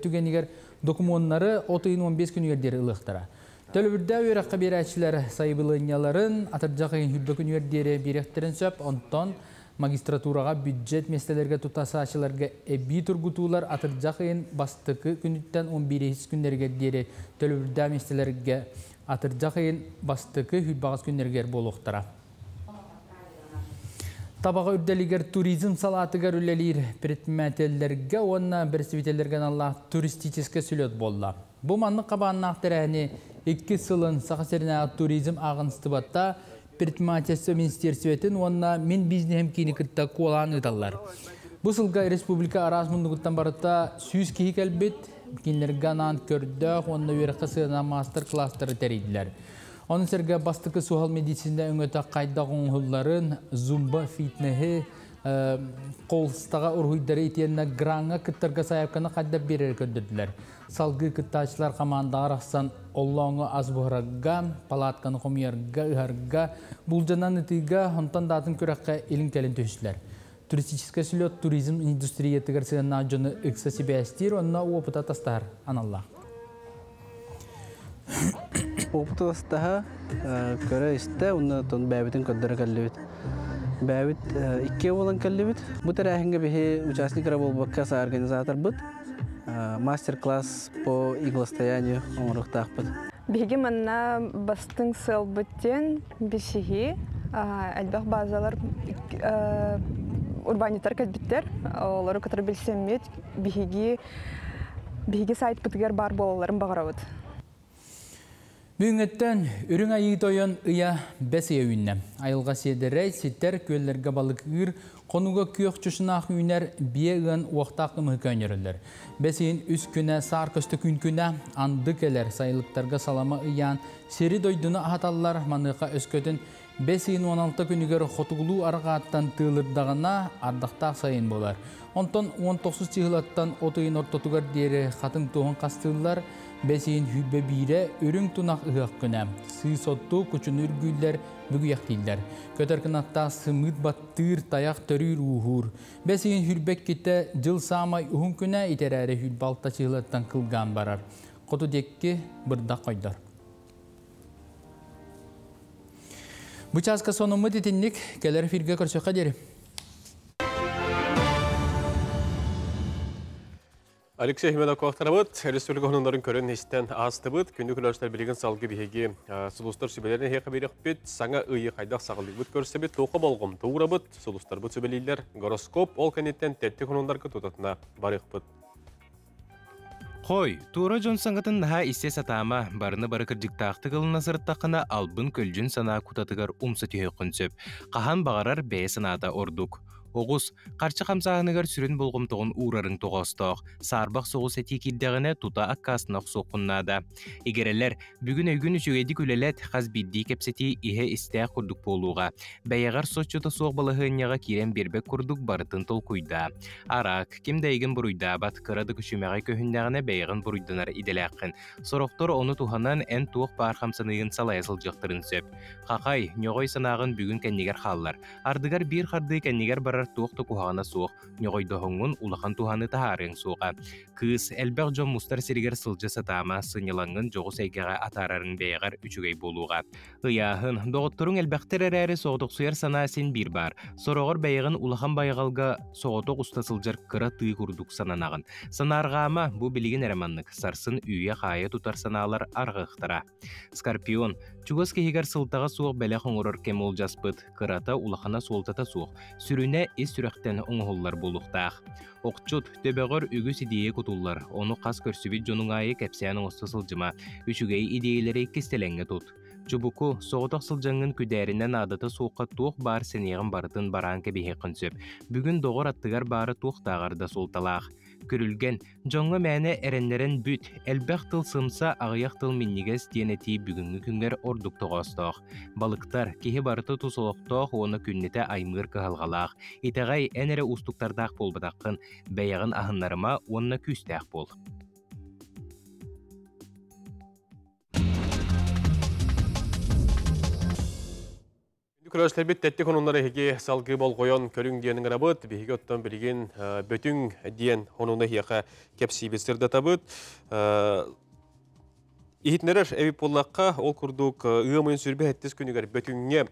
түгэнигэр докумуоннары от ыйын 15 күнүгэр диэри ылыахтара. Төлөбүрдээх үөрэххэ биэрээччилэр сайабылыанньаларын атырдьах ыйын 20 күнүгэр диэри биэриэхтэрин сөп, онтон Магистратураҕа бюджет миэстэлэргэ тутасааччыларга эбии тургутуулар атырдьах ыйын бастакы күнүттэн 11 күннэригэр диэри төлөбүрдээх миэстэлэргэ атырдьах ыйын бастакы сүүрбэҕис күннэригэр буолуохтара. Табаҕа үрдэлигэр туризм салаатыгар үлэлиир предпринимателлэргэ уонна бэрэстэбиитэллэргэ аналлаах туристическай сүлүөт буолла. Бу маннык хабааннаах тэрээһини иккис сылын Саха сиринээҕи туризм ааҕыныстыбата Предпринимательство министиэристибэтин уонна Мин бизнеһим киини кытта куолаан ыыталлар. Бу сылга республика араас муннугуттан барыта 100 киһи кэлбит, кинилэргэ анаан көрдөөх уонна үөрэххэ сыанаан маастар-кылаастары тэрийдилэр. Ону сэргэ бастакы суһал медицина өҥөтө хайдах оҥоһулларын, зумба фитнеһи, холстаҕа уруһуйдары итиэннэ граҥҥа кыттарга сайаапканы хайдах биэрэри көрдөрдүлэр. Салгыы кыттааччылар хамаандаҕа арахсан оллооҥҥо ас буһарарга, палатканы хомуйарга, ыһарга, булдьанан ытыыга, онтон да атын күрэххэ илин-кэлин түһүстүлэр. Туристическай сүлүөт туризм индустриятыгар сыһыаннаах дьону ыкса сибээстиир уонна уопута атастаһар аналлаах. Опыт атастаһа, көрө-истэ, уонна бэйэбитин көрдөрө кэллибит. Бэйэбит иккиэ буолан кэллибит. Бу тэрээһиҥҥэ биһи участник эрэ буолбакка, организаторбыт. Мастер-класс по иглостоянию оҥоруохтаахпыт. Биһиги манна бастыҥ сыалбыт диэн билсиһии, элбэх базалар урбаанньыттар кэлбиттэр, олору кытары билсэммит биһиги биһиги сайтпытыгар баар буолалларын баҕарабыт. Бүгүҥҥүттэн Үрүҥ Айыы Тойон ыйа бэс ыйа үүннэ. Айылҕа сиэдэрэй, ситэр, күөллэргэ балык ыыр, хонууга күөх чучунаах үүнэр, биэ ыан уохтаах кымыһы көөнньөрөллөр. Бэс ыйын үс күнэ саар көстө күн күнэ, анды кэлэр, сайылыктарга салама ыйаан, сири-дойдуну аһаталлар, маныаха өскөтүн бэс ыйын 16 күнүгэр хотугулуу арҕааттан тыылырдаҕына, ардахтаах сайын буолар. Онтон 19 чыһылаттан от ыйын ортотугар диэри хатыҥ туоһун хастыыллар, бэс ыйын сүүрбэ биирэ үрүҥ тунах ыһыах күнэ. Сыыс оттуу кучуну үргүүллэр, бүгүйэхтииллэр. Көтөр кынаттаах сымыыт баттыыр, тайах төрүүр ууһуур. Бэс ыйын сүүрбэ иккитэ дьыл саамай уһун күнэ, итэрээри сүүрбэ алта чыһылаттан кылгаан барар. Хоту диэки бырдах хойдор. Бу чааска сонуммут итинник, кэлэр эфиргэ көрсөххө диэри. Алексей Хименокоохтарабыт, республика хонуннарын көрөн истэн аастыбыт. Күндү күлөстөр билигин салгы биһиги сулустар сүбэлэрин эһиэхэ бириэхпит. Саҥа ыйы хайдах саҕалыыбыт көрсөбүт, туохха болҕомто уурабыт, сулустарбыт сүбэлииллэр. Гороскоп ол кэнниттэн тэттик хонуннарга тутатына барыахпыт. Хой, туора дьон саҥатын наһаа истэ сатаама, барыны бары кырдьыктаахтык ылына сырыттаххына албын-көлдьүн санаа кутатыгар умса түһүөххүн сөп. Хаһан баҕарар бэйэ санаата ордук. Оҕус, харчы хамсааһыныгар сүрүн болҕомтоҕун уурарыҥ тоҕоостоох. Саарбах соҕус этии киирдэҕинэ, тута аккаастана охсуоххун наада. Игирэлэр, бүгүн өйгүн үчүгэйдик үлэлэт, хас биирдии кэпсэтии иһэ истээх курдук буолуоҕа. Бэйэҕэр соччото суох балаһыанньаҕа киирэн биэрбэт курдук барытын толкуйдаа. Араак, ким да эйигин буруйдаабат, кыра да күчүмэҕэй көһүннэҕинэ бэйэҕин буруйданар идэлээххин. Сорохтор ону туһанан эн туох баар хамсаныыгын салайа сылдьыахтарын сөп. Хахай, ньоҕой санааҕын бүгүн кэннигэр хааллар. Ардыгар биир хардыы кэннигэр барар туох да куһаҕана суох, ньоҕойдоһоҥҥун улахан туһаны таһаарыаҥ суоҕа. Кыыс, элбэх дьон мустар сиригэр сылдьа сатаама, сынньалаҥҥын дьоҕус эйгэҕэ атаарарыҥ бэйэҕэр үчүгэй буолуоҕа. Ыйааһын, доҕотторуҥ элбэхтэр эрээри соҕотохсуйар санаа син биир баар. Сороҕор бэйэҕин улахан байҕалга соҕотох уста сылдьар кыра тыы курдук сананаҕын. Санаарҕаама, бу билигин эрэ маннык, сарсын үүйэ-хаайа тутар санаалар арҕыахтара. Скорпион, чугас киһигэр сылтаҕа суох бэлэх оҥорор кэм уолдьаспыт, кырата улахана суолтата суох, сүрүнэ ис сүрэхтэн оҥоһуллар буолуохтаах. Охчут, төбөҕөр үгүс идиэйэ кутуллар, ону хас көрсүбүт дьонуҥ аайы кэпсээн оҥосто сылдьыма, үчүгэй идиэйэлэри кистэлэҥҥэ тут. Чубуку, соҕотох сылдьаҥҥын күдээринэ наадата суохха туох баар сэниэҕин барытын бараан кэбиһиэххин сөп. Бүгүн доҕор аттыгар баара туохтааҕар да суолталаах. Күрүлгэн, дьоҥҥо мээнэ эрэннэрэн бүт, элбэх тыл сымса, аҕыйах тыл минньигэс диэн этии бүгүҥҥү күҥҥэр ордук тоҕоостоох. Балыктар, киһи барыта тус олохтоох уонна күннэтэ аймыыр кыһалҕалаах. Итэҕэй, эн эрэ уустуктардаах буолбатаххын, бэйэҕин аһыннарыма уонна күүстээх буол. Күрөслэрбит тэттик онуннар эһиги салгыы болҕойон көрүҥ диэн ыҥырабыт. Биһиги оттон билигин бөтүҥ диэн онуна эһиэхэ кэпсиибит сырдатабыт. Иһитинэрэр эбит буоллахха, ол курдук ыам ыйын сүрбэ сэттис күнүгэр Бөтүҥҥэ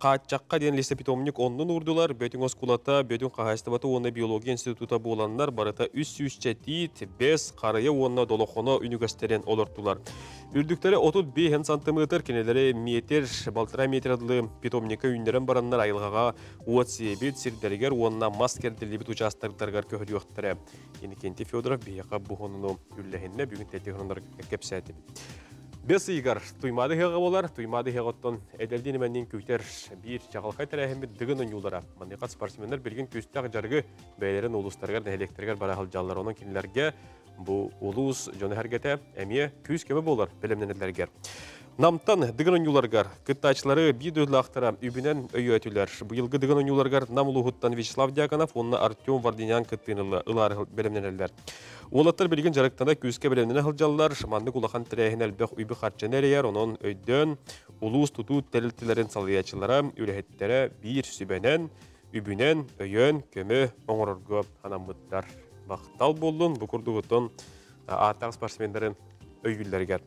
Хааччахха диэн лесопитомник оннун уурдулар. Бөтүҥ оскуолата, Бөтүҥ хаһаайыстыбата уонна биология института буоланнар барыта 300 тиит, бэс, харыйа уонна долохоно үнүгэстэрин олортулар. Үрдүктэрэ 35 сантиметр, кинилэри метр, балтараа метр дылы питомникка үүннэрэн бараннар айылҕаҕа уот сиэбит сирдэригэр уонна мас кэрдиллибит учаастактарыгар көһөрүөхтэрэ. Иннокентий Федоров биһиэхэ бу хонуну үллэһиннэ, бүгүн тэтти хонуннар кэпсээтим. Бэс ыйыгар Туймаада ыһыаҕа буолар. Туймаада ыһыаҕыттан эдэрдиин эмэнниин күүтэр биир чаҕылхай тэрээһиммит Дыгын оонньуулара. Маныаха спортсменнар билигин күүстээх дьарыгы бэйэлэрин улуустарыгар, нэһилиэктэригэр бара сылдьаллар. Онон кинилэргэ Бу улуус дьоно-сэргэтэ эмиэ күүс-көмө буолар бэлэмнэнэллэригэр. Намтан Дыгын оонньууларыгар кыттааччылары биир дойдулаахтара үбүнэн өйөөтүлэр. Быйылгы Дыгын оонньууларыгар Нам улууһуттан Вячеслав Дьяконов уонна Артем Вардинян кыттыыны ылаары бэлэмнэнэллэр. Уолаттар билигин дьарыктана күүскэ бэлэмнэнэ сылдьаллар. Маннык улахан тэрээһин элбэх үбү-харчыны эрэйэр, онон өйдөөн улуус тутуу тэрилтэлэрин салайааччылара, үлэһиттэрэ биир сүбэнэн, үбүнэн өйөөн көмө оҥорорго анаммыттар. Махтал буоллун бу курдугуттан ааттаах спортсмендарын өйүүллэригэр.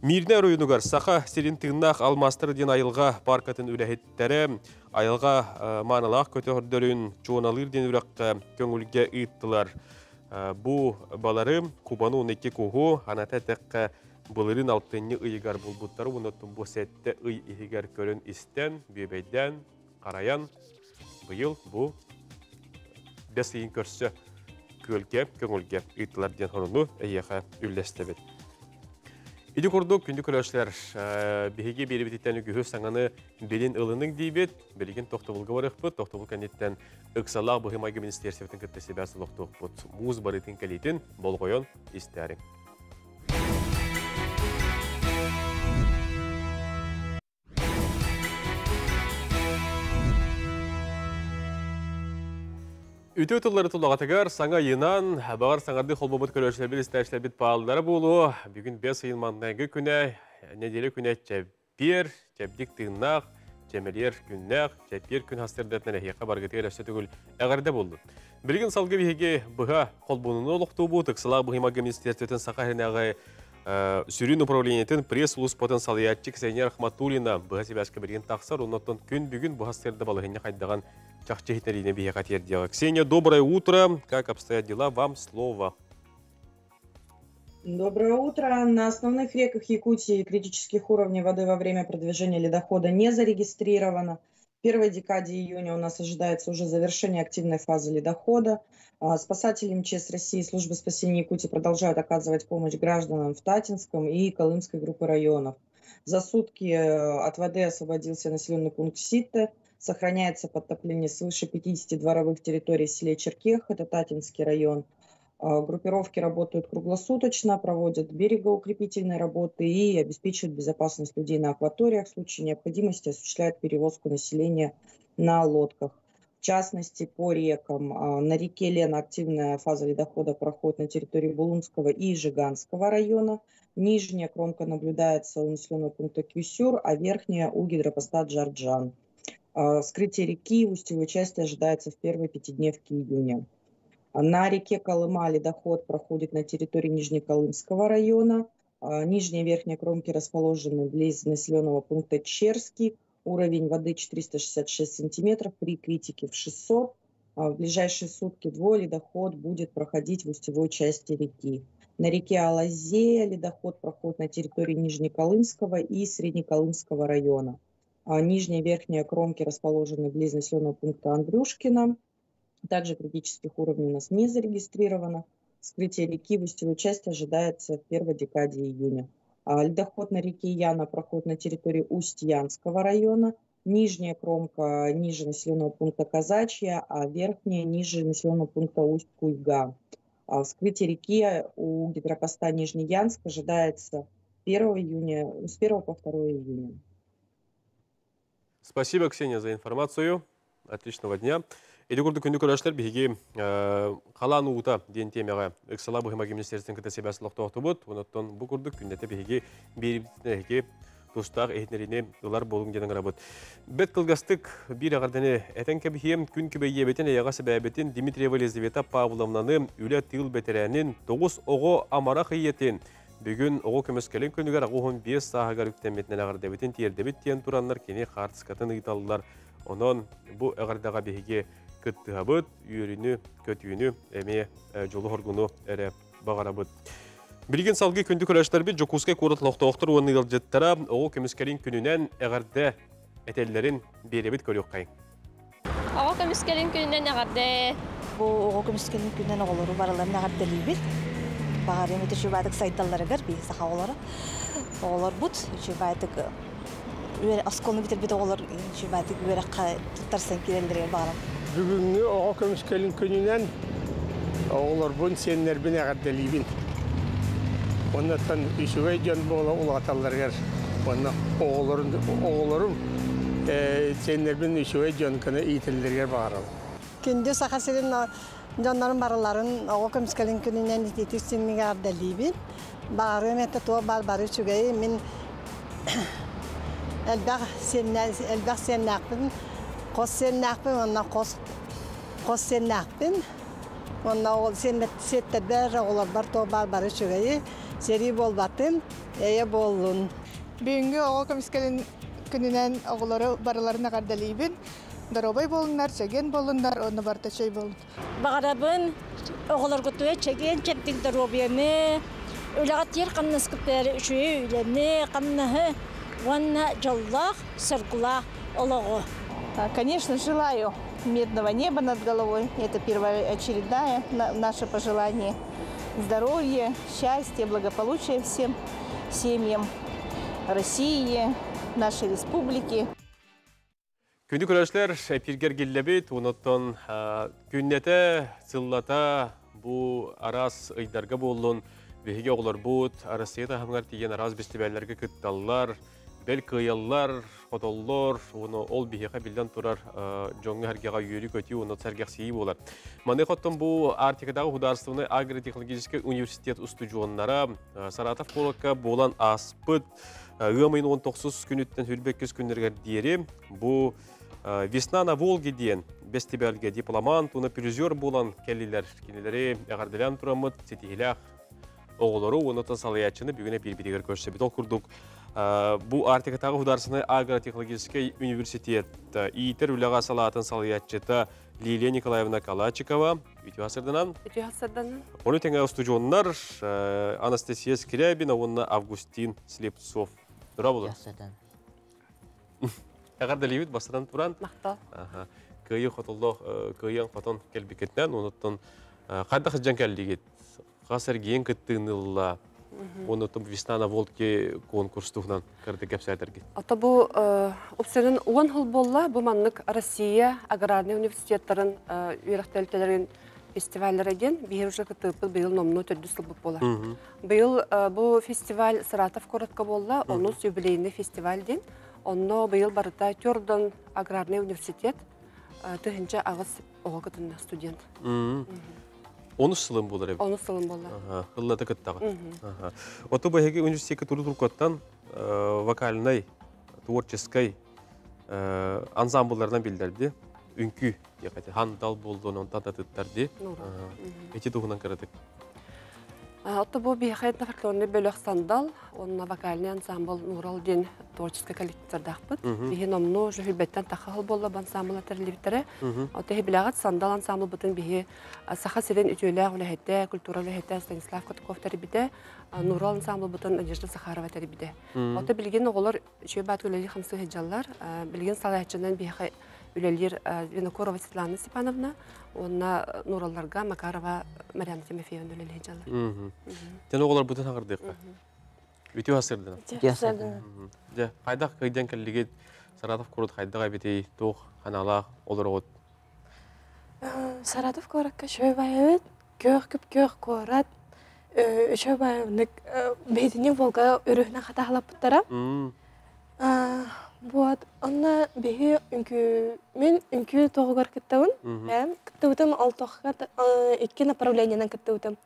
Миирнэ оройуонугар Саха сирин тыыннаах алмаастары диэн айылҕа паркатын үлэһиттэрэ айылҕа маанылаах көтөрдөрүн чуоналыыр диэн үрэххэ көҥүлгэ ыыттылар. Бу балары Кубаны 12 куһу аната этэххэ былырыын алтынньы ыйыгар булбуттары уонна бу сэттэ ый иһигэр көрөн-истэн, бүөбэйдээн харайан быйыл бу бэс ыйын көрсө күөлгэ, көҥүлгэ ыыттылар диэн хоруну эйиэхэ үллэстэбит. Ити курдук күндү көрөөччүлэр биһиги биэрибититтэн үгүһү саҥаны билин ылыныҥ диибит. Билигин тохтобулга барыахпыт. Тохтобул кэнниттэн ыксалаах быһыы-майгы министиэристибэтин кытта сибээс олохтуохпут. Муус барыытын кэлиитин болҕойон истээриҥ. Үтүө тыллары тулаҕатыгар саҥа ыйынан, баҕар саҥардыы холбоммут көрөөччүлэрбит, истээччилэрбит бааллара буолуо. Бүгүн бэс ыйын маҥнайгы күнэ, нэдиэлэ күнэ чэбдиэр, чэбдик тыыннаах, чэмэлиэр күннээх, чэппиэр күн хастырдатынан эһиэхэ баргытыгар өссө төгүл эҕэрдэ буоллун. Билигин салгыы биһиги быһа холбонууну олохтуубут, ыксалаах быһыы-майгы министерствотын Саха сиринээҕи сүрүн управлениетын пресс-сулууспатын салайааччы Ксения Рахматуллина быһа сибээскэ билигин тахсар, оннуттан күн бүгүн быһа сырда балаһыанньа хайдаҕын чахчы иһитинэриини биһиэхэ тиэрдиэҕэ. Ксения, доброе утро. Как обстоят дела? Вам слово. Доброе утро. На основных реках Якутии критических уровней воды во время продвижения ледохода не зарегистрировано. В первой декаде июня у нас ожидается уже завершение активной фазы ледохода. Спасатели МЧС России и Службы спасения Якутии продолжают оказывать помощь гражданам в Татинском и Колымской группы районов. За сутки от воды освободился населенный пункт Ситте. Сохраняется подтопление свыше 50 дворовых территорий в селе Черкех, это Татинский район. Группировки работают круглосуточно, проводят берегоукрепительные работы и обеспечивают безопасность людей на акваториях. В случае необходимости осуществляют перевозку населения на лодках. В частности, по рекам. На реке Лена активная фаза ледохода проходит на территории Булунского и Жиганского района. Нижняя кромка наблюдается у населенного пункта Кюсюр, а верхняя у гидропоста Джарджан. Вскрытие реки в устьевой части ожидается в первой пятидневке июня. На реке Колыма ледоход проходит на территории Нижнеколымского района. Нижняя и верхняя кромки расположены близ населенного пункта Черский. Уровень воды 466 сантиметров, при критике в 600. В ближайшие сутки двое ледоход будет проходить в устьевой части реки. На реке Алазея ледоход проходит на территории Нижнеколымского и Среднеколымского района. Нижняя и верхняя кромки расположены близ населенного пункта Андрюшкино. Также критических уровней у нас не зарегистрировано. Вскрытие реки в устьевой части ожидается в первой декаде июня. Ледоход на реке Яна проходит на территории Усть-Янского района. Нижняя кромка ниже населенного пункта Казачья, а верхняя ниже населенного пункта Усть-Куйга. Вскрытие реки у гидропоста Нижний Янск ожидается 1 июня, с 1 по 2 июня. Спасибо, Ксения, за информацию. Отличного дня. Эти курдук күндү көрөштөр биһиги халаан уута диэн темаҕа ыксаллаах быһыы-майгы министиэристибэтин кытта сибээс олохтоотубут. Онон бу курдук күннэтэ биһиги биэриибитин тустаах иһитиннэриини ылар буолуҥ диэн ыҥырабыт. Бэрт кылгастык биир эҕэрдэни этэн кэбиһиэм, күн күбэй ийэбитин, эйэҕэс эбээбитин Дмитриева Елизавета Павловнаны үлэ тыыл бэтэрээнин, 9 оҕо амарах ийэтин, бүгүн оҕо көмүскэлин күнүгэр 85 сааһыгар үктэммитинэн эҕэрдэбитин тиэрдэбит диэн тураннар кини хаартыскатын ыыталлар. Онон бу эҕэрдэҕэ биһиги кыттыһабыт, үөрүүнү, көтүүнү, эмиэ дьолу-хоргуну эрэ баҕарабыт. Билигин салгыы күндү көрөөччүлэрбит Дьокуускай куорат олохтоохтор уонна ыалдьыттара оҕо көмүскэлин күнүнэн эҕэрдэ этэллэрин биэрэбит көрүөххэйиҥ. Оҕо көмүскэлин күнүнэн эҕэрдэ! Бу оҕо көмүскэлин күнүнэн оҕолору барыларын эҕэрдэлиибит. Баҕарыам үчүгэй сайдалларыгар биһи саха оҕолоро. Оҕолорбут үчүгэй оскуоланы бүтэрбит оҕолор үчүгэй үөрэххэ туттарсан киирэллэригэр баҕарам. Бүгүҥҥү оҕо көмүскэлин күнүнэн оҕолорбун, сиэннэрбин эҕэрдэлиибин. Оннуттан үчүгэй дьон буола улааталларыгар уонна оҕолорун оҕолорум сиэннэрбин үчүгэй дьон гына иитэллэригэр баҕарабын. Күндү Саха сирин дьоннорун барыларын оҕо көмүскэлин күнүнэн итиитик синнигэ эҕэрдэлиибин. Баҕарыам этэ туох баар бары үчүгэйи. Мин элбэх элбэх сиэннээхпин, хос сиэннээхпин уонна хос хос сиэннээхпин. Уонна ол сиэттэрбэр оҕолорбор туох баар бары үчүгэйи. Сэрии буолбатын, эйэ буоллун. Бүгүҥҥү оҕо көмүскэлин күнүнэн оҕолору барыларын эҕэрдэлиибин. Доруобай буолуннар, чэгиэн буоллуннар, онно барыта чэй буоллун. Баҕарабын оҕолоргутугар чэгиэн чэбдик доруобуйаны, үлэҕэ тиэр хамнаскытыгар үчүгэй үлэни, хамнаһы уонна дьоллоох, соргулаах олоҕу. Конечно, желаю мирного неба над головой. Это первоочередное наше пожелание. Здоровья, счастья, благополучия всем семьям России, нашей республики. Күндү көрөөччүлэр, эпиргэр киллэбит, онуттан күннэтэ, сыллата бу араас ыйдарга буоллун, биһиги оҕолорбут Россия таһымыгар тиийэн араас бэстибээллэргэ кытталлар, бэл кыайаллар, хотоллор, уону ол биһиэхэ биллэн турар дьоҥҥо-сэргэҕэ үөрүү-көтүү уонна сэргэхсийии буолар. Маны хоттон бу Арктикатааҕы художественный агротехнологический университет устудьуоннара Саратов куоракка буолан ааспыт ыам ыйын 19 күнүттэн 22 күннэригэр диэри бу «Весна на Волге» диэн бэстибээлгэ дипломант уонна призер буолан кэллилэр. Кинилэри эҕэрдэлээн тураммыт ситиһилээх оҕолору уонна салайааччыны бүгүн эпиирбитигэр көрсөбүт. Ол курдук бу Арктикатааҕы художественный агротехнологический университет иитэр үлэҕэ салаатын салайааччыта Лилия Николаевна Калачикова үтүө сарсыарданан. Үтүө сарсыарданан. Ону тэҥэ устудьуоннар Анастасия Скрябина уонна Августин Слепцов. Дорооболор. Эҕэрдэлиибит бастатан туран. Махтал. Кыайыы хотоллоох кыайан хотон кэлбиккитинэн, онуттан хайдах сылдьан кэллигит? Хас эргиэн кыттыыны ылла? Онно Весна на Волге конкурс туһунан кырды кэпсээтэргит. Ата бу упсанын уон хыл болла бу маннык Россия аграрный университеттарын үөрэхтэлтэлэрин фестиваллара диэн биһир уже кытыыппыт быйыл номнуо төрдүс сылбыт буолар. Быйыл бу фестиваль Саратов городка буолла, онус юбилейный фестиваль диэн. Онно быйыл барыта Тёрдон аграрный университет 1008 оҕо кытынна студент. Онус сылын буолар эбит. Онус сылын буолла. Ыллата кыттаҕа. Оту бу эһиги университетка туру туркуттан вокальнай, творческой ансамблларынан биллэрди. Үҥкүү диэхати хандал буоллун, онтан татыттар ди. Ити туһунан кыратык. Отто бу биһиэхэ фольклорный бөлөх Сандал, онно вокальный ансамбл Нурал диэн творческий коллективтардаахпыт. Биһи номну Жөһүлбэттэн тахха буолла бу ансамбла тэриллибиттэрэ. Отто билэҕит Сандал ансамблбытын биһи Саха сирин үтүөлээх үлэһитэ, культура үлэһитэ Станислав Катков тэрийбитэ, Нурал ансамблбытын Надежда Захарова тэрийбитэ. Отто билигин оҕолор үчүгэй баат үлэлии хамсыы сылдьаллар. Билигин салайааччынан биһиэхэ үлэлиир Винокурова Светлана Степановна уонна Нуралларга Макарова Марьяна Тимофеевна үлэлии сылдьаллар. Тэн оҕолорбутун хаҕырдыахха. Үтүө асырдына. Үтүө асырдына. Дьэ, хайдах кыйдан кэллигит Саратов курут хайдах эбитий, туох ханаалаах олороҕут? Саратов куоракка үчүгэй баайабыт, күөх күп-күөх куорат, үчүгэй баайабынык бэйэтини Волга өрүһүнэн хатаһалаппыттара. Вот, онно биһи үҥкүү, мин үҥкүү тоҕугар кыттабын. Бэйэм кыттыбытым ол тохха икки направлениенан кыттыбытым.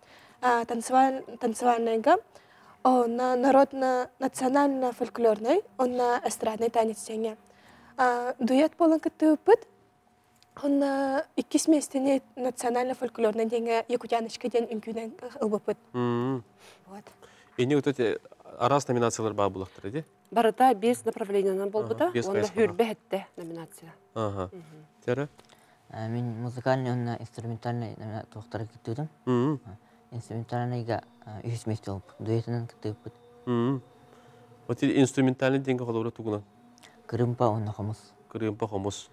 Танцевальныйга, онно народно национально-фольклорнай, онно эстрадный танец диэҥҥэ. Дуэт буолан кыттыбыппыт. Онно иккис миэстэни национально-фольклорнай диэҥҥэ Якутяночка диэн үҥкүүнэн ылбыппыт. Вот. Ини вот эти араас номинациялар баар булахтара ди? Барыта биэс направлениенан буолбута уонна хүрбэ хэттэ номинация. Ага. Тера? Мин музыкальный уонна инструментальный туохтары кыттыытым. Инструментальныйга үһүс миэстэ буолбут. Дуэтынан кыттыыппыт. Вот инструментальный деньги холобура тугунан? Кырыымпа уонна хомус. Кырыымпа хомус.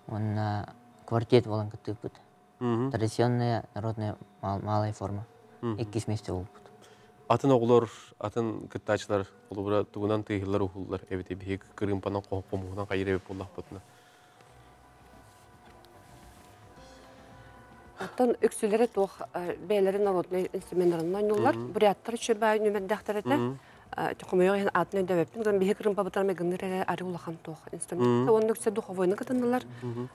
Уонна квартет буолан кыттыыппыт. Традиционная народная малая форма. Иккис миэстэ буолбут. Атын оҕолор, атын кыттааччылар холобура тугунан тыыһыллар уһуллар эбити биһиги кырыымпанан хомуһунан хайыр эбит буоллахпытына. Оттон үксүлэрэ туох бэйэлэрин народнай инструменнарынан оонньууллар. Буряттар үчүгэй нүмердээхтэр этэ. Хомойуох иһин аатын өйдөөбөппүн. Гынан биһи кырыымпабытар гынныр эрэ ары улахан туох инструмент. Уонна үксэ духовойны кытыннылар,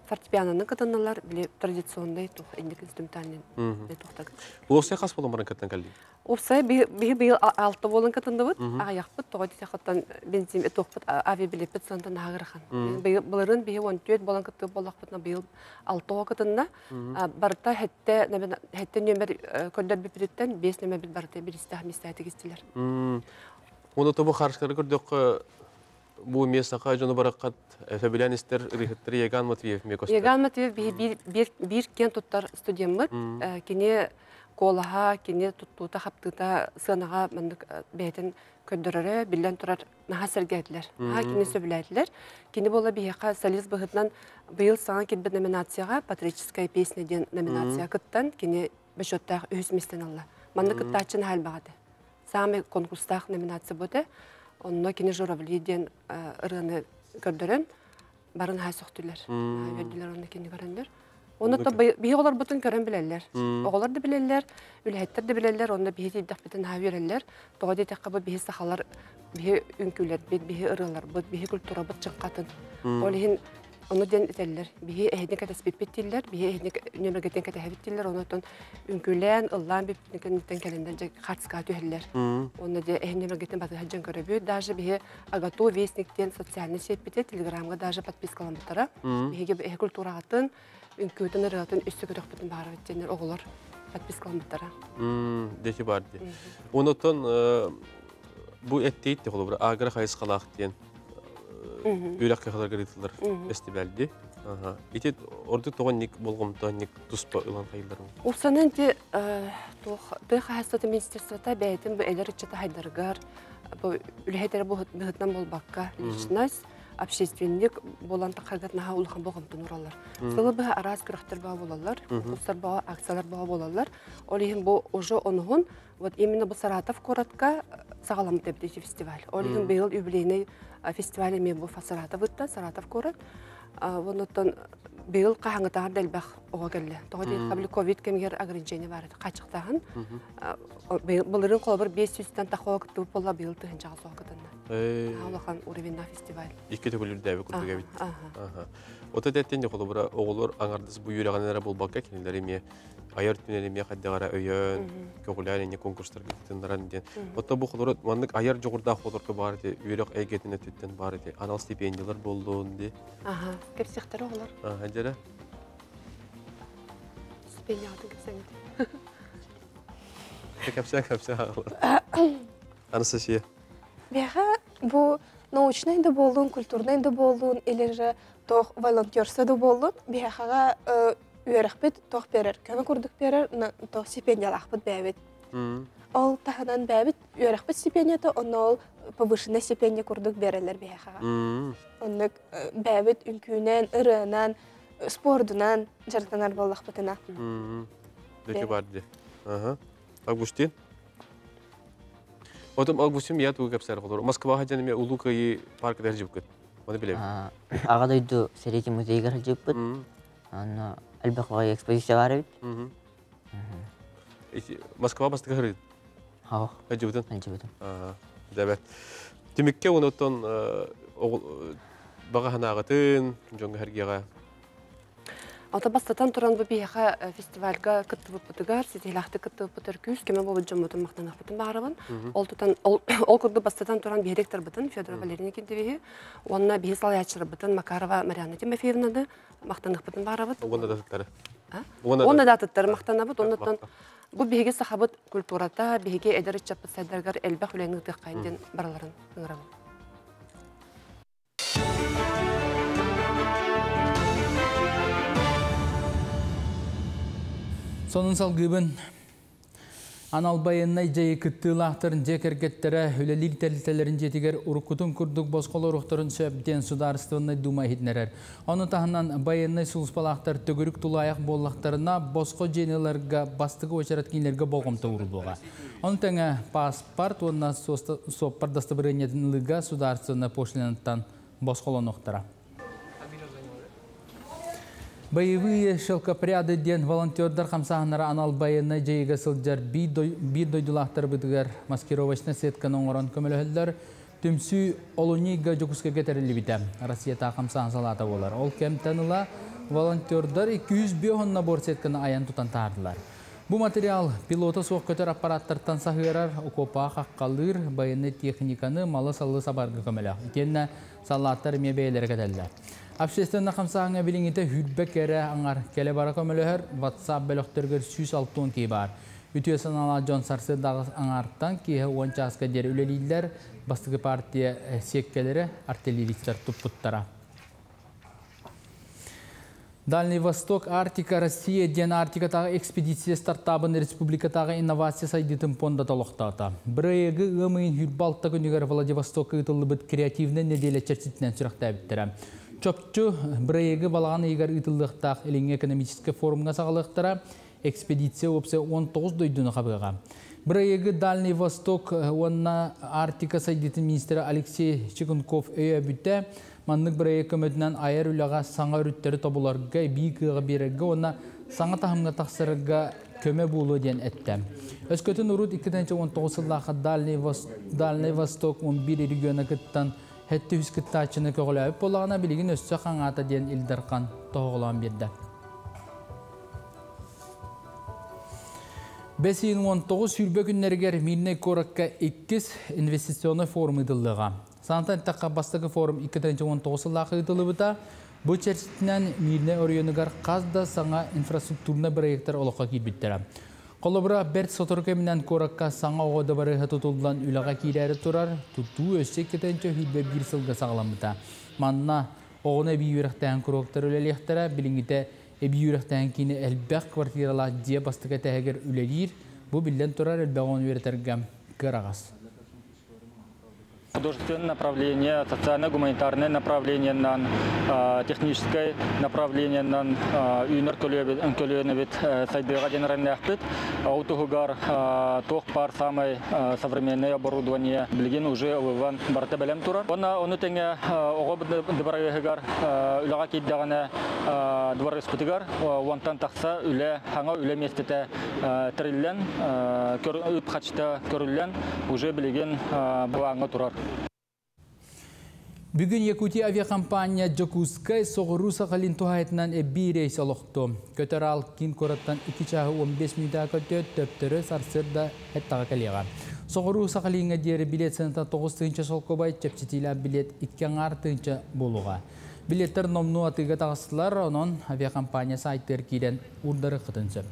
фортепианоны кытыннылар, били традиционный туох инник инструментальный туохтаг. Уопсай хас буолан баран кыттан кэллиҥ? Уопсай биһи быйыл алта буолан кытынныбыт. Аҕыйахпыт тоҕо диэтэххиттэн бензин туохпут авиабилеппит сыантан аһыгырахан. Былырыын биһи 14 буолан кыттыы буоллахпытына быйыл алтаҕа кытынна. Барыта хэттэ хэттэ нүөмэр көрдөрбүппүтүттэн биэс нүөмэрбит барыта биристээх миэстэҕэ тигистилэр. Уонна тобу харчылары көрдөххө бу эмиэ саха дьону бараххат сөбүлээн истэр ырыһыттары Еган Матвеев эмиэ көстөр. Еган Матвеев биһи биир биир киэн туттар студеммыт. Кини куолаһа, кини туттуута, хаптыыта сыанаҕа маннык бэйэтин көрдөрөрө, биллэн турар, наһаа сэргээтилэр. Наһаа кини сөбүлээтилэр. Кини буола биһиэхэ солист быһыытынан быйыл саҥа киирбит номинацияҕа «Патриотическая песня» диэн номинацияҕа кыттан, кини бочуоттаах үһүс миэстэни ылла. Манна кыттааччы наһаа элбэх этэ. Саамай конкурстаах номинация бу этэ. Онно кини «Журавли» диэн ырыаны көрдөрөн, бары наһаа сөхтүлэр. Наһаа үөрдүлэр онно кини көрөннөр. Оны то биһи оҕолорбутун көрөн билэллэр. Оҕолор да билэллэр, үлэһиттэр да билэллэр, онно биһи тиийдэхпитин наһаа үөрэллэр. Тоҕо диэтэххэ бу биһи сахалар, биһи үҥкүүлэрбит, биһи ырыаларбыт, биһи культурабыт чыҥхатын. Ол иһин ону диэн этэллэр. Биһи эһини кэтэспиппит дииллэр, биһи эһини нөмергетин кэтэһэбит дииллэр, онон үҥкүүлээн, ыллаан бүппүтүн кэнниттэн кэлэннэр дьэ хартыскаҕа түһэллэр. Онно дьэ эһини нөмергетин батыһа дьон көрөбүт. Даже биһи Агату Вестник диэн социальный сетьпите телеграмҥа даже подпискаламмыттара. Биһиги эһи культураҕытын, үҥкүүтүн, ырыатын өссө көрөхпүтүн баҕарабыт диэннэр оҕолор подпискаламмыттара. Дети бар ди. Онотон бу эттиит холобура агро хайысхалаах диэн үрэх кыһаларга ыытыллар фестивальди. Ити ордук тоҕо ник болҕомто ник туспа ылан хайыллар. Упсанын ти туох тыа хаһаайыстыбатын министерствота бэйэтин бу эдэр ыччаты хайдарыгар бу үлэһит эрэ быһыытынан буолбакка личность общественник буолан тахаргат наһаа улахан болҕомтону ураллар. Сылы быһа араас күрэхтэр баа буолаллар, конкурстар баа, акциялар баа буолаллар. Ол иһин бу уже онуһун вот именно бу Саратов куоратка саҕаламмыт эбит фестиваль. Ол иһин быйыл юбилейный фестиваль эмиэ бу Саратов Саратов куорат. Оннуттан быйыл хаһаңытаар да элбэх оҕо кэллэ. Тоҕо диэтэххэ, били ковид кэмигэр ограничение бар этэ, хааччахтааһын. Былырыын холобур 500-тэн тахса кыттыбыт буолла, быйыл тыһынчаҕа суох кытынна. Улахан уровеннаах фестиваль. Икки төгүлүрдээби курдук эбит. Ото тэттин холобура оҕолор аҥардас бу үөрэҕинэн эрэ буолбакка кинилэр эмиэ айар түнэн эмиэ хайдаҕара өйөөн, көҕүлээн инне конкурстарга кытыннаран диэн. Отто бу холоро маннык айар дьоҕурдаах оҕолорго баар ити үөрэх эйгэтин өттүттэн баар ити анал стипендиялар буоллун ди. Аха, кэпсиэхтэрэ оҕолор. Аха, дьэрэ. Стипендиятын кэпсэҥит. Кэпсээ, кэпсээ аҕалар. Анастасия. Биһиэхэ бу научнай да буоллун, культурнай да буоллун, или же туох волонтерство да буоллун, биһиэхэҕэ үөрэхпит туох берер, көмө курдук берер, туох стипендиялаахпыт бэйэбит. Ол таһынан бэйэбит үөрэхпит стипендията, онно ол повышенная стипендия курдук береллер биһиэхэҕэ. Оннук бэйэбит үҥкүүнэн, ырыанан, спордунан дьарыктанар буоллахпытына. Дөкө бар ди. Ага. Августин? Отом Августин я тугу кэпсээр холор. Москваҕа дьэн эмиэ Улуу Кыайыы паркыгар сылдьыбыккыт. Ону билэбин. Аҕа дойду сэриитин музейыгар сылдьыбыппыт. Онно элбэх баҕайы экспозиция баар эбит. Москва бастакы сырыыт? Хоох. Сылдьыбытын? Сылдьыбытым. Дебет. Түмүккэ онуттан баҕа санааҕытын дьоҥҥо сэргиэҕэ. Ото бастатан туран бу биһиэхэ фестивальга кыттыбыппытыгар, ситиһилээхтик кыттыбыппытыгар күүс көмө буолбут дьоммутун махтаныахпытын баҕарабын. Ол тутан ол, ол курдук бастатан туран биһи ректорбытын Федоров Валерий Никитевиһи уонна биһи салайааччыларбытын Макарова Марианна Тимофеевнаны махтаныахпытын баҕарабыт. Уонна да атыттары. Уонна да атыттары махтанабыт. Оннуттан бу биһиги сахабыт культурата, биһиги эдэр ыччаппыт сайдарыгар элбэх үлэни ыытыаххайын диэн барыларын ыҥырабын. Сонун салгыыбын. Анал байыаннай дьайыы кыттыылаахтарын дьиэ кэргэттэрэ үлэлиир тэрилтэлэрин дьиэтигэр уруккутун курдук босхолоруохтарын сөп диэн Судаарыстыбаннай Дума иһитиннэрэр. Ону таһынан байыаннай сулууспалаахтар төгүрүк тулаайах буоллахтарына босхо дьиэни ыларга бастакы уочарат кинилэргэ болҕомто ууруллуоҕа. Ону тэҥэ паспорт уонна суоппар дастабырыанньатын ылыыга судаарыстыбаннай пошлинаттан босхолонуохтара. Боевые шелкопряды диэн волонтердар хамсааһыннара анал байыаннай дьайыыга сылдьар биир дойдулаахтарбытыгар маскировочнай сетканы оҥорон көмөлөһөллөр. Түмсүү олунньу ыйга Дьокуускайга тэриллибитэ. Россиятааҕы хамсааһын салаата буолар. Ол кэмтэн ыла волонтердар 205 набор сетканы айан тутан таһаардылар. Бу материал пилота суох көтөр аппараттартан саһыарар, окуопаҕа хаххалыыр, байыаннай техниканы, малы-салы сабарга көмөлөөх. Итиэннэ саллааттар эмиэ бэйэлэрэ кэтэллэр. Общественнай хамсааһыҥҥа билиҥҥитэ сүүрбэ кэрэ аҥар кэлэ-бара көмөлөһөр, WhatsApp бөлөхтөрүгэр 160 киһи баар. Үтүө санаалаах дьон сарсыарда аҥаартан киэһэ уон чааска диэри үлэлииллэр, бастакы партия сиэккэлэрэ артиллеристар туппуттара. Дальний Восток, Арктика, Россия диэн Арктикатааҕы экспедиция стартабын республикатааҕы инновация сайдыытын пуондата олохтоото. Бырайыагы ыам ыйын 26 күнүгэр Владивостокка ыытыллыбыт креативнай нэдиэлэ чэрчитинэн сүрэхтээбиттэрэ. Чопчу бырайыагы балаҕан ыйыгар ыытыллыахтаах Илиҥҥи экономическай форумҥа саҕалыахтара. Экспедиция уопсай 19 дойдуну хабыаҕа. Бырайыагы Дальний Восток уонна Арктика сайдыытын министрэ Алексей Чекунков өйөөбүтэ. Маннык бырайыак көмөтүнэн айар үлэҕэ саҥа өрүттэри тобуларга, эбии кыаҕы биэрэргэ уонна саҥа таһымҥа тахсарга көмө буолуо диэн эттэ. Өскөтүн урут 2019 сыллаахха Дальний Восток 11 региона кыттан 700 кыттааччыны көҕүлээбит буоллаҕына, билигин өссө хаҥаата диэн Ил Дархан тоһоҕолоон биэрдэ. Бэс ыйын 19-сүүрбэ күннэригэр Мирнэй куоракка иккис инвестиционнай форум ыытыллыаҕа. Санатан эттэххэ, бастакы форум 2019 сыллаах ыытыллыбыта. Бу чэрчитинэн Мирнэй оройуонугар хас да саҥа инфраструктурнай бырайыактар олоххо киирбиттэрэ. Холобура, бэрт сотору кэминэн куоракка саҥа оҕо дыбарыаһа тутуллан үлэҕэ киирээри турар, тутуу өссө 2021 сылга саҕаламмыта. Манна оҕону эбии үөрэхтээһин куруоктара үлэлиэхтэрэ, билиҥҥитэ эбии үөрэхтээһин киинэ элбэх квартиралаах дьиэ бастакы этээһигэр үлэлиир. Бу биллэн турар элбэх оҕону үөрэтэргэ кыараҕас. Художественное направление, социально-гуманитарное направлениенан, техническое направлениенан үүнэр көлүөнэбит сайдыыга диэн эрэннээхпит. Ол туһугар туох баар самай современное оборудование билигин уже ылыллан барыта бэлэм турар. Уонна ону тэҥэ оҕо дыбарыаһыгар үлэҕэ киирдэҕинэ дыбарыаспытыгар уонтан тахса үлэ, хаҥа үлэ миэстэтэ тэриллэн, үп-харчыта көрүллэн, уже билигин былааҥҥа турар. Бүгүн Якутия авиакомпания Дьокуускай соҕуруу Сахалин туһаайытынан эбии рейс олохтуо. Көтөр аал киин куораттан 2 чааһы 15 мүнүүтэ көтүө, төптөрү сарсыарда эттаҕа кэлиэҕэ. Соҕуруу Сахалиҥҥа диэри билет сыаната 9 тыһыынча солкуобай, чэпчэтиилээх билет 2 аҥаар тыһыынча буолуоҕа. Билеттэр номнуо атыыга таҕыстылар, онон авиакомпания сайтыгар киирэн уурдарыаххытын сөп.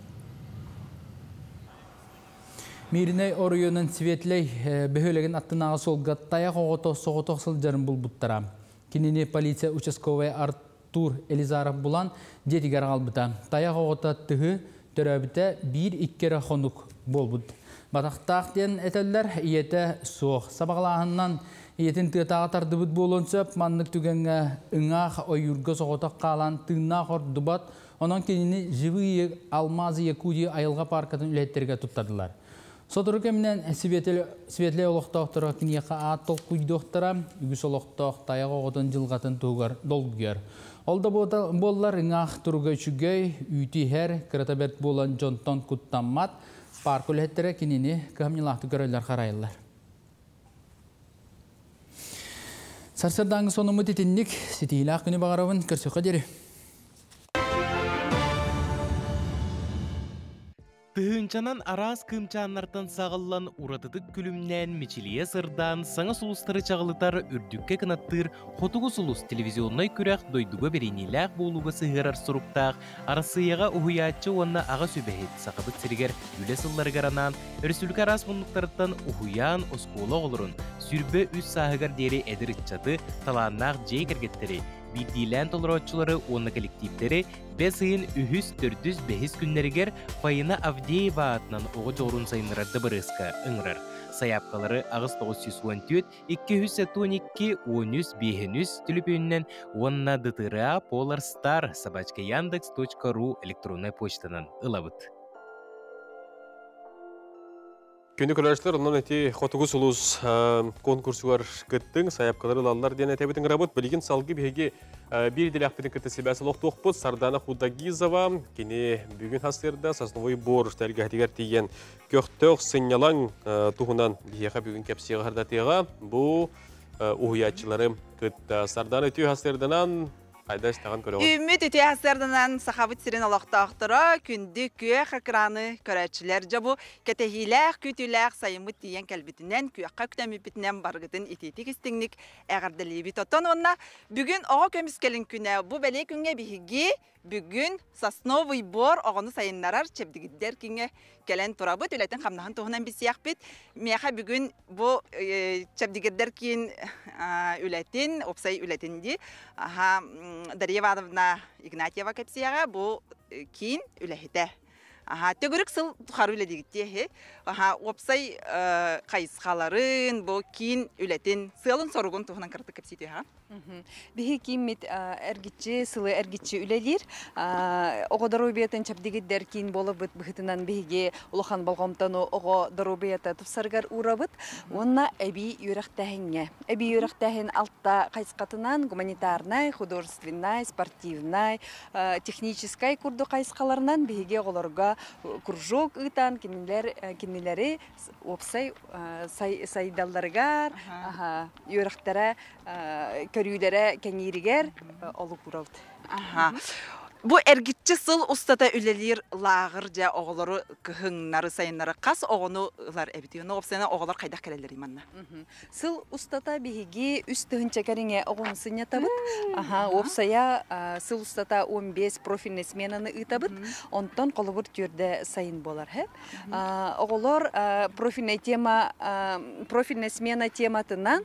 Мииринэй оройуонун Светлэй бөһүөлэгин аттынааҕы суолга тайах оҕото соҕотох сылдьарын булбуттара. Кинини полиция участковай Артур Элизаров булан дьиэтигэр аҕалбыта. Тайах оҕото тыһы төрөөбүтэ биир-икки эрэ хонук буолбут. Батахтаах диэн этэллэр, ийэтэ суох. Сабаҕалааһынынан ийэтин тыатааҕы тардыбыт буолуон сөп. Маннык түгэҥҥэ ыҥаах ойуурга соҕотох хаалан тыыннаах ордубат. Онон кинини Живые алмазы Якутии айылҕа пааркатын үлэһиттэригэр туттардылар. Сотору кэминэн Светлэй олохтоохторо киниэхэ аат толкуйдуохтара, үгүс олохтоох тайах оҕотун дьылҕатын туһугар долгуйар. Ол да буоллар, ыҥаах туруга үчүгэй, үүтү иһэр, кырата бэрт буолан дьонтон куттаммат. Паарка үлэһиттэрэ кинини кыһамньылаахтык көрөллөр-харайаллар. Сарсыардааҥҥы сонуммут итинник ситиилээх күнү баҕарабын көрсөххө диэри. Тыһыынчанан араас кыымчааннартан саҕыллан уратытык күлүмнээн мичилийэ сырдаан саҥа сулустары чаҕылытар үрдүккэ кынаттыыр Хотугу сулус телевизионнай күрэх дойдуга бэриниилээх буолууга сыһыарар суруктаах Арассыыйаҕа уһуйааччы уонна аҕа сүбэһит Сахабыт сиригэр үлэ сылларыгар анаан өрөспүүбүлүкэ араас муннуктарыттан уһуйаан, оскуола оҕолорун, 23 сааһыгар диэри эдэр ыччаты, талааннаах дьиэ кэргэттэри, биирдиилээн толорооччулары уонна кэлэктииптэри бэс ыйын үһүс, төрдүс, бэһис күннэригэр Фаина Авдеева аатынан оҕо дьоҕурун сайыннарар дыбарыаска ыҥырар. Сайаапкалары 8914 212 13 5 түлүпүөнүнэн уонна ДТРА Polar Star собачка яндекс.ру электроннай почтанан ылабыт. Күнү көрөөччүлэр онон ити Хотугу сулус конкурсугар кыттыҥ, сайапкалары ылаллар диэн этэбит ыҥырабыт. Билигин салгыы биһиги биир идэлээхпитин кытта сибээс олохтуохпут. Сардана Худагизова кини бүгүн хастыырда Сосновый бор тэлгэһэтигэр тиийэн көхтөөх сынньалаҥ туһунан биһиэхэ бүгүн кэпсиэҕэ сырдатыаҕа. Бу уһуйааччылары кытта Сардана үтүө хастыырданан хайда истэҕин көрөҕүн. Үүммүт үтүө хастыырданан Сахабыт сирин олохтоохторо күндү күөх экраны көрөөччүлэр дьэ бу кэтэһиилээх, күүтүүлээх сайыммыт тиийэн кэлбитинэн, күөххэ үктэммиппитинэн барыгытын итиитик истиҥник эҕэрдэлиибит. Оттон уонна бүгүн оҕо көмүскэлин күнэ. Бу бэлиэ күҥҥэ биһиги Бүгүн Сосновый бор оҕону сайыннарар чэбдигирдэр киҥҥэ кэлэн турабыт, үлэтин-хамнаһын туһунан билсиэхпит. Миэхэ бүгүн бу чэбдигирдэр киин үлэтин, уопсай үлэтин дии, аха Дарья Ивановна Игнатьева кэпсиэҕэ бу киин үлэһитэ. Аха, төгүрүк сыл тухары үлэлиигит дии Аха, уопсай хайысхаларын, бу киин үлэтин, сыалын-соругун туһунан кыратык кэпсии түһэҕин. Биһи кииммит эргиччи сылы эргиччи үлэлиир. Оҕо доруобуйатын чэбдигирдэр киин буоларбыт быһыытынан биһиги улахан болҕомтону оҕо доруобуйата тупсарыгар уурабыт уонна эбии үөрэхтээһиҥҥэ. Эбии үөрэхтээһин алта хайысхатынан гуманитарнай, художественнай, спортивнай, техническай курдук хайысхаларынан биһиги оҕолорго кружок ыытан кинилэр кинилэри уопсай сайдалларыгар үөрэхтэрэ көрүүлэрэ кэҥииригэр олук уурабыт. Бу эргиччи сыл устата үлэлиир лааҕыр дьэ оҕолору кыһыннары сайыннары хас оҕону ылар эбитий? Ону уопсайынан оҕолор хайдах кэлэллэрий манна? Сыл устата биһиги 3000 кэриҥэ оҕону сынньатабыт. Аха, уопсайа сыл устата 15 профильный сменаны ыытабыт. Онтон холобур түөрдэ сайын буолар. Оҕолор профильная тема профильная смена тематынан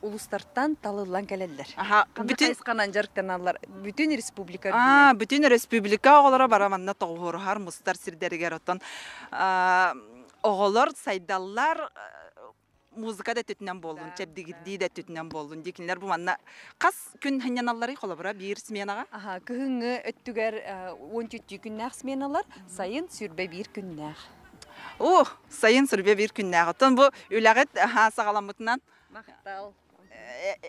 улустартан талыллан кэлэллэр. Бүтүн хайысханан дьарыктаналлар. Бүтүн республика. Аа, бүтүн республика оҕолоро бара манна тоҕуоруһар мустар сирдэригэр оттон оҕолор сайдаллар. музыка да өттүтүнэн буоллун, чэбдигирдии да өттүтүнэн буоллун дии кинилэр бу манна хас күн хынньаналларый холобура биир сменаҕа? Аха, кыһыҥҥы өттүгэр 13 күннээх сменалар, сайын 21 күннээх. О, сайын 21 күннээх. Оттон бу үлэҕит саҕаламмытынан Махтал.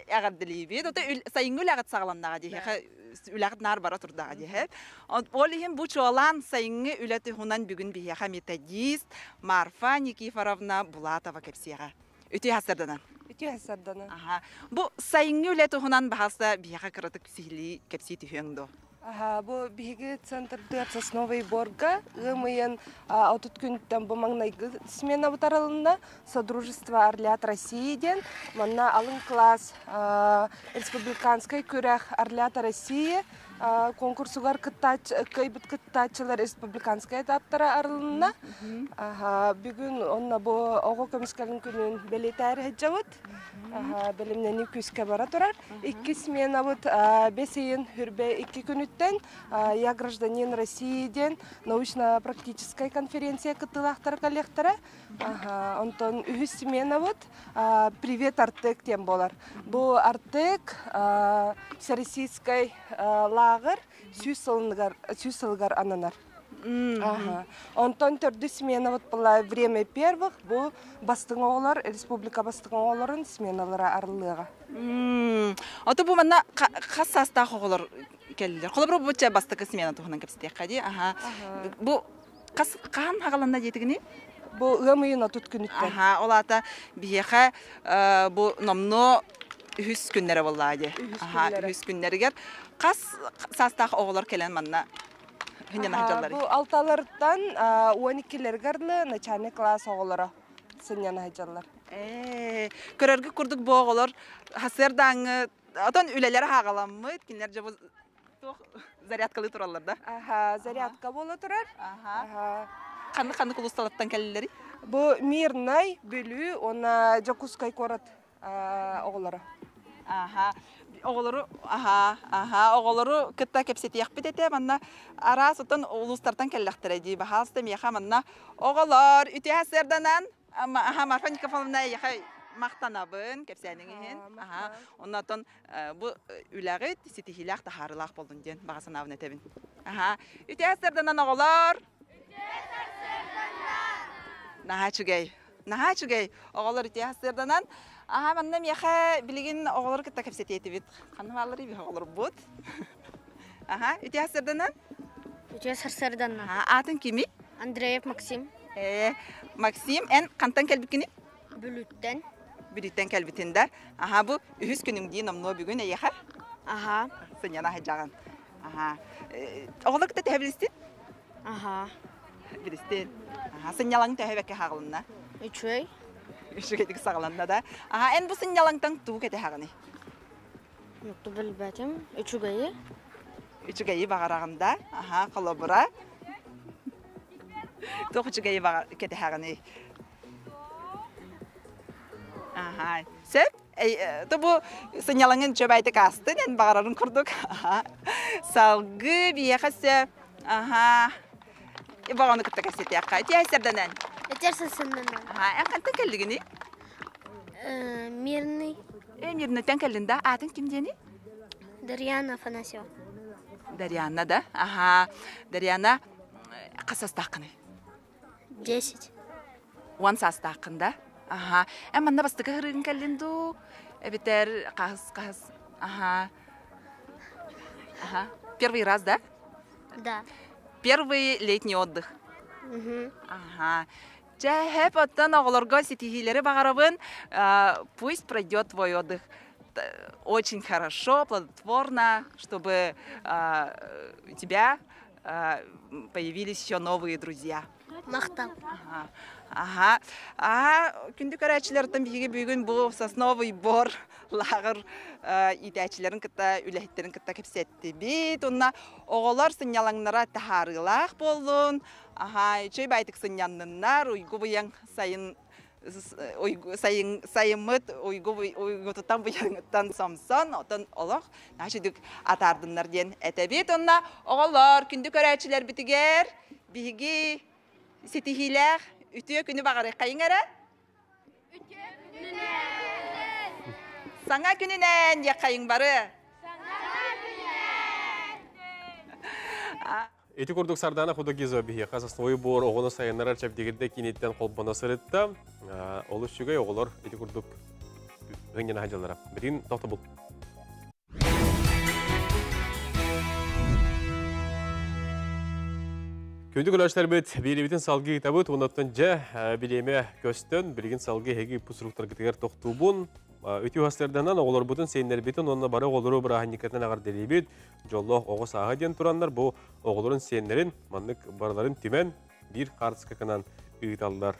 Эҕэрдэлиибит. Ото сайыҥҥы үлэҕит саҕаланнаҕа диэхэ үлэҕит наар бара турдаҕа диэхэ. Ол иһин бу чуолаан сайыҥҥы үлэ туһунан бүгүн биһиэхэ методист Марфа Никифоровна Булатова кэпсиэҕэ. Үтүө хасарданан. Үтүө хасарданан. Аха. Бу сайыҥҥы үлэ туһунан баһаалыста биһиэхэ кыратык сиһилии кэпсии түһүөҥ дуо? Бу биһиги центрдыгар Сосновый Борга ыам ыйын 30 күнтэн бу маҥнайгы смена бутарылынна. Содружество Орлят России диэн. Манна алын класс республиканскай күрэх Орлята России конкурсугар кыайбыт кыттааччылар республиканскай этаптара арылынна. Бүгүн онно бу оҕо көмүскэлин күнүн бэлиэтээри сылдьабыт. Бэлэмнэнии күүскэ бара турар. Икки сменабыт бэс ыйын хүрбэ икки күнүттэн «Я гражданин России» диэн научно-практическай конференция кыттыылаахтара кэлиэхтэрэ. Онтон үһүс сменабыт «Привет, Артек» диэн буолар. Бу Артек всероссийскай лааҕыр 100 сылыгар ананар. Онтон төрдүс сменабыт была «Время первых», бу бастыҥ оҕолор, республика бастыҥ оҕолорун сменалара арыллыаҕа. Ото бу манна хас саастаах оҕолор кэллилэр? Холобура бу чэ бастакы смена туһунан кэпсэтиэххэ дии. Аха. Бу хас хаһан хагаланна диэтигини? Бу ыам ыйын 30 күнүттэн. Аха, ол аата биһиэхэ бу номнуо үһүс күннэрэ буоллаа дии. Аха, үһүс күннэригэр хас саастаах оҕолор кэлэн манна сынньана Бу алталарыттан 12-лэригэр начальный класс оҕолоро сынньана сылдьаллар. Көрөргө курдук бу оҕолор хасыардааҥҥы отон үлэлэр хаагаламмыт, кинилэр дьэ бу туох зарядкалыы тураллар да? Аха, зарядка буола турар. Аха. Ханнык ханнык улуусталартан кэллилэри? Бу Мирнай, Бүлүү уонна Дьокуускай куорат оҕолоро. Аха. Оҕолору аха, аха, оҕолору кытта кэпсэтиэхпит этэ. Манна араас оттон улуустартан кэллэхтэрэ дии. Баһаалыста миэхэ манна оҕолор үтүө сырданан аха Марфа Никифоровна эйиэхэ махтанабын кэпсээниҥ иһин. Аха. Оннотон бу үлэҕит ситиһиилээх таһаарыылаах болдун диэн баҕа санаабын этэбин. Аха. Үтүө сырданан оҕолор. Наһаа үчүгэй. Наһаа үчүгэй. Оҕолор үтүө сырданан. Аха, манна миэхэ билигин оҕолору кытта кэпсэтиэтибит. Ханна бааллар иби оҕолорбут? Аха, үтүө сырданан. Үтүө сарсыарданна. Аатын кими? Андреев Максим. Максим, эн хантан кэлбиккини? Бүлүүттэн. Бүлүүттэн кэлбитин да. Аха, бу үһүс күнүҥ дии номнуо бүгүн эйиэхэ? Аха. Сынньана сылдьаҕын. Аха. Оҕолор кытта төһө билистин? Аха. Билистин. Аха, сынньалаҥ төһө бэккэ хаалынна? Үчүгэй. Үчүгэйдик саҕаланна да. Аха, эн бу сынньалаҥтан тугу кэтэһэҕиний? Нукту билбэтим. Үчүгэйи. Үчүгэйи баҕараҕын да. Аха, холобура. Туох үчүгэйи кэтэһэҕиний? Аха. Сөп. То бу сынньалаҥын чөбәйтик астын, эн баҕарарын курдук. Салгыы биһиэхэ сөп. Аха. Баҕаны кытта кэпсэтиэххэ. Ити сэрдэнэн. Этер сарсыннанан. Аха, эн хантан кэллигини? Мирный. Мирныйтан кэллин да. Аатын ким диэни? Дарьяна Афанасьева. Дарьяна да? Аха. Дарьяна хас саастааххыный? 10. 10 саастааххын да? Аха. Эн манна бастакы хырыыгын кэллин дуу? Эбитэр хаһыс хаһыс? Аха. Аха. Первый раз, да? Да. Первый летний отдых. Угу. Ага. Чэ, хэп оттон оҕолорго ситиһиилэри баҕарабын. Пусть пройдет твой отдых очень хорошо, плодотворно, чтобы у тебя появились еще новые друзья. Махтал. Ага. Ага. Ага, күндү көрөөччүлэртэн биһиги бүгүн бу Сосновый Бор лааҕыр иитээччилэрин кытта үлэһиттерин кытта кэпсэттибит. Онна оҕолор сынньалаҥнара таһаарыылаах буоллун. Аха, үчүгэй байтык сынньанныннар, уйгу быйаҥ сайын сайын сайыммыт уйгу уйгутуттан быйаҥыттан сомсон, отон олох наһаа атаардыннар диэн этэбит. Онна оҕолор күндү көрөөччүлэрбитигэр биһиги ситиһиилээх үтүө күнү баҕарыаххайыҥ эрэ. Саҥа күнүнэн диэххэйиҥ бары. Ити курдук Сардана Худогизова биһиэхэ сосновой буор оҕону сайыннарар чэбдигирдэ кииниттэн холбоно сырытта. Олус үчүгэй оҕолор ити курдук ынньана сылдьаллара. Билигин тохтобул. Күндү көрөөччүлэрбит, биэриибитин салгыы ыытабыт. Оннуттан дьэ билиэмэ көстөн, билигин салгыы эһиги суруктаргытыгар тохтуубун. Үтүө хастарданан оҕолорбутун, сиэннэрбитин уонна бары оҕолору бырааһынньыккытынан эҕэрдэлиибит. Дьоллоох оҕо сааһа диэн тураннар бу оҕолорун сиэннэрин маннык барыларын түмэн биир хаартыскакынан ыыталлар.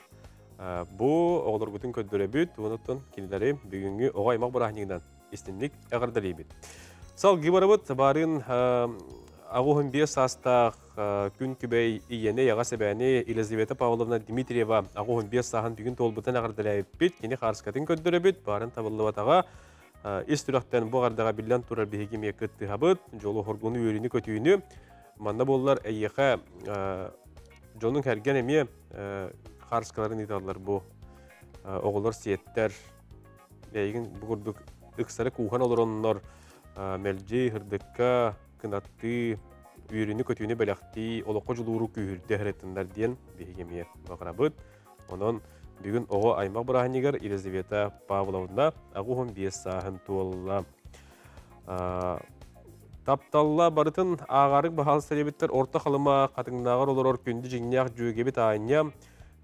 Бу оҕолоргутун көрдөрөбүт, онуттан кинилэри бүгүҥҥү оҕо аймах бырааһынньыгынан истинник эҕэрдэлиибит. Салгыы барабыт баарын 85 саастаах күн күбэй ийэни эйэҕэс эбээни Елизавета Павловна Дмитриева 85 сааһын бүгүн туолбутун эҕэрдэлээбиппит. Кини хаарыскатын көрдөрөбүт, баарын табыллыбатаҕа. Ис сүрэхтэн бу эҕэрдэҕэ биллэн турар биһиги эмиэ кыттыһабыт. Дьолу, хоргуну, үөрүүнү-көтүүнү. Манна буоллар эйиэхэ дьонуҥ кэргэн эмиэ хаарыскаларын ыыталлар бу оҕолор сиэттэр эйигин бу курдук ыксары кууһан олороннор мэлдьи һырдыкка кынаттыы, үөрүүнү-көтүүнү бэлэхтии, олоххо дьулууру күүһүрдэ сырыттыннар диэн биһиги эмиэ баҕарабыт. Онон бүгүн оҕо аймах бырааһынньыгар Елизавета Павловна 85 сааһын туолла. Тапталла барытын ааҕарык баһаалыста диэбиттэр Орто Халыма хатыҥнааҕар олорор күндү дьиҥнээх дьүөгэбит Аня,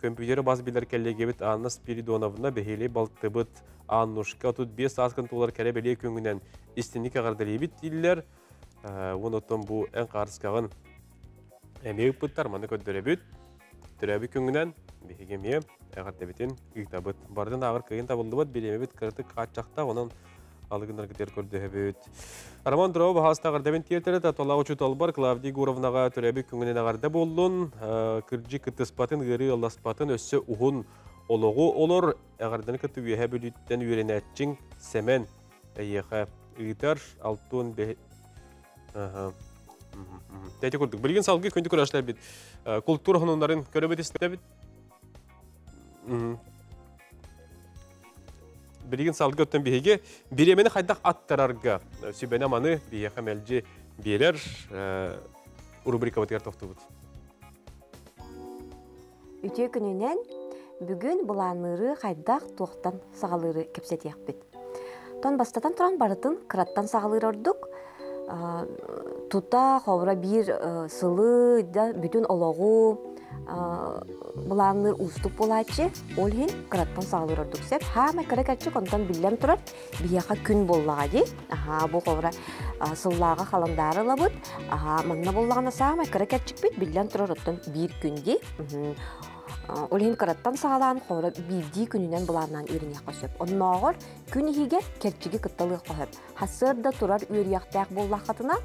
Көмпүүтэр бас билэр кэллиэгэбит Анна Спиридоновна бэһиэлэй балтыбыт Аннушка 35 сааскын туолар кэрэ бэлиэ күҥүнэн истинник эҕэрдэлиибит дииллэр. Уон оттон бу эн хаарыскаҕын эмиэ ыппыттар, маны көрдөрөбүт. Төрөөбүт күҥүнэн биһиги эмиэ эҕэрдэбитин ыытабыт. Барытын ааҕар кыайын табыллыбат, бириэмэбит кыратык хааччахта, онон алыгынаргытыгар көрдөһөбүт. Роман Дурова баһаалыста эҕэрдэбин тиэртэрэ Таталаах учууталбар Клавдия Егоровнаҕа төрөөбүт күҥүнэн эҕэрдэ буоллун. Кырдьык кыттыспатын, ыарыы ылласпатын, өссө уһун олоҕу олор. Эҕэрдэни кытта Үөһээ Бүлүүттэн үөрэнээччиҥ Сэмэн эйиэхэ ыытар. Алтын Тэти курдук. Билигин салгыы күндү көрөөччүлэрбит култуура хонуннарын көрөбүт истэбит. Билигин салгы өттөн биһиги бириэмэни хайдах аттарарга сүбэни маны биһиэхэ мэлдьи биэрэр рубрикабытыгар тохтубут. Үтүө күнүнэн бүгүн былаанныыры хайдах туохтан саҕалыыры кэпсэтиэхпит. Тон бастатан туран барытын кыраттан саҕалыыр ордук. Тута холобура биир сылы да бүтүн олоҕу былаанныыр уустук буолааччы. Ол иһин кыраттан саҕалыыр ордук сөп. Хаамай кыра кэрчик онтон биллэн турар биһиэхэ күн буоллаҕа дии. Аһаа бу холобура сыллааҕы халандаары ылабыт. Аһаа манна буоллаҕына саамай кыра кэрчикпит биллэн турар оттон биир күн дии. Ол иһин кыраттан саҕалаан холобура биирдии күнүнэн былааннаан үөрэниэххэ сөп. Оннооҕор күн иһигэр кэрчиги кытталыахха сөп. Сарсыарда турар үөрүйэхтээх буоллаххытына,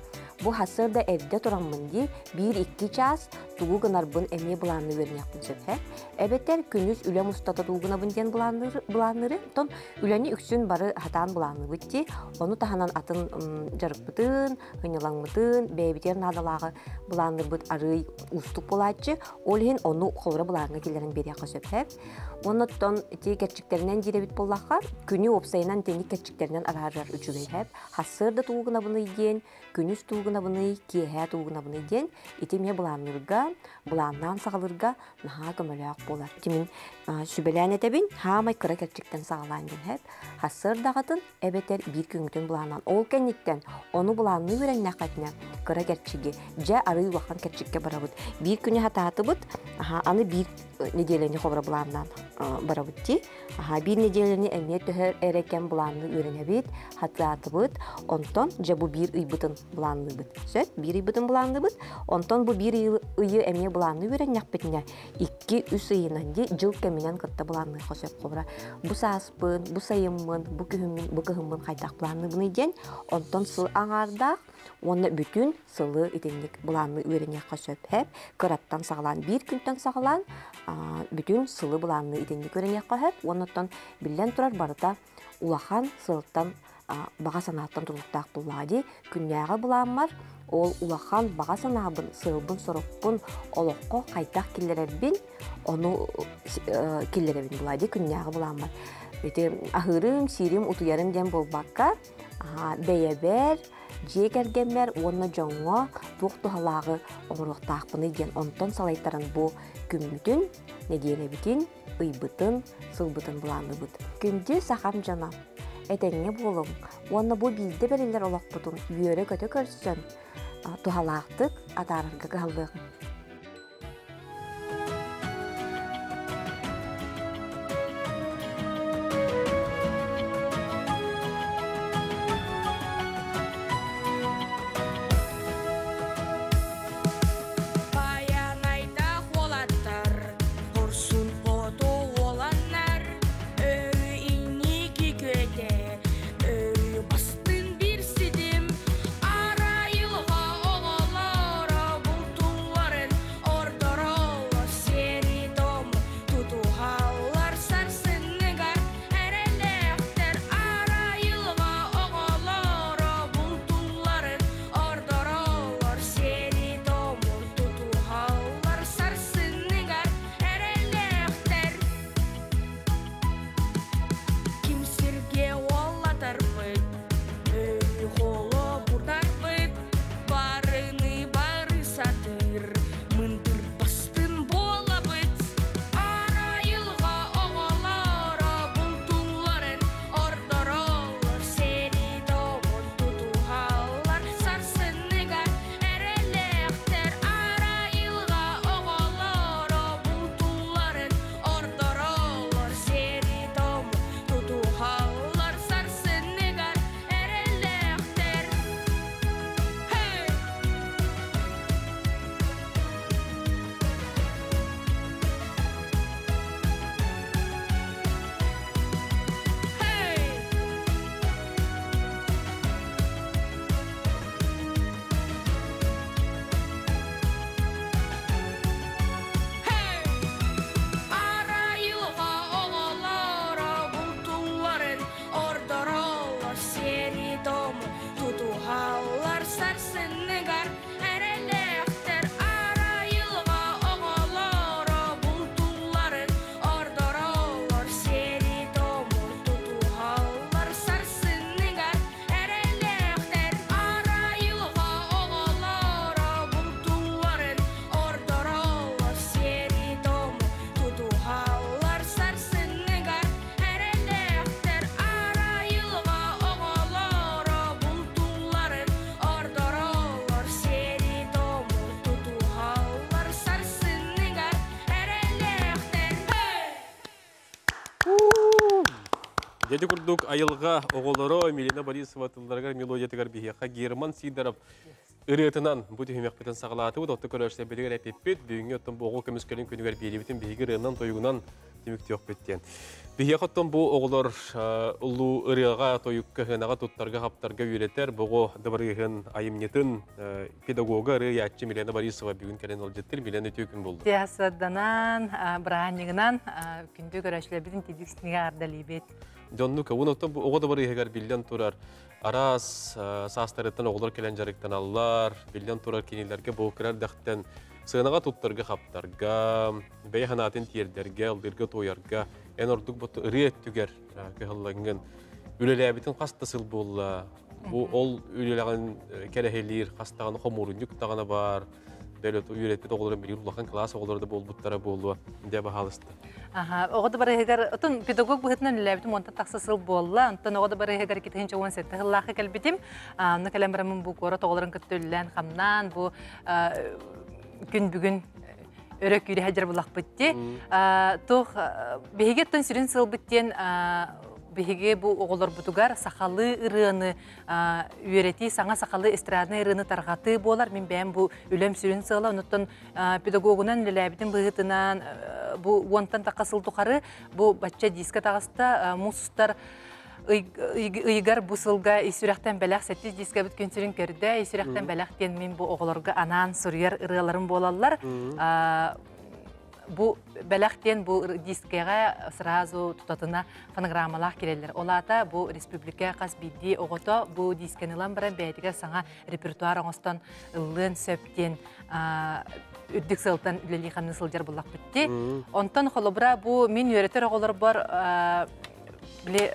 бу сарсыарда эрдэ тураммын дии, биир-икки чаас тугу гынарбын эмиэ былаанныы үөрэниэхпин сөп ээ. Эбэтэр күнүс үлэм устата тугу гынабын диэн былаанныыры, оттон үлэни үксүн бары сатаан былаанныыбыт дии. Ону таһынан атын дьарыкпытын, ынньалаҥмытын, бэйэбитигэр наадалааҕы былаанныырбыт арыый уустук буолааччы. Ол иһин ону холобура былааҥҥа киллэрэн биэриэххэ сөп ээ. Уонна оттон ити кэрчиктэринэн диир эбит буоллахха, күнү уопсайынан итинник кэрчиктэринэн араарар үчүгэй эһэп. Сарсыарда тугу гынабыный диэн, күнүс тугу гынабыный, киэһэ тугу гынабыный диэн ити эмиэ былаанныырга, былааннаан саҕалыырга наһаа көмөлөөх буолар. Ити мин сүбэлээн этэбин, хаамай кыра кэрчиктэн саҕалаан диэн эһэп. Сарсыардаҕытын эбэтэр биир күҥҥүтүн былааннаан ол кэнниттэн ону былаанныы үөрэннэххитинэ кыра кэрчиги дьэ арыый улахан кэрчиккэ барабыт биир күнү хатаатыбыт аны биир нэдиэлэни хобура былааннаан барабыт дии биир нэдиэлэни эмиэ төһө эрэ кэм былаанныы үөрэнэбит хатаатыбыт онтон дьэ бу биир ыйбытын былаанныыбыт сөп биир ыйбытын былаанныыбыт онтон бу биир ыйы эмиэ былаанныы үөрэннэхпитинэ икки-үс ыйынан дии дьыл кэминэн кытта былаанныахха сөп хобура бу сааспын, бу сайыммын, бу күһүммүн, бу кыһыммын хайдах былаанныыбыный диэн онтон сыл аҥаардаах уонна бүтүн сылы итинник былаанныы үөрэниэххэ сөп һэп кыраттан саҕалаан биир күнтэн саҕалаан бүтүн сылы былаанныы итинник үөрэниэххэ сөп уонна оттон биллэн турар барыта улахан сылтан баҕа санааттан тутулуктаах буоллаҕа дии күннээҕи былааммар ол улахан баҕа санаабын сыалбын-сорукпун олоххо хайдах киллэрэрбин ону киллэрэбин буолаа дии күннээҕи былааммар. Ити аһыырым, сиирим, утуйарым диэн буолбакка, бэйэбэр, дьиэ кэргэммэр уонна дьоҥҥо туох туһалааҕы оҥоруохтаахпыный диэн онтон салайтаран бу күммүтүн, нэдиэлэбитин, ыйбытын, сылбытын былаанныыбыт. Күндү сахам дьоно, этэҥҥэ буолуҥ уонна бу биирдэ бэриллэр олохпутун үөрэ-көтө көрсөн, туһалаахтык атаарарга кыһаллыаҕыҥ. Байанайдаах уолаттар, хорсун хоту уоланнар, өрүү инники күөтэ, өрүү бастын бир ситим, арайылҕа оҕолоро бултууларын ордороллор сиэри-тому тутуһаллар сарсынныгар эрэллээхтэр арайылҕа оҕолоро бултууларын ордороллор сиэри-тому тутуһаллар сарсынныгар эрэллээхтэр Ким сиргэ уоллатарбыт, өлүү холобурдарбыт, барыны бары сатыыр, мындыр бастын буолабыт. Арайылҕа оҕолоро бултууларын ордороллор, сиэри-тому тутуһаллар, сарсыныгар эрэллээхтэр. Арайылҕа оҕолоро бултууларын ордороллор, сиэри-тому тутуһаллар, сарсыныгар эрэллээхтэр. Hey! Hey! Hey! Арайылҕа оҕолоро бултууларын ордороллор, сиэри-тому тутуһаллар сарсыныгар эрэллээхтэр. Арайылҕа оҕолоро бултууларын ордороллор, сиэри-тому тутуһаллар сарсыныгар эрэллээхтэр. Арайылҕа оҕолоро бултууларын ордороллор, сиэри-тому тутуһаллар сарсыныгар эрэллээхтэр. Арайылҕа оҕолоро бултууларын ордороллор, сиэри-тому тутуһаллар сарсыныгар эрэллээхтэр. Дьэдьи курдук айылҕа оҕолоро Милена Борисова тылларыгар мелодиятыгар биһиэхэ Герман Сидоров ырыатынан бу түһүмэхпитин саҕалаатыбыт. Оттон көрөөччүлэрбитигэр эпиппит. Бүгүҥҥү оттон бу оҕо көмүскэлин күнүгэр биэриибитин биһиги ырыанан, тойугунан түмүктүөхпүт диэн. Биһиэхэ оттон бу оҕолор улуу ырыаҕа, тойукка, сыанаҕа туттарга-хаптарга үөрэтэр бу оҕо дыбарыаһын айымньытын педагога ырыаяччы Милена Борисова бүгүн кэлэн ыалдьыттыр. Милена үтүө күн буолду. Тиасаданан, бырааһынньыгынан күндү көрөөччүлэрбитин тидик снига ардалиибит. Дьонну көбүн оттон бу оҕо дыбарыаһыгар биллэн турар араас саастарыттан оҕолор кэлэн дьарыктаналлар, биллэн турар кинилэргэ бу кыра эрдэхтэн сыанаҕа туттарга-хаптарга, бэйэ санаатын тиэрдэргэ, ыллыырга-туойарга эн ордук бу ырыа өттүгэр кыһаллаҥҥын үлэлээбитин хас да сыл буолла. Бу ол үлэлэҕин кэрэһилиир хас даҕаны хомуурунньук даҕаны баар. Бэл үөрэппит оҕолорун билигин улахан кылаас оҕолоро да буолбуттара буолуо дьэ баһаалыста. Аха, оҕо да барыһыгар, отон педагог быһыытынан үлэлээбитим уонтан тахса сыл буолла. Онтон оҕо да барыһыгар 2017 сыллаахха кэлбитим. Онно кэлэн бараммын бу куорат оҕолорун кытта үлэлээн хамнаан, бу күн бүгүн өрө күүрэ сылдьар булахпыт дии. Туох биһиги оттон сүрүн сыалбыт диэн биһиги бу оҕолорбутугар сахалыы ырыаны үөрэтии, саҥа сахалыы эстраднай ырыаны тарҕатыы буолар. Мин бэйэм бу үлэм сүрүн сыала. Онуттан педагогунан үлэлээбитим быһыытынан бу уонтан тахха сыл тухары бу бачча диска таҕыста муус устар ыйыгар бу сылга ис сүрэхтэн бэлэх сэттис дискабыт күн сирин көрдө. Ис сүрэхтэн бэлэх диэн мин бу оҕолорго анаан суруйар ырыаларым буолаллар. Бу бэлэх диэн бу дискэҕэ сразу тутатына фонограммалаах кирэллэр. Ол аата бу республика хас биирдии оҕото бу дискэни ылан баран бэйэтигэр саҥа репертуар оҥостон ыллыан сөп диэн үрдүк сыалтан үлэлии-хамныы сылдьар буллахпыт дии. Онтон холобура бу мин үөрэтэр оҕолорбор Били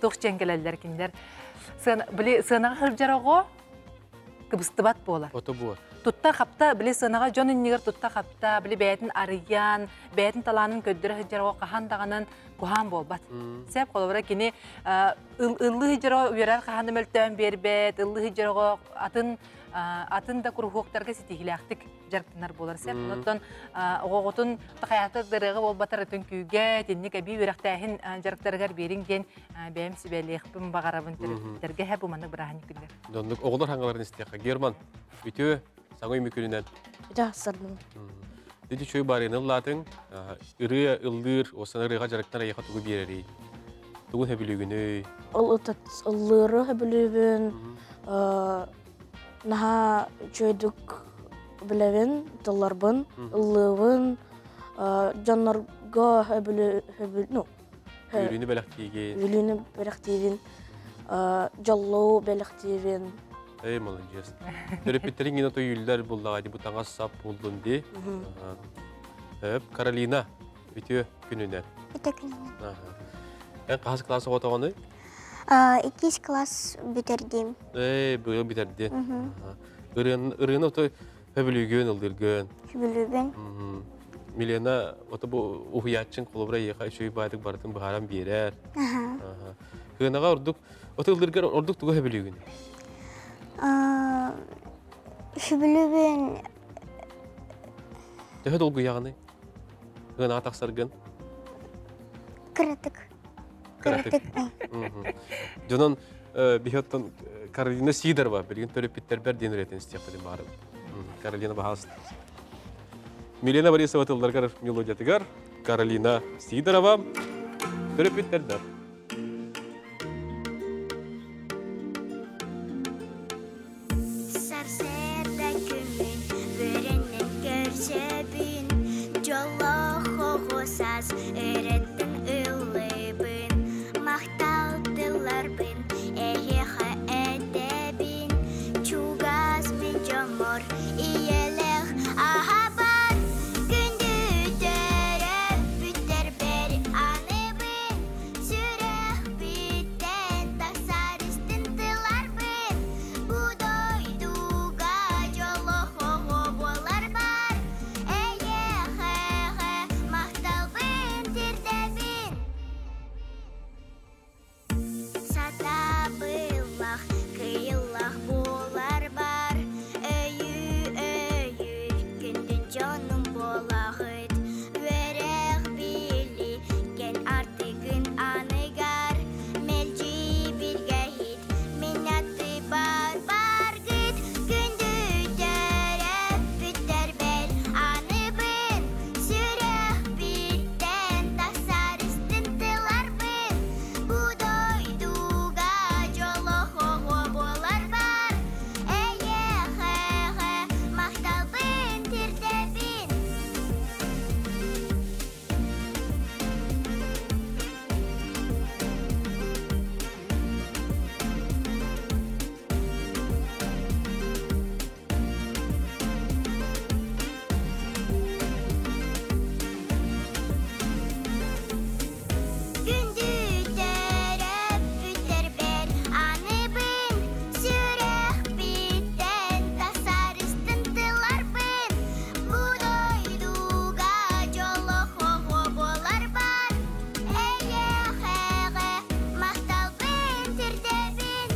туох дьиэн кэлэллэр кинилэр. Били сыанаҕа сылдьар оҕо кыбыстыбат буолар. Ото буор. Тутта хапта, били сыанаҕа дьон иннигэр тутта хапта, били бэйэтин арыйан, бэйэтин талаанын көрдөрө сылдьар оҕо хаһан даҕанан куһаан буолбат. Сеп холобура кини ыллыы сылдьар оҕо үөрэр хаһан да мөлтөөн биэрбэт, ыллыы сылдьар оҕо атын атын да куруһуоктарга ситиһиилээхтик дьарыктанар буолар сеп. Оттон оҕоҕутун хайаата дырыаҕа буолбатар ытын күүгэ, итинник эбии үөрэхтээһин дьарыктарыгар биэриҥ диэн бэйэм сүбэлиэхпин баҕарабын төрөппүттэргэ һэ бу маннык бырааһынньык күннэр. Доннук оҕолор хаҥаларын истиэххэ. Герман, үтүө саҥа үмү күнүнэн. Үтө сарбын. Дити чуй барыны ыллаатыҥ, ырыа ыллыыр, осан ырыаға дьарыктар эйиэхэ тугу биэрэрий? Тугу хөбүлүүгүнүй? Ол ытат ыллыыры хөбүлүүбүн, наһаа үчүгэйдик билэбин, тылларбын, ыллыыбын, дьоннорго хөбүлү, ну, Үөрүүнү бэлэхтиигин. Үөрүүнү бэлэхтиибин, дьоллуу бэлэхтиибин. Эй, молодец. Төрөппүттэриҥ гина тойүүллэр буллаҕа ди бу таҥас сап буллун ди. Өп, Каролина, үтүө күнүнэн. Үтүө күнүнэн. Эн хаһыс класс оҕотоҕунуй? Иккис класс бүтэрдим. Эй, быйыл бүтэрдин. Ырыаны отой хөбүлүүгүн, ыллыыргын. Хөбүлүүбүн. Милена, ото бу уһуйааччын холобура эйиэхэ үчүгэй баайдык барытын быһааран биэрэр. Кыанаҕа ордук, ото ыллыыргар ордук тугу хөбүлүүгүн? Хөбүлүүбүн. Төһө долгуйаҕыный? Кыанаҕа тахсаргын? Кыратык. Кыратык. Дьонон биһиоттон Каролина Сидорова билигин төрөппүттэрбэр диэн ырыатын истиэхпитин баҕарабын. Каролина баһаалыста. Милена Борисова тылларыгар мелодиятыгар Каролина Сидорова төрөппүттэрбэр. Сарсыарда күммүн үөрэнэн көрсөбүн, Дьоллоох оҕо саас өрөттөн ыллыыбын, Махтал тылларбын эһиэхэ этэбин, Чугас мин дьоммор ийэлээх аһабар, Күндү төрөппүттэрбэр аныбын, Сүрэхпиттэн тахсар истин тылларбын, Бу дойдуга дьоллоох оҕо буоларбар, Эйиэхэҕэ махталбын тиэрдэбин. Сатабыллах, кыйыллах буоларбар, Өйүү-өйүүр күндү дьонум буолаҕыт. Үөрэх билии кэн артыгын аныгар, Мэлдьи билгэһит мин аттыбар баргыт. Күндү төрөппүттэрбэр аныбын, Сүрэхпиттэн тахсар истин тылларбын, Бу дойдуга дьоллоох оҕо буоларбар, Эйиэхэҕэ махталбын тиэрдэбин. Күндү төрөппүттэрбэр аныбын, Сүрэхпиттэн тахсар истин тылларбын, Бу дойдуга дьоллоох оҕо буоларбар, Эйиэхэҕэ махталбын тиэрдэбин.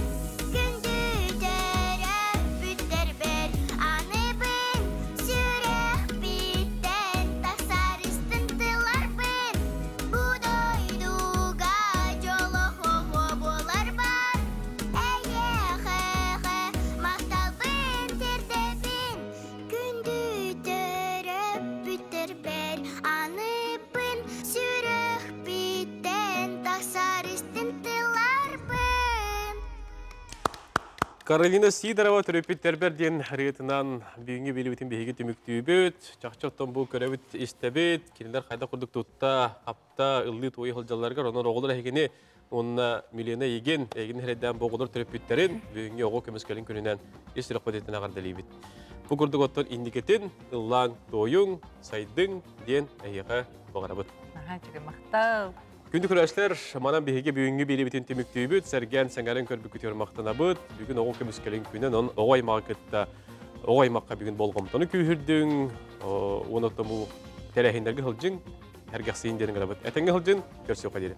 Күндү төрөппүттэрбэр аныбын, Сүрэхпиттэн тахсар истин тылларбын, Бу дойдуга дьоллоох оҕо буоларбар, Эйиэхэҕэ махталбын тиэрдэбин. Күндү төрөппүттэрбэр аныбын, Сүрэхпиттэн тахсар истин тылларбын. Каролина Сидорова төрөппүттэрбэр диэн ырыатынан бүгүҥҥү биэриибитин биһиги түмүктүүбүт. Чахчы оттон бу көрөбүт, истэбит. Кинилэр хайдах курдук тутта, хапта, ыллыы-туойа сылдьалларыгар, онон оҕолор эһигини уонна Милена эйигин, эйигин эрэйдээн бу оҕолор төрөппүттэрин бүгүҥҥү оҕо көмүскэлин күнүнэн ис сүрэхпититтэн эҕэрдэлиибит. Бу курдук оттон инникитин ыллааҥ, туойуҥ, сайдыҥ диэн эһиэхэ баҕарабыт. Наһаа үчүгэй махтал. Күндү көрөөччүлэр, манан биһиги бүгүҥҥү биэриибитин түмүктүүбүт, сэргээн сэҥээрэн көрбүккүтүгэр махтанабыт. Бүгүн оҕо көмүскэлин күнэ, онон оҕо аймаҕы кытта оҕо аймахха бүгүн болҕомтону күүһүрдүҥ, уонна бу тэрээһиннэргэ сылдьыҥ, сэргэхсийин диэн ыҥырабыт. Этэҥҥэ сылдьын, көрсүөххэ диэри.